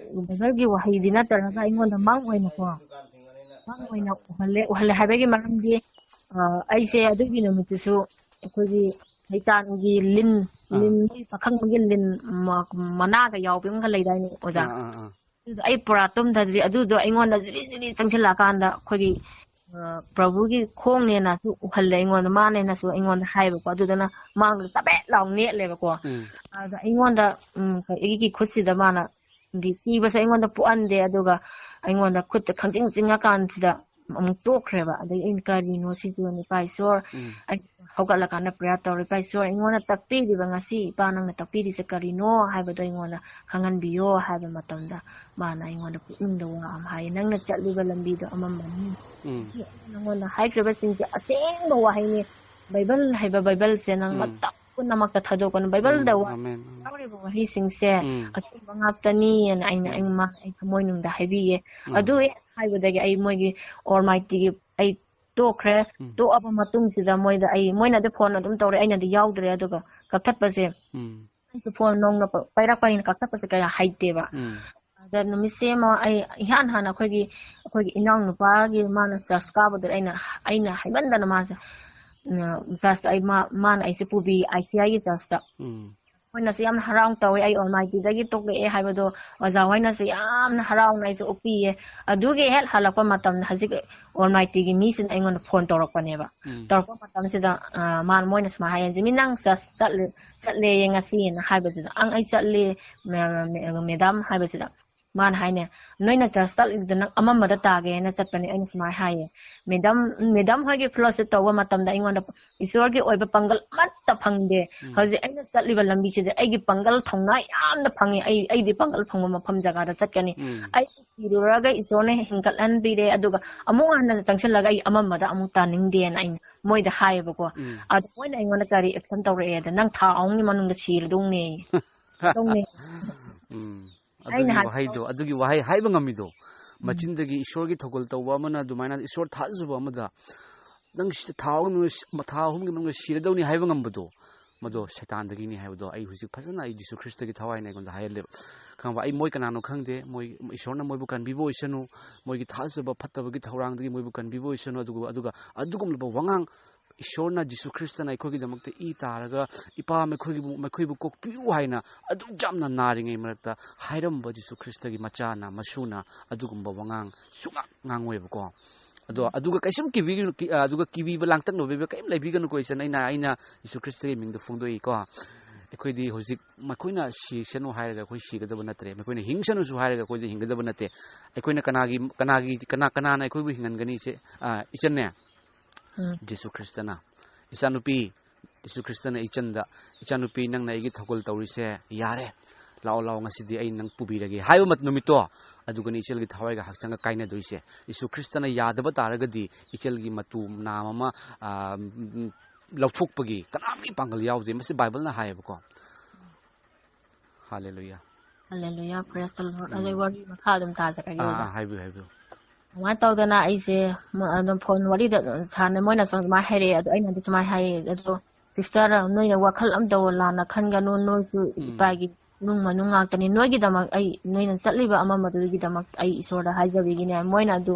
ꯕꯥꯏꯕꯜꯒꯤ ꯋꯥꯍꯩꯗꯤ ꯅꯠꯇ꯭ꯔꯒ ꯑꯩꯉꯣꯟꯗ ꯃꯥꯡ ꯑꯣꯏꯅꯀꯣ, ꯃꯥꯡ ꯑꯣꯏꯅ ꯎꯍꯜꯂꯦ, ꯎꯍꯜꯂꯦ ꯍꯥꯏꯕꯒꯤ ꯃꯔꯝꯗꯤ, ꯑ, ꯑꯩꯁꯦ ꯑꯗꯨꯒꯤ ꯅꯨꯃꯤꯠꯇꯨꯁꯨ ꯑꯩꯈꯣꯏꯒꯤ ꯁꯩꯇꯥꯟꯒꯤ ꯂꯤꯟ, ꯑꯥ꯫ ꯂꯤꯟ, ꯃꯣꯏ ꯄꯥꯈꯪꯕꯒꯤ ꯂꯤꯟ ꯃ-, ꯃꯅꯥꯒ ꯌꯥꯎꯕꯤ ꯑꯃꯒ ꯂꯩꯗꯥꯏꯅꯦ, ꯑꯣꯖꯥ? ꯑꯥ, ꯑꯥ, ꯑꯥ꯫ ꯑꯗꯨꯗꯣ ꯑꯩ ꯄꯨꯔꯥ ꯇꯨꯝꯊꯗ꯭ꯔꯤ꯫ ꯑꯗꯨꯗꯣ ꯑꯩꯉꯣꯟꯗ ꯖꯤꯔꯤ ꯖꯤꯔꯤ ꯆꯪꯁꯤꯜꯂꯛꯑꯀꯥꯟꯗ ꯑꯩꯈꯣꯏꯒꯤ, ꯑ, ꯄ꯭ꯔꯚꯨꯒꯤ ꯈꯣꯡꯅꯦꯅꯁꯨ ꯎꯍꯜꯂꯦ ꯑꯩꯉꯣꯟꯗ, ꯃꯥꯅꯦꯅꯁꯨ ꯑꯩꯉꯣꯟꯗ ꯍꯥꯏꯌꯦꯕꯀꯣ꯫ ꯑꯗꯨꯗꯨꯅ ꯃꯥꯡꯗ ꯆꯕꯦꯠ ꯂꯥꯎ ꯅꯦꯠꯂꯦꯕꯀꯣ꯫ ꯎꯝ꯫ ꯑꯗ ꯑꯩꯉꯣꯟꯗ, ꯎꯝ, ꯑꯩꯒꯤ ꯈꯨꯠꯁꯤꯗ ꯃꯥꯅ ꯗꯤ ꯀꯤꯕꯁꯦ ꯑꯩꯉꯣꯟꯗ ꯄꯣꯛꯍꯟꯗꯦ꯫ ꯑꯗꯨꯒ ꯑꯩꯉꯣꯟꯗ ꯈꯨꯠꯇ ꯈꯪꯆꯤꯡ ꯆꯤꯡꯉꯀꯥꯟꯁꯤꯗ ꯑꯃꯨꯛ ꯇꯣꯛꯈ꯭ꯔꯦꯕ꯫ ꯑꯗꯩ ꯑꯩꯅ, "ꯀꯔꯤꯅꯣ ꯁꯤꯕꯨ, ꯏꯄꯥ ꯏꯁꯣꯔ?" ꯎꯝ꯫ ꯑꯩ ꯍꯧꯒꯠꯂꯀꯥꯟꯗ ꯄ꯭ꯔꯦꯌꯔ ꯇꯧꯔꯦ, "ꯏꯄꯥ ꯏꯁꯣꯔ, ꯑꯩꯉꯣꯟꯗ ꯇꯥꯛꯄꯤꯔꯤꯕ ꯉꯁꯤ, ꯏꯄꯥ ꯅꯪꯅ ꯇꯥꯛꯄꯤꯔꯤꯁꯦ ꯀꯔꯤꯅꯣ?" ꯍꯥꯏꯕꯗꯣ ꯑꯩꯉꯣꯟꯗ ꯈꯪꯍꯟꯕꯤꯌꯣ ꯍꯥꯏꯕ ꯃꯇꯝꯗ, ꯃꯥꯅ ꯑꯩꯉꯣꯟꯗ ꯄꯨꯛꯅꯤꯡꯗ ꯋꯥ ꯑꯃ ꯍꯥꯏꯌꯦ, "ꯅꯪꯅ ꯆꯠꯂꯤꯕ ꯂꯝꯕꯤꯗꯣ ꯑꯃꯝꯕꯅꯤ꯫ ꯎꯝ꯫ ꯉꯁꯤ ꯑꯩꯅ ꯅꯪꯉꯣꯟꯗ ꯍꯥꯏꯈ꯭ꯔꯕꯁꯤꯡꯁꯦ ꯑꯁꯦꯡꯕ ꯋꯥꯍꯩꯅꯤ, ꯕꯥꯏꯕꯜ ꯍꯥꯏꯕ ꯕꯥꯏꯕꯜꯁꯦ ꯅꯪ ꯎꯝ꯫ ꯃꯇꯝ ꯄꯨꯝꯅꯃꯛꯇ ꯊꯥꯗꯣꯛꯀꯅꯨ, ꯕꯥꯏꯕꯜꯗ ꯎꯝ, ꯋꯥ ꯑꯃꯦꯟ, ꯑꯃꯦꯟ꯫ ꯌꯥꯎꯔꯤꯕ ꯋꯥꯍꯩꯁꯤꯡꯁꯦ ꯎꯝ꯫ ꯑꯆꯨꯝꯕ ꯉꯥꯛꯇꯅꯤꯅ ꯑꯩꯅ, ꯎꯝ꯫ ꯑꯩ ꯃꯥ-, ꯑꯩ ꯊꯃꯣꯏꯅꯨꯡꯗ ꯍꯥꯏꯕꯤꯌꯦ꯫ ꯎꯝ꯫ ꯑꯗꯨ ꯍꯦꯛ ꯍꯥꯏꯕꯗꯒꯤ ꯑꯩ ꯃꯣꯏꯒꯤ ꯑꯣꯜꯃꯥꯏꯇꯤꯒꯤ ꯑꯩ ꯇꯣꯛꯈ꯭ꯔꯦ꯫ ꯎꯝ꯫ ꯇꯣꯛꯑꯕ ꯃꯇꯨꯡꯁꯤꯗ ꯃꯣꯏꯗ ꯑꯩ, ꯃꯣꯏꯅꯗꯤ ꯐꯣꯟ ꯑꯗꯨꯝ ꯇꯧꯔꯦ, ꯑꯩꯅꯗꯤ ꯌꯥꯎꯗ꯭ꯔꯦ꯫ ꯑꯗꯨꯒ ꯀꯛꯊꯠꯄꯁꯦ ꯎꯝ꯫ ꯑꯩꯁꯨ ꯐꯣꯟ ꯅꯧꯅ ꯄ-, ꯄꯥꯏꯔꯛꯄꯅꯤꯅ ꯀꯛꯊꯠꯄꯁꯦ ꯀꯌꯥ ꯍꯩꯇꯦꯕ꯫ ꯎꯝ ꯑꯗ ꯅꯨꯃꯤꯠꯁꯦ ꯑꯃ ꯑꯩ ꯏꯍꯥꯟ ꯍꯥꯟꯅ ꯑꯩꯈꯣꯏꯒꯤ, ꯑꯩꯈꯣꯏꯒꯤ ꯏꯅꯥꯎ ꯅꯨꯄꯥꯒꯤ ꯃꯥꯅ ꯆꯔꯆ ꯀꯥꯕꯗꯨꯗ ꯑꯩꯅ, ꯑꯩꯅ ꯍꯥꯏꯃꯟꯗꯅ ꯃꯥꯁꯦ, ꯎꯝ, ꯆꯔꯆꯇ ꯑꯩ ꯃꯥ-, ꯃꯥꯅ ꯑꯩꯁꯦ ꯄꯨꯕꯤ, ꯑꯥꯏ ꯁꯤ ꯑꯥꯏꯒꯤ ꯆꯔꯆꯇ꯫ ꯎꯝ ꯃꯣꯏꯅꯁꯨ ꯌꯥꯝꯅ ꯍꯔꯥꯎꯅ ꯇꯧꯋꯦ, ꯑꯩ ꯑꯣꯜꯃꯥꯏꯇꯤꯗꯒꯤ ꯇꯣꯛꯂꯛꯑꯦ ꯍꯥꯏꯕꯗꯣ ꯑꯣꯖꯥ ꯍꯣꯏꯅꯁꯨ ꯌꯥꯝꯅ ꯍꯔꯥꯎꯅ ꯑꯩꯁꯦ ꯎꯞꯄꯤꯌꯦ꯫ ꯑꯗꯨꯒꯤ ꯍꯦꯛ ꯍꯜꯂꯛꯄ ꯃꯇꯝꯗ ꯍꯧꯖꯤꯛ ꯑꯣꯜꯃꯥꯏꯇꯤꯒꯤ ꯃꯤꯁꯤꯅ ꯑꯩꯉꯣꯟꯗ ꯐꯣꯟ ꯇꯧꯔꯛꯄꯅꯦꯕ꯫ ꯎꯝ ꯇꯧꯔꯛꯄ ꯃꯇꯝꯁꯤꯗ, ꯑ, ꯃꯥꯅ, ꯃꯣꯏꯅ ꯁꯨꯃꯥꯏꯅ ꯍꯥꯏꯌꯦ, "ꯖꯤꯃꯤ, ꯅꯪ ꯆꯔꯆ ꯆꯠꯂꯦ, ꯆꯠꯂꯦꯌꯦ ꯉꯁꯤꯅ" ꯍꯥꯏꯕꯁꯤꯗ, "ꯑꯪ, ꯑꯩ ꯆꯠꯂꯦ, ꯃꯦ-, ꯃꯦ-, ꯃꯦꯗꯥꯝ" ꯍꯥꯏꯕꯁꯤꯗ, ꯃꯥꯅ ꯍꯥꯏꯅꯦ, "ꯅꯣꯏꯅ ꯆꯔꯆ ꯆꯠꯂꯤꯗꯨ ꯅꯪ ꯑꯃꯝꯕꯗ ꯇꯥꯒꯦꯅ ꯆꯠꯄꯅꯦ", ꯑꯩꯅ ꯁꯨꯃꯥꯏꯅ ꯍꯥꯏꯌꯦ꯫ "ꯃꯦꯗꯥꯝ, ꯃꯦꯗꯥꯝ ꯍꯣꯏꯒꯤ ꯐꯦꯂꯣꯁꯤꯞ ꯇꯧꯕ ꯃꯇꯝꯗ ꯑꯩꯉꯣꯟꯗ ꯏꯁꯣꯔꯒꯤ ꯑꯣꯏꯕ ꯄꯥꯡꯒꯜ ꯑꯃꯠꯇ ꯐꯪꯗꯦ꯫ ꯎꯝ꯫ ꯍꯧꯖꯤꯛ ꯑꯩꯅ ꯆꯠꯂꯤꯕ ꯂꯝꯕꯤꯁꯤꯗ ꯑꯩꯒꯤ ꯄꯥꯡꯒꯜ ꯊꯧꯅꯥ ꯌꯥꯝꯅ ꯐꯪꯉꯤ꯫ ꯑꯩ, ꯑꯩꯗꯤ ꯄꯥꯡꯒꯜ ꯐꯪꯕ ꯃꯐꯝ ꯖꯒꯥꯗ ꯆꯠꯀꯅꯤ꯫ ꯎꯝ꯫ ꯑꯩ ꯁꯤꯔꯨꯔꯒ ꯏꯁꯣꯔꯅ ꯍꯤꯡꯒꯠꯍꯟꯕꯤꯔꯦ, ꯑꯗꯨꯒ ꯑꯃꯨꯛ ꯍꯟꯅ ꯆꯪꯁꯤꯜꯂꯒ ꯑꯩ ꯑꯃꯝꯕꯗ ꯑꯃꯨꯛ ꯇꯥꯅꯤꯡꯗꯦꯅ ꯑꯩꯅ ꯃꯣꯏꯗ ꯍꯥꯏꯌꯦꯕꯀꯣ꯫ ꯎꯝ꯫ ꯑꯗꯣ ꯃꯣꯏꯅ ꯑꯩꯉꯣꯟꯗ ꯀꯔꯤ ꯑꯦꯛꯁꯟ ꯇꯧꯔꯛꯑꯦꯗ, "ꯅꯪ ꯊꯥ ꯑꯍꯨꯝꯒꯤ ꯃꯅꯨꯡꯗ ꯁꯤꯔꯗꯧꯅꯦ"꯫ ꯇꯧꯅꯦ꯫ ꯎꯝ꯫ ꯑꯩꯅ ꯑꯗꯨꯒꯤ ꯍꯥꯏ- ꯋꯥꯍꯩꯗꯣ, ꯑꯗꯨꯒꯤ ꯋꯥꯍꯩ ꯍꯥꯏꯕ ꯉꯝꯃꯤꯗꯣ, ꯃꯆꯤꯟꯗꯒꯤ ꯏꯁꯣꯔꯒꯤ ꯊꯧꯒꯜ ꯇꯧꯕ ꯑꯃꯅ, ꯑꯗꯨꯃꯥꯏꯅ ꯏꯁꯣꯔ ꯊꯥꯖꯕ ꯑꯃꯗ, "ꯅꯪ ꯁꯤ ꯊꯥ ꯑꯍꯨꯝꯒꯤ ꯃꯅꯨꯡꯗ ꯁꯤ-, ꯊꯥ ꯑꯍꯨꯝꯒꯤ ꯃꯅꯨꯡꯗ ꯁꯤꯔꯗꯧꯅꯤ" ꯍꯥꯏꯕ ꯉꯝꯕꯗꯣ, ꯃꯗꯣ ꯁꯩꯇꯥꯟꯗꯒꯤꯅꯤ ꯍꯥꯏꯕꯗꯣ ꯑꯩ ꯍꯧꯖꯤꯛ ꯐꯖꯅ ꯑꯩ ꯖꯤꯁꯨ ꯈ꯭ꯔꯤꯁꯇꯒꯤ ꯊꯋꯥꯏꯅ ꯑꯩꯉꯣꯟꯗ ꯍꯥꯏꯍꯜꯂꯦꯕ꯫ ꯈꯪꯕ? ꯑꯩ ꯃꯣꯏ ꯀꯅꯥꯅꯣ ꯈꯪꯗꯦ, ꯃꯣꯏ, ꯏꯁꯣꯔꯅ ꯃꯣꯏꯕꯨ ꯀꯟꯕꯤꯕ ꯑꯣꯏꯁꯅꯨ, ꯃꯣꯏꯒꯤ ꯊꯥꯖꯕ ꯐꯠꯇꯕꯒꯤ ꯊꯧꯔꯥꯡꯗꯒꯤ ꯃꯣꯏꯕꯨ ꯀꯟꯕꯤꯕ ꯑꯣꯏꯁꯅꯨ, ꯑꯗꯨꯒ, ꯑꯗꯨꯒ ꯑꯗꯨꯒꯨꯝꯂꯕ ꯋꯥꯉꯥꯡ ꯏꯁꯣꯔꯅ ꯖꯤꯁꯨ ꯈ꯭ꯔꯤꯁꯇꯅ ꯑꯩꯈꯣꯏꯒꯤꯗꯃꯛꯇ ꯏ ꯇꯥꯔꯒ, "ꯏꯄꯥ, ꯃꯈꯣꯏꯒꯤꯕꯨ, ꯃꯈꯣꯏꯕꯨ ꯀꯣꯛꯄꯤꯌꯨ" ꯍꯥꯏꯅ ꯑꯗꯨꯛ ꯌꯥꯝꯅ ꯅꯥꯔꯤꯉꯩ ꯃꯔꯛꯇ ꯍꯥꯏꯔꯝꯕ ꯖꯤꯁꯨ ꯈ꯭ꯔꯤꯁꯇꯒꯤ ꯃꯆꯥꯅ, ꯃꯁꯨꯅ ꯑꯗꯨꯒꯨꯝꯕ ꯋꯥꯉꯥꯡ ꯁꯨꯡꯉꯥꯡ ꯉꯥꯡꯉꯣꯏꯕꯀꯣ꯫ ꯑꯗꯣ ꯑꯗꯨꯒ ꯀꯩꯁꯨꯝ ꯀꯤꯕꯤꯒꯅꯨ, ꯀꯤ-, ꯑ, ꯑꯗꯨꯒ ꯀꯤꯕꯤꯕ ꯂꯥꯡꯇꯛꯅꯕꯤꯕ ꯀꯔꯤꯝ ꯂꯩꯕꯤꯒꯅꯨꯀꯣ, ꯏꯆꯟ꯫ ꯑꯩꯅ, ꯑꯩꯅ ꯖꯤꯁꯨ ꯈ꯭ꯔꯤꯁꯇꯒꯤ ꯃꯤꯡꯗ ꯐꯣꯡꯗꯣꯛꯏꯀꯣ꯫ ꯑꯩꯈꯣꯏꯗꯤ ꯍꯧꯖꯤꯛ ꯃꯈꯣꯏꯅ ꯁꯤꯁꯅꯨ ꯍꯥꯏꯔꯒ ꯑꯩꯈꯣꯏ ꯁꯤꯒꯗꯕ ꯅꯠꯇ꯭ꯔꯦ, ꯃꯈꯣꯏꯅ ꯍꯤꯡꯁꯅꯨꯁꯨ ꯍꯥꯏꯔꯒ ꯑꯩꯈꯣꯏꯗꯤ ꯍꯤꯡꯒꯗꯕ ꯅꯠꯇꯦ꯫ ꯑꯩꯈꯣꯏꯅ ꯀꯅꯥꯒꯤ, ꯀꯅꯥꯒꯤ, ꯀꯅꯥ, ꯀꯅꯥꯅ ꯑꯩꯈꯣꯏꯕꯨ ꯍꯤꯡꯍꯟꯒꯅꯤ, ꯏꯆꯦ, ꯑ, ꯏꯆꯟꯅꯦ? ꯎꯝ꯫ ꯖꯤꯁꯨ ꯈ꯭ꯔꯤꯁꯇꯅ, "ꯏꯆꯥꯅꯨꯄꯤ", ꯖꯤꯁꯨ ꯈ꯭ꯔꯤꯁꯇꯅ ꯏꯆꯟꯗ, "ꯏꯆꯥꯅꯨꯄꯤ, ꯅꯪꯅ ꯑꯩꯒꯤ ꯊꯧꯒꯜ ꯇꯧꯔꯤꯁꯦ ꯌꯥꯔꯦ, ꯂꯥꯛꯑꯣ, ꯂꯥꯛꯑꯣ, ꯉꯁꯤꯗꯤ ꯑꯩ ꯅꯪ ꯄꯨꯕꯤꯔꯒꯦ" ꯍꯥꯏꯕ ꯃꯠ-, ꯅꯨꯃꯤꯠꯇꯣ, ꯑꯗꯨꯒꯅꯤ ꯏꯆꯦꯜꯒꯤ ꯊꯋꯥꯏꯒ ꯍꯛꯆꯥꯡꯒ ꯀꯥꯏꯅꯗꯣꯏꯁꯦ꯫ ꯖꯤꯁꯨ ꯈ꯭ꯔꯤꯁꯇꯅ ꯌꯥꯗꯕ ꯇꯥꯔꯒꯗꯤ ꯏꯆꯦꯜꯒꯤ ꯃꯇꯨ ꯃꯅꯥꯝ ꯑꯃ, ꯑ, ꯎꯝ, ꯂꯧꯊꯣꯛꯄꯒꯤ ꯀꯅꯥꯝꯒꯤ ꯄꯥꯡꯒꯜ ꯌꯥꯎꯗꯦ꯫ ꯃꯁꯤ ꯕꯥꯏꯕꯜꯅ ꯍꯥꯏꯌꯦꯕꯀꯣ꯫ ꯍꯥꯂꯦꯂꯨꯌꯥ꯫ Hallelujah, praise the Lord꯫ ꯑꯗꯩ ꯋꯥꯔꯤ ꯃꯈꯥ ꯑꯗꯨꯝ ꯇꯥꯖꯔꯛꯑꯒꯦ꯫ ꯑꯥ, ꯑꯥ, ꯍꯥꯏꯕꯤꯌꯨ, ꯍꯥꯏꯕꯤꯌꯨ꯫ ꯑꯗꯨꯃꯥꯏꯅ ꯇꯧꯗꯅ ꯑꯩꯁꯦ ꯃ-, ꯑꯗꯨꯝ ꯐꯣꯟ ꯋꯥꯔꯤꯗ ꯁꯥꯟꯅ, ꯃꯣꯏꯅꯁꯨ ꯑꯗꯨꯃꯥꯏꯅ ꯍꯥꯏꯔꯛꯑꯦ꯫ ꯑꯗꯣ ꯑꯩꯅꯗꯤ ꯁꯨꯃꯥꯏꯅ ꯍꯥꯏꯌꯦ, "ꯑꯗꯣ "Sister, ꯅꯣꯏꯅ ꯋꯥꯈꯜ ꯑꯝꯇ ꯂꯥꯟꯅ ꯈꯟꯒꯅꯨ, ꯅꯣꯏꯁꯨ ꯎꯝ꯫ ꯏꯄꯥꯒꯤ ꯏꯃꯨꯡ ꯃꯅꯨꯡ ꯉꯥꯛꯇꯅꯤ, ꯅꯣꯏꯒꯤꯗꯃꯛ ꯑꯩ, ꯅꯣꯏꯅ ꯆꯠꯂꯤꯕ ꯑꯃ ꯑꯃꯗꯨꯒꯤꯗꯃꯛ ꯑꯩ ꯏꯁꯣꯔꯗ ꯍꯥꯏꯖꯕꯤꯒꯤꯅꯦ꯫ ꯃꯣꯏꯅ ꯑꯗꯨ,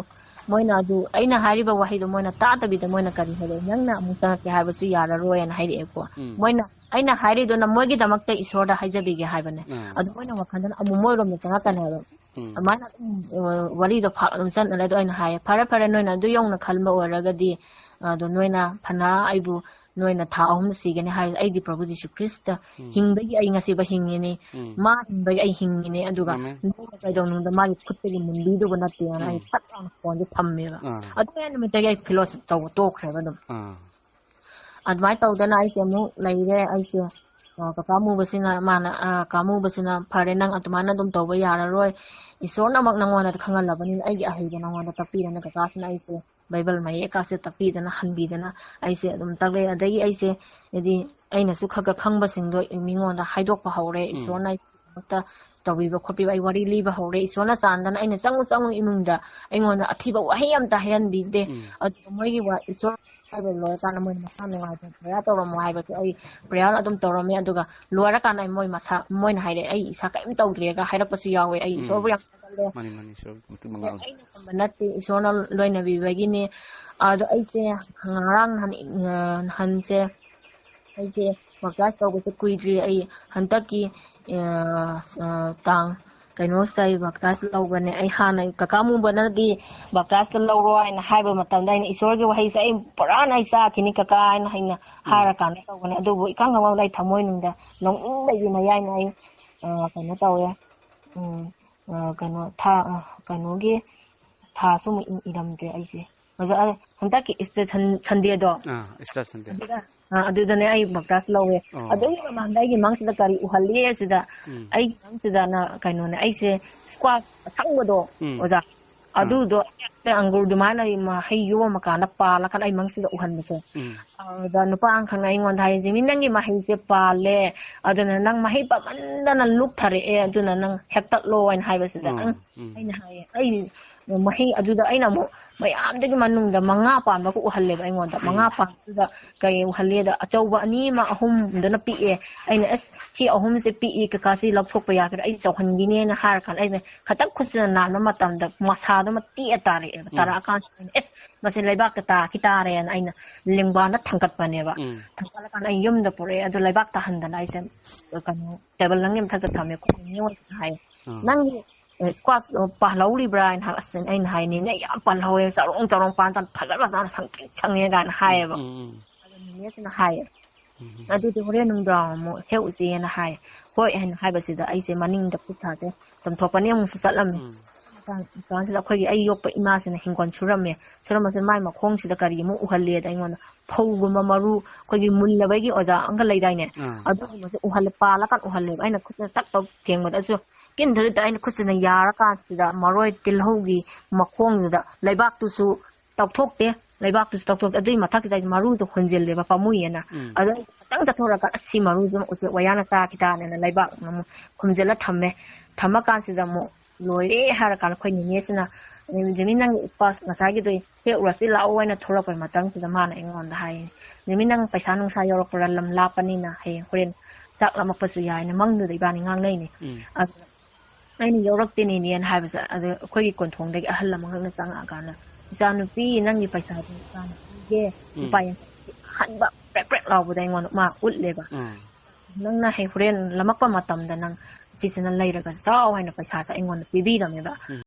ꯃꯣꯏꯅ ꯑꯗꯨ, ꯑꯩꯅ ꯍꯥꯏꯔꯤꯕ ꯋꯥꯍꯩꯗꯣ ꯃꯣꯏꯅ ꯇꯥꯗꯕꯤꯗ ꯃꯣꯏꯅ ꯀꯔꯤ ꯍꯥꯏꯔꯛꯏ? ꯅꯪꯅ ꯑꯃꯨꯛ ꯆꯪꯉꯛꯀꯦ ꯍꯥꯏꯕꯁꯨ ꯌꯥꯔꯔꯣꯏꯅ ꯍꯥꯏꯔꯛꯑꯦꯀꯣ꯫ ꯎꯝ꯫ ꯃꯣꯏꯅ, ꯑꯩꯅ ꯍꯥꯏꯔꯤꯗꯨꯅ ꯃꯣꯏꯒꯤꯗꯃꯛꯇ ꯏꯁꯣꯔꯗ ꯍꯥꯏꯖꯕꯤꯒꯦ ꯍꯥꯏꯕꯅꯦ꯫ ꯑꯥ꯫ ꯑꯗꯨ ꯃꯣꯏꯅ ꯋꯥꯈꯜꯗꯅ ꯑꯃꯨꯛ ꯃꯣꯏꯔꯣꯝꯗ ꯆꯪꯉꯛꯀꯅꯤ ꯍꯥꯏꯕ꯫ ꯎꯝ꯫ ꯑꯗꯨꯃꯥꯏꯅ ꯑꯗꯨꯝ, ꯑ, ꯋꯥꯔꯤꯗꯣ ꯐꯥꯛ ꯑꯗꯨꯝ ꯆꯠꯅꯔꯦ꯫ ꯑꯗꯣ ꯑꯩꯅ ꯍꯥꯏꯌꯦ, "ꯐꯔꯦ, ꯐꯔꯦ, ꯅꯣꯏꯅ ꯑꯗꯨ ꯌꯧꯅ ꯈꯟꯕ ꯑꯣꯏꯔꯒꯗꯤ, ꯑꯗꯣ ꯅꯣꯏꯅ ꯐꯅ ꯑꯩꯕꯨ ꯅꯣꯏꯅ ꯊꯥ ꯑꯍꯨꯝ ꯁꯤꯒꯅꯤ ꯍꯥꯏꯔꯁꯨ, ꯑꯩꯗꯤ ꯄ꯭ꯔꯚꯨ ꯖꯤꯁꯨ ꯈ꯭ꯔꯤꯁꯇ ꯎꯝ꯫ ꯍꯤꯡꯕꯒꯤ ꯑꯩ ꯉꯁꯤꯐꯥꯎ ꯍꯤꯡꯉꯤꯅꯤ꯫ ꯎꯝ꯫ ꯃꯥ ꯍꯤꯡꯕꯒꯤ ꯑꯩ ꯍꯤꯡꯉꯤꯅꯦ꯫ ꯑꯗꯨꯒ ꯑꯃꯦꯟ꯫ ꯅꯣꯏꯅ ꯀꯩꯗꯧꯅꯨꯡꯗ ꯃꯥꯒꯤ ꯈꯨꯠꯇꯒꯤ ꯃꯨꯟꯕꯤꯗꯧꯕ ꯅꯠꯇꯦꯅ ꯑꯩ ꯎꯝ꯫ ꯐꯠ ꯂꯥꯎꯅ ꯐꯣꯟꯁꯦ ꯊꯝꯃꯦꯕ꯫ ꯑꯥ꯫ ꯑꯗꯨ ꯅꯨꯃꯤꯠꯇꯒꯤ ꯑꯩ ꯐꯦꯂꯣꯁꯤꯞ ꯇꯧꯕ ꯇꯣꯛꯈ꯭ꯔꯦꯕ ꯑꯗꯨꯝ꯫ ꯑꯥ꯫ ꯑꯗꯨꯃꯥꯏꯅ ꯇꯧꯗꯅ ꯑꯩꯁꯦ ꯑꯃꯨꯛ ꯂꯩꯔꯦ꯫ ꯑꯩꯁꯦ, ꯑ, ꯀꯀꯥ ꯃꯨꯕꯁꯤꯅ, ꯃꯥꯅ, ꯑ, "ꯀꯥ ꯃꯨꯕꯁꯤꯅ, 'ꯐꯔꯦ, ꯅꯪ ꯑꯗꯨꯃꯥꯏꯅ ꯑꯗꯨꯝ ꯇꯧꯕ ꯌꯥꯔꯔꯣꯏ꯫ ꯏꯁꯣꯔꯅꯃꯛ ꯅꯪꯉꯣꯟꯗ ꯈꯪꯍꯜꯂꯕꯅꯤꯅ ꯑꯩꯒꯤ ꯑꯍꯩꯕ ꯅꯪꯉꯣꯟꯗ ꯇꯥꯛꯄꯤꯔꯅꯤ,'" ꯀꯀꯥꯁꯤꯅ ꯑꯩꯁꯦ ꯕꯥꯏꯕꯜ ꯃꯌꯦꯛꯀꯥꯁꯦ ꯇꯥꯛꯄꯤꯗꯅ, ꯍꯟꯕꯤꯗꯅ ꯑꯩꯁꯦ ꯑꯗꯨꯝ ꯇꯥꯛꯂꯛꯑꯦ꯫ ꯑꯗꯒꯤ ꯑꯩꯁꯦ, ꯍꯥꯏꯗꯤ, ꯑꯩꯅꯁꯨ ꯈꯔ ꯈꯔ ꯈꯪꯕꯁꯤꯡꯗꯣ ꯃꯤꯉꯣꯟꯗ ꯍꯥꯏꯗꯣꯛꯄ ꯍꯧꯔꯦ꯫ ꯎꯝ꯫ ꯏꯁꯣꯔꯅ ꯑꯩꯒꯤꯗꯃꯛꯇ ꯇꯧꯕꯤꯕ ꯈꯣꯠꯄꯤꯕ ꯑꯩ ꯋꯥꯔꯤ ꯂꯤꯕ ꯍꯧꯔꯦ꯫ ꯏꯁꯣꯔꯅ ꯆꯥꯟꯗꯅ ꯑꯩꯅ ꯆꯪꯉꯨ ꯆꯪꯉꯨ ꯏꯃꯨꯡꯗ ꯑꯩꯉꯣꯟꯗ ꯑꯊꯤꯕ ꯋꯥꯍꯩ ꯑꯝꯇ ꯍꯥꯏꯍꯟꯕꯤꯗꯦ꯫ ꯎꯝ꯫ ꯑꯗꯨꯒ ꯃꯣꯏꯒꯤ ꯋꯥ-, ꯏꯁꯣꯔ ꯍꯥꯏꯕ ꯂꯣꯏꯔꯀꯥꯟꯗ ꯃꯣꯏ ꯃꯁꯥ ꯅꯨꯡꯉꯥꯏꯇꯅ ꯄ꯭ꯔꯦꯌꯔ ꯇꯧꯔꯝꯃꯣ ꯍꯥꯏꯕꯁꯨ ꯑꯩ ꯄ꯭ꯔꯦꯌꯔ ꯑꯗꯨꯝ ꯇꯧꯔꯝꯃꯦ꯫ ꯑꯗꯨꯒ ꯂꯣꯏꯔꯀꯥꯟꯗ ꯑꯩ ꯃꯣꯏ ꯃꯁꯥ, ꯃꯣꯏꯅ ꯍꯥꯏꯔꯛꯑꯦ, "ꯑꯩ ꯏꯁꯥ ꯀꯔꯤꯝ ꯇꯧꯗ꯭ꯔꯦꯒ" ꯍꯥꯏꯔꯛꯄꯁꯨ ꯌꯥꯎꯋꯦ꯫ ꯑꯩ ꯎꯝ꯫ ꯏꯁꯣꯔꯕꯨ ꯌꯥꯝ ꯊꯥꯒꯠꯂꯦ꯫ ꯃꯥꯅꯤ, ꯃꯥꯅꯤ, ꯏꯁꯣꯔ ꯃꯇꯤꯛ ꯑꯗꯣ ꯃꯉꯥꯜ꯫ ꯑꯩꯅ ꯉꯝꯕ ꯅꯠꯇꯦ, ꯏꯁꯣꯔꯅ ꯂꯣꯏꯅꯕꯤꯕꯒꯤꯅꯦ꯫ ꯑꯗꯣ ꯑꯩꯁꯦ ꯉꯔꯥꯡ ꯅꯍꯥꯟ, ꯑ, ꯅꯍꯥꯟꯁꯦ ꯑꯩꯁꯦ ꯕꯞꯇꯥꯏꯁ ꯇꯧꯕꯁꯦ ꯀꯨꯏꯗ꯭ꯔꯤ꯫ ꯑꯩ ꯍꯟꯗꯛꯀꯤ, ꯑ, ꯑ, ꯇꯥꯡ ꯀꯩꯅꯣꯁꯤꯗ ꯑꯩ ꯕꯞꯇꯥꯏꯁ ꯂꯧꯕꯅꯦ꯫ ꯑꯩ ꯍꯥꯟꯅ ꯀꯀꯥ ꯃꯨꯕꯅꯗꯤ ꯕꯞꯇꯥꯏꯁꯀ ꯂꯧꯔꯣ ꯍꯥꯏꯅ ꯍꯥꯏꯕ ꯃꯇꯝꯗ ꯑꯩꯅ ꯏꯁꯣꯔꯒꯤ ꯋꯥꯍꯩꯁꯦ ꯑꯩ ꯄꯨꯔꯥꯅ ꯑꯩ ꯆꯥꯈꯤꯅꯤ ꯀꯀꯥ ꯍꯥꯏꯅ, ꯍꯥꯏꯅ ꯎꯝ꯫ ꯍꯥꯏꯔꯀꯥꯟꯗ ꯇꯧꯕꯅꯦ꯫ ꯑꯗꯨꯕꯨ ꯏꯀꯪ ꯈꯪꯍꯧꯗ ꯑꯩ ꯊꯃꯣꯏꯅꯨꯡꯗ ꯅꯣꯛꯅꯤꯡꯕꯒꯤ ꯃꯌꯥꯏꯅ ꯑꯩ, ꯑ, ꯀꯩꯅꯣ ꯇꯧꯋꯦ꯫ ꯎꯝ, ꯑ, ꯀꯩꯅꯣ, ꯊꯥ, ꯑ, ꯀꯩꯅꯣꯒꯤ ꯊꯥꯁꯨ ꯑꯃꯨꯛ ꯏ-, ꯏꯔꯝꯗ꯭ꯔꯦ ꯑꯩꯁꯦ꯫ ꯑꯣꯖꯥ, ꯑ, ꯍꯟꯗꯛꯀꯤ Easter Sun-, Sundayꯗꯣ, ꯑꯥ, Easter Sunday꯫ ꯑꯗꯨꯗ, ꯑ, ꯑꯗꯨꯗꯅꯦ ꯑꯩ ꯕꯞꯇꯥꯏꯁ ꯂꯧꯋꯦ꯫ ꯑꯣ꯫ ꯑꯗꯨꯒꯤ ꯃꯃꯥꯡꯗ ꯑꯩꯒꯤ ꯃꯪꯁꯤꯗ ꯀꯔꯤ ꯎꯍꯜꯂꯤ ꯁꯤꯗ, ꯎꯝ꯫ ꯑꯩꯒꯤ ꯃꯪꯁꯤꯗꯅ ꯀꯩꯅꯣꯅꯦ, ꯑꯩꯁꯦ squash ꯑꯁꯪꯕꯗꯣ, ꯎꯝ꯫ ꯑꯣꯖꯥ, ꯑꯥ꯫ ꯑꯗꯨꯗꯣ ꯍꯦꯛꯇ ꯑꯪꯒꯨꯔ ꯑꯗꯨꯃꯥꯏꯅ ꯃꯍꯩ ꯌꯣꯝꯃꯀꯥꯟꯗ ꯄꯥꯜꯂꯀꯥꯟꯗ ꯑꯩ ꯃꯪꯁꯤꯗ ꯎꯍꯟꯕꯁꯦ꯫ ꯎꯝ꯫ ꯑꯗꯨꯗ ꯅꯨꯄꯥ ꯑꯃꯈꯛꯅ ꯑꯩꯉꯣꯟꯗ ꯍꯥꯏ, "ꯖꯤꯃꯤ, ꯅꯪꯒꯤ ꯃꯍꯩꯁꯦ ꯄꯥꯜꯂꯦ, ꯑꯗꯨꯅ ꯅꯪ ꯃꯍꯩ ꯄꯥꯟꯃꯟꯗꯅ ꯂꯨꯛꯊꯔꯛꯑꯦ, ꯑꯗꯨꯅ ꯅꯪ ꯍꯦꯛꯇꯠꯂꯣ" ꯍꯥꯏꯅ ꯍꯥꯏꯕꯁꯤꯗ, ꯎꯝ, "ꯑꯪ," ꯎꯝ꯫ ꯑꯩꯅ ꯍꯥꯏꯌꯦ, "ꯑꯩ ꯃꯍꯩ ꯑꯗꯨꯗ ꯑꯩꯅ ꯑꯃꯨꯛ ꯃꯌꯥꯝꯗꯒꯤ ꯃꯅꯨꯡꯗ ꯃꯉꯥ ꯄꯥꯟꯕꯒ ꯎꯍꯜꯂꯦꯕ ꯑꯩꯉꯣꯟꯗ꯫ ꯎꯝ꯫ ꯃꯉꯥ ꯄꯥꯟꯕꯗꯨꯗ ꯀꯩ ꯎꯍꯜꯂꯦꯗ, ꯑꯆꯧꯕ ꯑꯅꯤ ꯑꯃ ꯑꯍꯨꯝꯗꯨꯅ ꯄꯤꯛꯑꯦ꯫ ꯑꯩꯅ, "ꯑꯁ, ꯁꯤ ꯑꯍꯨꯝꯁꯦ ꯄꯤꯛꯏ ꯀꯀꯥ, ꯁꯤ ꯂꯧꯊꯣꯛꯄ ꯌꯥꯒꯗ꯭ꯔꯥ? ꯑꯩ ꯆꯥꯎꯍꯟꯈꯤꯅꯦꯅ" ꯍꯥꯏꯔ ꯀꯥꯟꯗ ꯑꯩꯅ ꯈꯇꯪ ꯈꯨꯠꯁꯤꯅ ꯅꯥꯟꯕ ꯃꯇꯝꯗ ꯃꯁꯥꯗꯨꯃ ꯇꯦꯛꯑ ꯇꯥꯔꯛꯑꯦꯕ꯫ ꯎꯝ꯫ ꯇꯥꯔꯛꯑꯀꯥꯟꯁꯤꯗ ꯑꯩꯅ, "ꯑꯦꯁ, ꯃꯁꯤ ꯂꯩꯕꯥꯛꯇ ꯇꯥꯈꯤ ꯇꯥꯔꯦꯅ" ꯑꯩꯅ ꯂꯦꯡꯕꯥꯟꯗ ꯊꯥꯡꯒꯠꯄꯅꯦꯕ꯫ ꯎꯝ꯫ ꯊꯥꯡꯒꯠꯂꯀꯥꯟꯗ ꯑꯩ ꯌꯨꯝꯗ ꯄꯨꯔꯛꯑꯦ꯫ ꯑꯗꯨ ꯂꯩꯕꯥꯛ ꯇꯥꯍꯟꯗꯅ ꯑꯩꯁꯦ ꯀꯩꯅꯣ ꯇꯦꯕꯜ ꯅꯪꯒꯤ ꯃꯊꯛꯇ ꯊꯝꯃꯦ꯫ ꯑꯩꯈꯣꯏ ꯅꯦ ꯍꯣꯏꯅ ꯍꯥꯏ, ꯑꯥ꯫ "ꯅꯪꯒꯤ ꯁ꯭ꯀ꯭ꯋꯥꯁ ꯄꯥꯜꯍꯧꯔꯤꯕ꯭ꯔꯥ?" ꯍꯥꯏꯅ ꯍꯥꯏ꯫ ꯑꯁ, ꯑꯩꯅ ꯍꯥꯏꯅꯤꯅꯦ, "ꯌꯥꯝ ꯄꯥꯜꯍꯧꯋꯦ, ꯆꯔꯣꯡ ꯆꯔꯣꯡ ꯄꯥꯟ ꯆꯥꯅ ꯐꯖ ꯐꯖꯅ ꯁꯪꯇ꯭ꯔꯤꯛ ꯁꯪꯉꯦ" ꯀꯥꯏꯅ ꯍꯥꯏꯌꯦꯕ꯫ ꯎꯝ, ꯎꯝ, ꯎꯝ꯫ ꯑꯗꯣ ꯅꯦꯅꯦꯁꯤꯅ ꯍꯥꯏꯌꯦ, ꯎꯝ꯫ "ꯑꯗꯨꯗꯤ ꯍꯣꯔꯦꯟ ꯅꯨꯡꯗꯥꯡ ꯑꯃꯨꯛ ꯍꯦꯛꯎꯁꯦꯅ" ꯍꯥꯏ꯫ ꯍꯣꯏ ꯍꯥꯏꯅ ꯍꯥꯏꯕꯁꯤꯗ ꯑꯩꯁꯦ ꯃꯅꯤꯡꯗ ꯈꯨꯠ ꯁꯥꯁꯦ ꯆꯥꯝꯊꯣꯛꯄꯅꯦ ꯑꯃꯨꯛꯁꯨ ꯆꯠꯂꯝꯃꯦ꯫ ꯎꯝ꯫ ꯀꯥꯟꯁꯤꯗ ꯑꯩꯈꯣꯏꯒꯤ ꯑꯩ ꯌꯣꯛꯄ ꯏꯃꯥꯁꯤꯅ ꯍꯤꯡꯒꯣꯜ ꯁꯨꯔꯝꯃꯦ꯫ ꯁꯨꯔꯝꯕꯁꯤꯗ ꯃꯥꯏ ꯃꯈꯣꯡꯁꯤꯗ ꯀꯔꯤ ꯑꯃꯨꯛ ꯎꯍꯜꯂꯦꯗ ꯑꯩꯉꯣꯟꯗ ꯐꯧꯒꯨꯝꯕ ꯃꯔꯨ, ꯑꯩꯈꯣꯏꯒꯤ ꯃꯨꯜꯂꯕꯒꯤ ꯑꯣꯖꯥ ꯑꯃꯒ ꯂꯩꯗꯥꯏꯅꯦ? ꯑꯥ꯫ ꯑꯗꯨꯒꯨꯝꯕꯁꯦ ꯎꯍꯜꯂꯦ, ꯄꯥꯜꯂꯀꯥꯟ ꯎꯍꯜꯂꯦꯕ꯫ ꯑꯩꯅ ꯈꯨꯠꯁꯤꯅ ꯇꯛ ꯇꯧ ꯊꯦꯡꯕꯗ ꯑꯩꯁꯨ ꯀꯤꯟꯊꯗꯨꯗ ꯑꯩꯅ ꯈꯨꯠꯁꯤꯅ ꯌꯥꯔꯀꯥꯟꯁꯤꯗ ꯃꯔꯣꯏ ꯇꯤꯜꯍꯧꯒꯤ ꯃꯈꯣꯡꯗꯨꯗ ꯂꯩꯕꯥꯛꯇꯨꯁꯨ ꯇꯧꯊꯣꯛꯇꯦ꯫ ꯂꯩꯕꯥꯛꯇꯨꯁꯨ ꯇꯧꯊꯣꯛꯇꯦ꯫ ꯑꯗꯨꯒꯤ ꯃꯊꯛꯁꯤꯗ ꯑꯩꯁꯦ ꯃꯔꯨꯗꯣ ꯍꯨꯟꯖꯤꯜꯂꯦꯕ, ꯄꯥꯝꯃꯨꯏꯌꯦꯅ꯫ ꯎꯝ꯫ ꯑꯗꯣ ꯑꯩꯅ ꯈꯤꯇꯪ ꯆꯠꯊꯣꯔꯒ, "ꯑꯁ, ꯁꯤ ꯃꯔꯨꯁꯤꯃ ꯎꯆꯦꯛ ꯋꯥꯌꯥꯅ ꯆꯥꯈꯤꯗꯥꯅꯦꯅ" ꯂꯩꯕꯥꯛ ꯑꯃꯨꯛ ꯈꯨꯝꯖꯤꯜꯂ ꯊꯝꯃꯦ꯫ ꯊꯝꯃꯀꯥꯟꯁꯤꯗ ꯑꯃꯨꯛ ꯂꯣꯏꯔꯦ ꯍꯥꯏꯔ ꯀꯥꯟꯗ ꯑꯩꯈꯣꯏ ꯅꯦꯅꯦꯁꯤꯅ, "ꯖꯤꯃꯤ, ꯅꯪꯒꯤ ꯎꯄꯥꯁ ꯉꯁꯥꯏꯒꯤꯗꯣ ꯍꯦꯛꯎꯔꯁꯤ ꯂꯥꯛꯑꯣ" ꯍꯥꯏꯅ ꯊꯣꯛꯂꯛꯄꯩ ꯃꯇꯝꯁꯤꯗ ꯃꯥꯅ ꯑꯩꯉꯣꯟꯗ ꯍꯥꯏꯌꯦ, "ꯖꯤꯃꯤ, ꯅꯪ ꯄꯩꯁꯥ ꯅꯨꯡꯁꯥ ꯌꯧꯔꯛꯄ꯭ꯔꯥ? ꯂꯝ ꯂꯥꯞꯄꯅꯤꯅ ꯍꯌꯦꯡ ꯍꯣꯔꯦꯟ ꯆꯥꯛ ꯂꯥꯝꯃꯛꯄꯁꯨ ꯌꯥꯏꯅ" ꯃꯪꯗꯨꯗ ꯏꯕꯥꯅꯤ ꯉꯥꯡꯅꯩꯅꯦ꯫ ꯎꯝ꯫ ꯑꯗꯨꯗ ꯑꯩꯅ "ꯌꯧꯔꯛꯇꯦꯅꯦꯅꯦꯅ" ꯍꯥꯏꯕꯁꯦ, ꯑꯗ ꯑꯩꯈꯣꯏꯒꯤ ꯀꯣꯟꯊꯣꯡꯗꯒꯤ ꯑꯍꯜ ꯑꯃꯈꯛꯅ ꯆꯪꯉꯛꯑꯀꯥꯟꯗ, "ꯏꯆꯥꯅꯨꯄꯤ, ꯅꯪꯒꯤ ꯄꯩꯁꯥꯗꯣ ꯏꯆꯥꯅ ꯄꯤꯒꯦ, ꯎꯝ꯫ ꯂꯨꯄꯥ ꯌꯥꯡꯈꯩ ꯑꯍꯟꯕ ꯄ꯭ꯔꯦꯛ ꯄ꯭ꯔꯦꯛ ꯂꯥꯎꯕꯗ ꯑꯩꯉꯣꯟꯗ ꯃꯥ ꯎꯠꯂꯦꯕ꯫ ꯎꯝ꯫ ꯅꯪꯅ ꯍꯌꯦꯡ ꯍꯣꯔꯦꯟ ꯂꯥꯝꯃꯛꯄ ꯃꯇꯝꯗ ꯅꯪ ꯁꯤꯁꯤꯅ ꯂꯩꯔꯒ ꯆꯥꯎ" ꯍꯥꯏꯅ ꯄꯩꯁꯥꯁꯦ ꯑꯩꯉꯣꯟꯗ ꯄꯤꯕꯤꯔꯝꯃꯦꯕ꯫ ꯎꯝ꯫